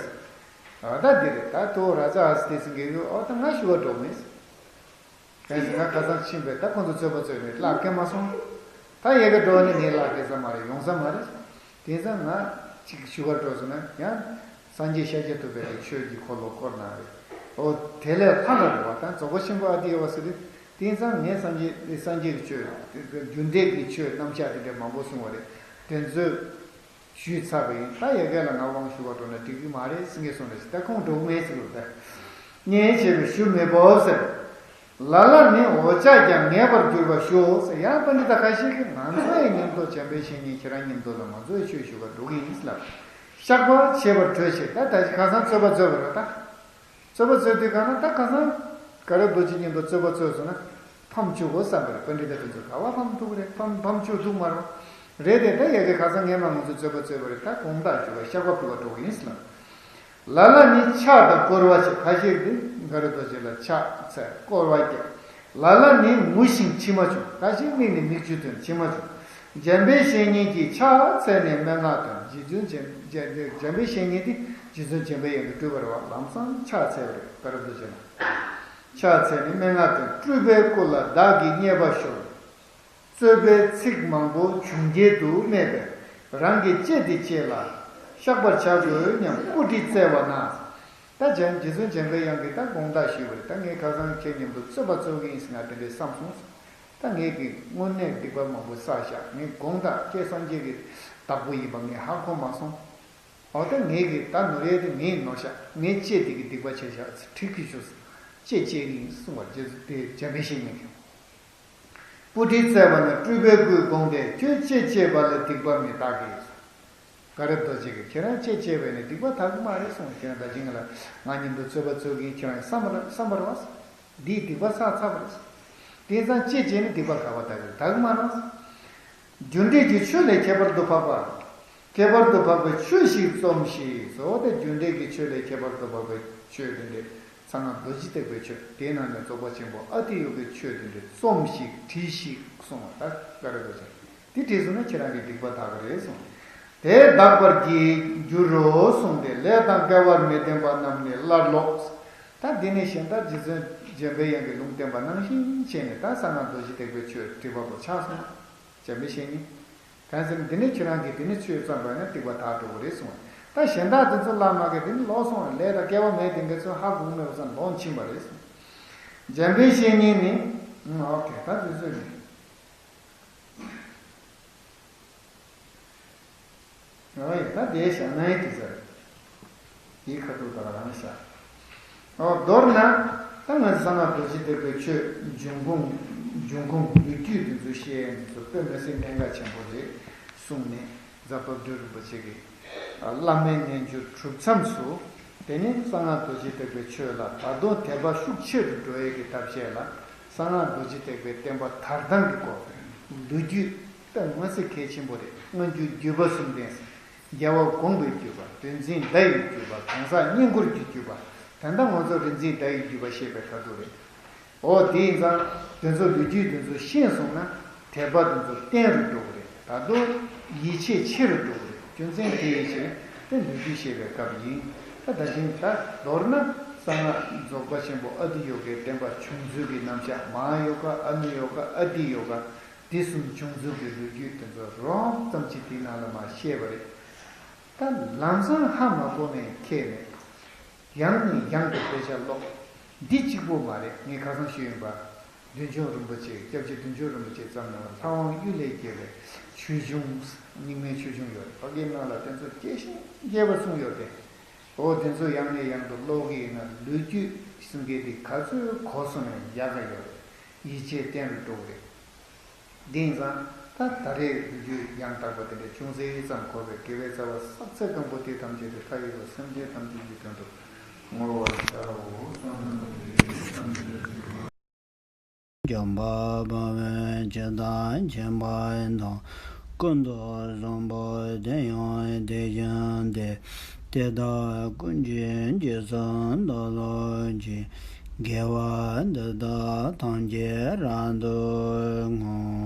འོ་ད་འདི་རེད། ད་ཐུ་ར་ཛ་ཧ་སྟི་ཟེར་མཁན་གྱི་འོ་ད་ང་ཞུ་བར་འགྲོ་མེད། གང་ཟེར་ང་ཁ་སང་ཕྱིན་པས་ད་ཁོང་ཚོ་རྩོད་པ་རྩོད་ནས་བརླག་གི་མ་སོང་། ད་ཡ་གི་འགྲོ་ནི་ངའི་བརླག་གི་ས་མ་རེད། ཡོང་ས་མ་རེད། དེང་སང་ང་ཅིག་ཞུ་བར་འགྲོ་སོང་ན་ཡང་སངས་རྒྱས་ཤཱཀྱ་ཐུབ་པའི་ཆོས་ཀྱི་འཁོར་ལོ་བསྐོར་གནང་རེད། འོ་དེ་ལས་ལྷག་ལ་རེད་པ། ད་རྫོགས་པ་ཆེན་པོ་ཨ་ཏི་ཡོ་ག་ཟེར་དུས་དེང་སང་ངས་སངས་རྒྱས་སངས་རྒྱས་ཀྱི་ཆོས་རྒྱུ་འབྲས་ཀྱི་ཆོས་རྣམ་གཞག་དེ་འདྲ་མང་པོ་གསུངས་པ་རེད། དེ་ཚོས་ཞུས་ཚར་བ་ཡིན། ད་ཡ་གི་ལ་ང་དབང་ཞུ་བར་འགྲོ་ན་འགྲིག་གི་མ་རེད་ཟེར་མཁན་སོང་རེད། ད་ཁོང་འགྲོ་གི་མེད་ཟེར་གི་རེད། ད་བརྙས་བྱས་པས་ཞུ་མི་སྤོབས་ཟེར། ལ་ལ་ནི་འོ་ཅག་ཀྱང་ངེས་པར་འགྱུར་བར་ཞུའོ་ཟེར། ཡང་པཎྜི་ཏ་ཁ་ཤས་ཀྱིས་ང་ཚོ་ཡི་མཉམ་དུ་འཇམ་དཔལ་བཤེས་གཉེན་ཁྱེད་རང་མཉམ་དུ་ལ་ང་ཚོ་ཡི་ཆོས་ཞུ་ག་འགྲོ་གི་ཡིན་ལབ། བཤགས་པ་བྱེད་པར་གྲོས་བྱེད། ད་ད་ཁ་སང་རྩོད་པ་རྩོད་པ་རེད་ད། རྩོད་པ་རྩོད་དུས་གང་ན་ད་ཁ་སང་དགའ་རབ་རྡོ་རྗེ་མཉམ་དུ་རྩོད་པ་རྩོད་སོང་ན་ཕམ་བཅུག་དགོས་བསམ་པ་རེད། པཎྜི་ཏ་དེ་ཚོ་ག་བ་ཕམ་ཐུག་རེད། ཕམ་ཕམ་བཅུག་ཐུག་མ་རེད། རེད་དེ་ད་ཡ་གི་ཁ་སང་ངས་མ་ང་ཚོ་རྩོད་པ་རྩོད་པ་རེད། ད་དགོངས་དག་ཞུ་བ་བཤགས་པ་ཕུལ་བ་འགྲོ་གི་ཡིན་ཟེར་ལབ། ལ་ལ་ནི་ཕྱག་དང་བསྐོར་བ་བྱེད། ཁ་ཤས་ཀྱིས་དགའ་རབ་རྡོ་རྗེ་ལ་ཕྱག་འཚལ་བསྐོར་བ་བརྒྱབ། ལ་ལ་ནི་ངུ་ཞིང་མཆི་མ་བྱུང་། ཁ་ཤས་མིག་ནས་མིག་ཆུ་ཐོན་མཆི་མ་བྱུང་ འཇམ་དཔལ་བཤེས་གཉེན་གྱིས་ཕྱག་འཚལ་ནས་སྨྲེ་སྔགས་འདོན། རྗེ་བཙུན་འཇམ་འཇམ་འཇམ་དཔལ་བཤེས་གཉེན་དེ་རྗེ་བཙུན་འཇམ་པའི་དབྱངས་ཀྱི་སྤྲུལ་པ་རེད་བ། ལམ་སང་ཕྱག་འཚལ་བ་རེད། ཀ་ར་རྡོ་རྗེ་ལ་ཕྱག་འཚལ་ནས་སྨྲེ་སྔགས་འདོན། སྤྲུལ་པའི་སྐུ་ལ་བདག་གིས་བརྙས་པ་ཤོར། རྩོད་པའི་ཚིག་མང་པོ་བྱུང་རྒྱལ་དུ་སྨྲས་པས། རང་གི་ལྕེ་དེ་ལྕེ་ལ་བཤགས་པར་བྱ་དགོས་སྙམ་སྐུ་དྲིན་སྩལ་བ་ན། ད་འཇམ་རྗེ་བཙུན་འཇམ་པའི་དབྱངས་ཀྱིས་ད་དགོངས་དག་ཞུས་པ་རེད། ད་ངས་ཁ་སང་ཁྱེད་མཉམ་དུ་རྩོད་པ་རྩོད་ཀྱི་ཡིན་ཟེར་ང་དེ་འདྲས་བསམ་སོང་། ད་ངས་ཀྱིས་དངོས་གནས་སྡིག་པ་མང་པོ་བསགས་ཤག་ངས་དགོངས་དག་ཁྱེད་སངས་རྒྱས་ཀྱི་བདག་པོ་ཡིན་པ་ངས་ཧ་གོ་མ་སོང་། འོ་ད་ངས་ཀྱིས་ད་ནོར་ཡས་དེ་ངས་ནོར་ཤག་ངའི་ལྕེ་དེ་གིས་སྡིག་པ་བྱས་ཤག་འགྲིག་གི་ཞུ་ཟེར། ལྕེ་བཅད་ཀྱི་ཡིན་གསུངས་པ་རྗེ་བཙུན་དེ་འཇམ་དཔལ་བཤེས་གཉེན་གྱིས། སྤུ་གྲིས་བཙལ་བ་ན་སྤྲུལ་པའི་སྐུས་དགོངས་ཏེ། ཁྱོད་ལྕེ་བཅད་པ་ལས་སྡིག་པ་མི་འདག་གི། ཀ་ར་རྡོ་རྗེ་གིས་ཁྱེད་རང་ལྕེ་བཅད་པས་ནི་སྡིག་པ་དག་མ་རེད་གསུངས། ཁྱེད་རང་ད་ཅིང་ལ་ང་མཉམ་དུ་རྩོད་པ་རྩོད་ཀྱིན་ཁྱེད་རང་བསམ་པ་བསམ་པར་བ། འདིས་སྡིག་པ་བསགས་ཚར་བ་རེད། དེང་སང་ལྕེ་བཅད་ནི་སྡིག་པ་ག་བ་དག་གི་དག་མ་རེད། རྒྱུ་འབྲས་ཀྱི་ཆོས་ལས་ཁྱད་པར་དུ་འཕགས་པ། ཁྱད་པར་དུ་འཕགས་པའི་ཆོས་ཤིག་རྩོམས་ཤིག་ཟེར་བ་དེ། རྒྱུ་འབྲས་ཀྱི་ཆོས་ལས་ཁྱད་པར་དུ་འཕགས་པའི་ཆོས་དེ་འདྲའི་གསང་སྔགས་རྡོ་རྗེ་ཐེག་པའི་ཆོས་དེའི་ནང་ནས་རྫོགས་པ་ཆེན་པོ་ཨ་ཏི་ཡོ་གའི་ཆོས་དེ་འདྲའི་རྩོམས་ཤིག་བྲིས་ཤིག་གསུངས་པ་ད་ཀ་ར་རྡོ་རྗེ། དེ་བྲིས་སོང་ན་ཁྱེད་རང་གི་སྡིག་པ་དག་གི་རེད་གསུངས། དེས་དག་པར་གྱིས་འགྱུར་རོ་གསུངས་ཏེ། ལས་དང་སྐལ་བར་མི་ལྡན་པ་རྣམས་ནི་སླར་ལོག་ད་འདི་ནས་གཞན་དག་རྗེ་བཙུན་འཇམ་པའི་དབྱངས་ཀྱིས་ལུང་བསྟན་པ་ནང་བཞིན་བྱས་ནས་ད་གསང་སྔགས་རྡོ་རྗེ་ཐེག་པའི་ཆོས་བྲིས་པ་པོ་ཆགས་སོང་། འཇམ་པའི་བཤེས་གཉེན། གང་ཟེར་ན་འདི་ནི་ཁྱེད་རང་གིས་འདི་ནི་ཆོས་བརྩམས་པ་ཡིན་ན་སྡིག་པ་དག་འགྲོ་གི་རེད་གསུངས། ད་གཞན་དག་དེ་ཚོ་བླ་མ་གིས་འདི་ནི་ལོག་སོང་བ། ལས་དང་སྐལ་བ་མེད་དེ་འདྲ་ཚོ་ཧ་གོ་གི་མེད་པ་ཙམ་ལོག་ཕྱིན་པ་རེད་གསུངས། འཇམ་པའི་བཤེས་གཉེན་ནི། ཨོ་ཁེ། ད་དེ་ཚོ་ནི། ཨོ་ཡ། ད་དེ་བཞག་ན་ཡི་དེ་ཚོ་རེད། དེའི་ཁ་ཐུག་ད་ག་རང་བཞག་ཨོ་མདོར་ན། ད་ང་ཚོ་གསང་སྔགས་རྡོ་རྗེ་ཐེག་པའི་ཆོས་འབྱུང་ཁུངས། འབྱུང་ཁུངས་ལོ་རྒྱུས་དེ་ཚོ་བཤད་ཡས་དེ་ཚོ་དཔེ་མི་སྲིད་གནད་འགག་ཆེན་པོ་རེད་གསུངས་ནས། རྫ་དཔལ་སྤྲུལ་རིན་པོ་ཆེ་གིས་བླ་མའི་རྣལ་འབྱོར་གྲུབ་མཚམས་སུ། དེ་ནས་གསང་སྔགས་རྡོ་རྗེ་ཐེག་པའི་ཆོས་ལ་ད་དུང་དད་པ་ཤུགས་ཆེ་རུ་འགྲོ་ཡས་ཀྱི་ཐབས་ཤེས་ལ། གསང་སྔགས་རྡོ་རྗེ་ཐེག་པའི་བསྟན་པ་དར་ཐང་གི་སྐོར། ལོ་རྒྱུས་དཔེ་མི་སྲིད་གལ་ཆེན་པོ་རེད། སྔ་འགྱུར་བརྒྱུད་པ་གསུམ་ལྡན། རྒྱལ་བ་དགོངས་པའི་བརྒྱུད་པ། གདུལ་འཛིན་བརྡ་ཡི་བརྒྱུད་པ། གང་ཟག་བསྙེན་བཀུར་གྱི་བརྒྱུད་པ། ད་ལྟ་ང་ཚོ་རིག་འཛིན་བརྡ་ཡི་བརྒྱུད་པ་ཞེས་པའི་ཁ་ཐུག་རེད། འོ་དེ་ཡིན་ཙང་དེ་ཚོ་ལོ་རྒྱུས་དེ་ཚོ་ཤེས་སོང་ན་དད་པ་དེ་ཚོ་བརྟན་རུ་འགྲོ་གི་རེད། ད་དུང་ཡིད་ཆེས་ཆེ་རུ་འགྲོ་གི་རེད། རྒྱུ་མཚན་དེ་ཡིན་ཕྱིར་དེ་ལོ་རྒྱུས་བཤད་པའི་སྐབས་ཡིན། ད་ད་ཐེངས་ད་མདོར་ན་གསང་སྔགས་རྫོགས་པ་ཆེན་པོ་ཨ་ཏི་ཡོ་གའི་བསྟན་པ་བྱུང་ཚུལ་གྱི་རྣམ་གཞག་མ་ཧཱ་ཡོ་ག་ཨ་ནུ་ཡོ་ག་ཨ་ཏི་ཡོ་ག་དེ་གསུམ་བྱུང་ཚུལ་གྱི་ལོ་རྒྱུས་དེ་ཚོ་རོབ་ཙམ་ཅིག་དེའི་ནང་ལ་མར་བཤད་པ་རེད། ད་ལམ་སང་ཧ་མ་གོ་ནས་ཁྱེད་ནས་ཡང་ནས་ཡང་དུ་དཔེ་ཆ་ཀློག་འདི་གཅིག་པོ་མ་རེད། ངས་ཁ་སང་ཞུས་ཡིན་པ། བདུད་འཇོམས་རིན་པོ་ཆེ། སྐྱབས་རྗེ་བདུད་འཇོམས་རིན་པོ་ཆེས་བརྩམས་གནང་བ་ལྷ་དབང་གཡུལ་ལས་རྒྱལ་བའི་ཆོས་འབྱུང་། རྙིང་མའི་ཆོས་འབྱུང་ཡོད་རེད། ཕ་གིའི་ནང་ལ་དེ་ཚོ་རྒྱས་ཤིང་རྒྱས་པ་གསུངས་ཡོད་རེད། འོ་དེ་ཚོ་ཡང་ནས་ཡང་དུ་ཀློག་གི་ཡིན་ན་ལོ་རྒྱུས་གསུང་མཁན་དེ་ག་ཚོད་གོ་སོང་ན་ཡག་ག་ཡོད་རེད། ཡིད་ཆེས་བརྟན་རུ་འགྲོ་གི་རེད། འདི་ཡིན་ཙང་ད་ད་རེས་ལོ་རྒྱུས་ཡང་དག་པ་དེ་འདྲ་ཅུང་ཟད་ཙམ་གོ་བས། དགེ་བའི་རྩ་བ་བསགས་ཚད་གང་པོ་དེ་ཐམས་ཅད་དུ་མཐའ་ཡས་པ་སེམས་ཅན་ཐམས་ཅད་ཀྱི་དོན་དུ་བསྔོ་བར་བྱའོ། བསམ་པའི་བསམ་པའི་བསམ་པའི། འཇམ་དཔལ་དཔའ་བོས་ཇི་ལྟར་མཁྱེན་པ་དང་། ཀུན་ཏུ་བཟང་པོ་དེ་ཡང་དེ་བཞིན་ཏེ། དེ་དག་ཀུན་གྱི་རྗེས་སུ་བདག་སློབ་ཅིང་། དགེ་བ་འདི་དག་ཐམས་ཅད་རབ་ཏུ་བསྔོ།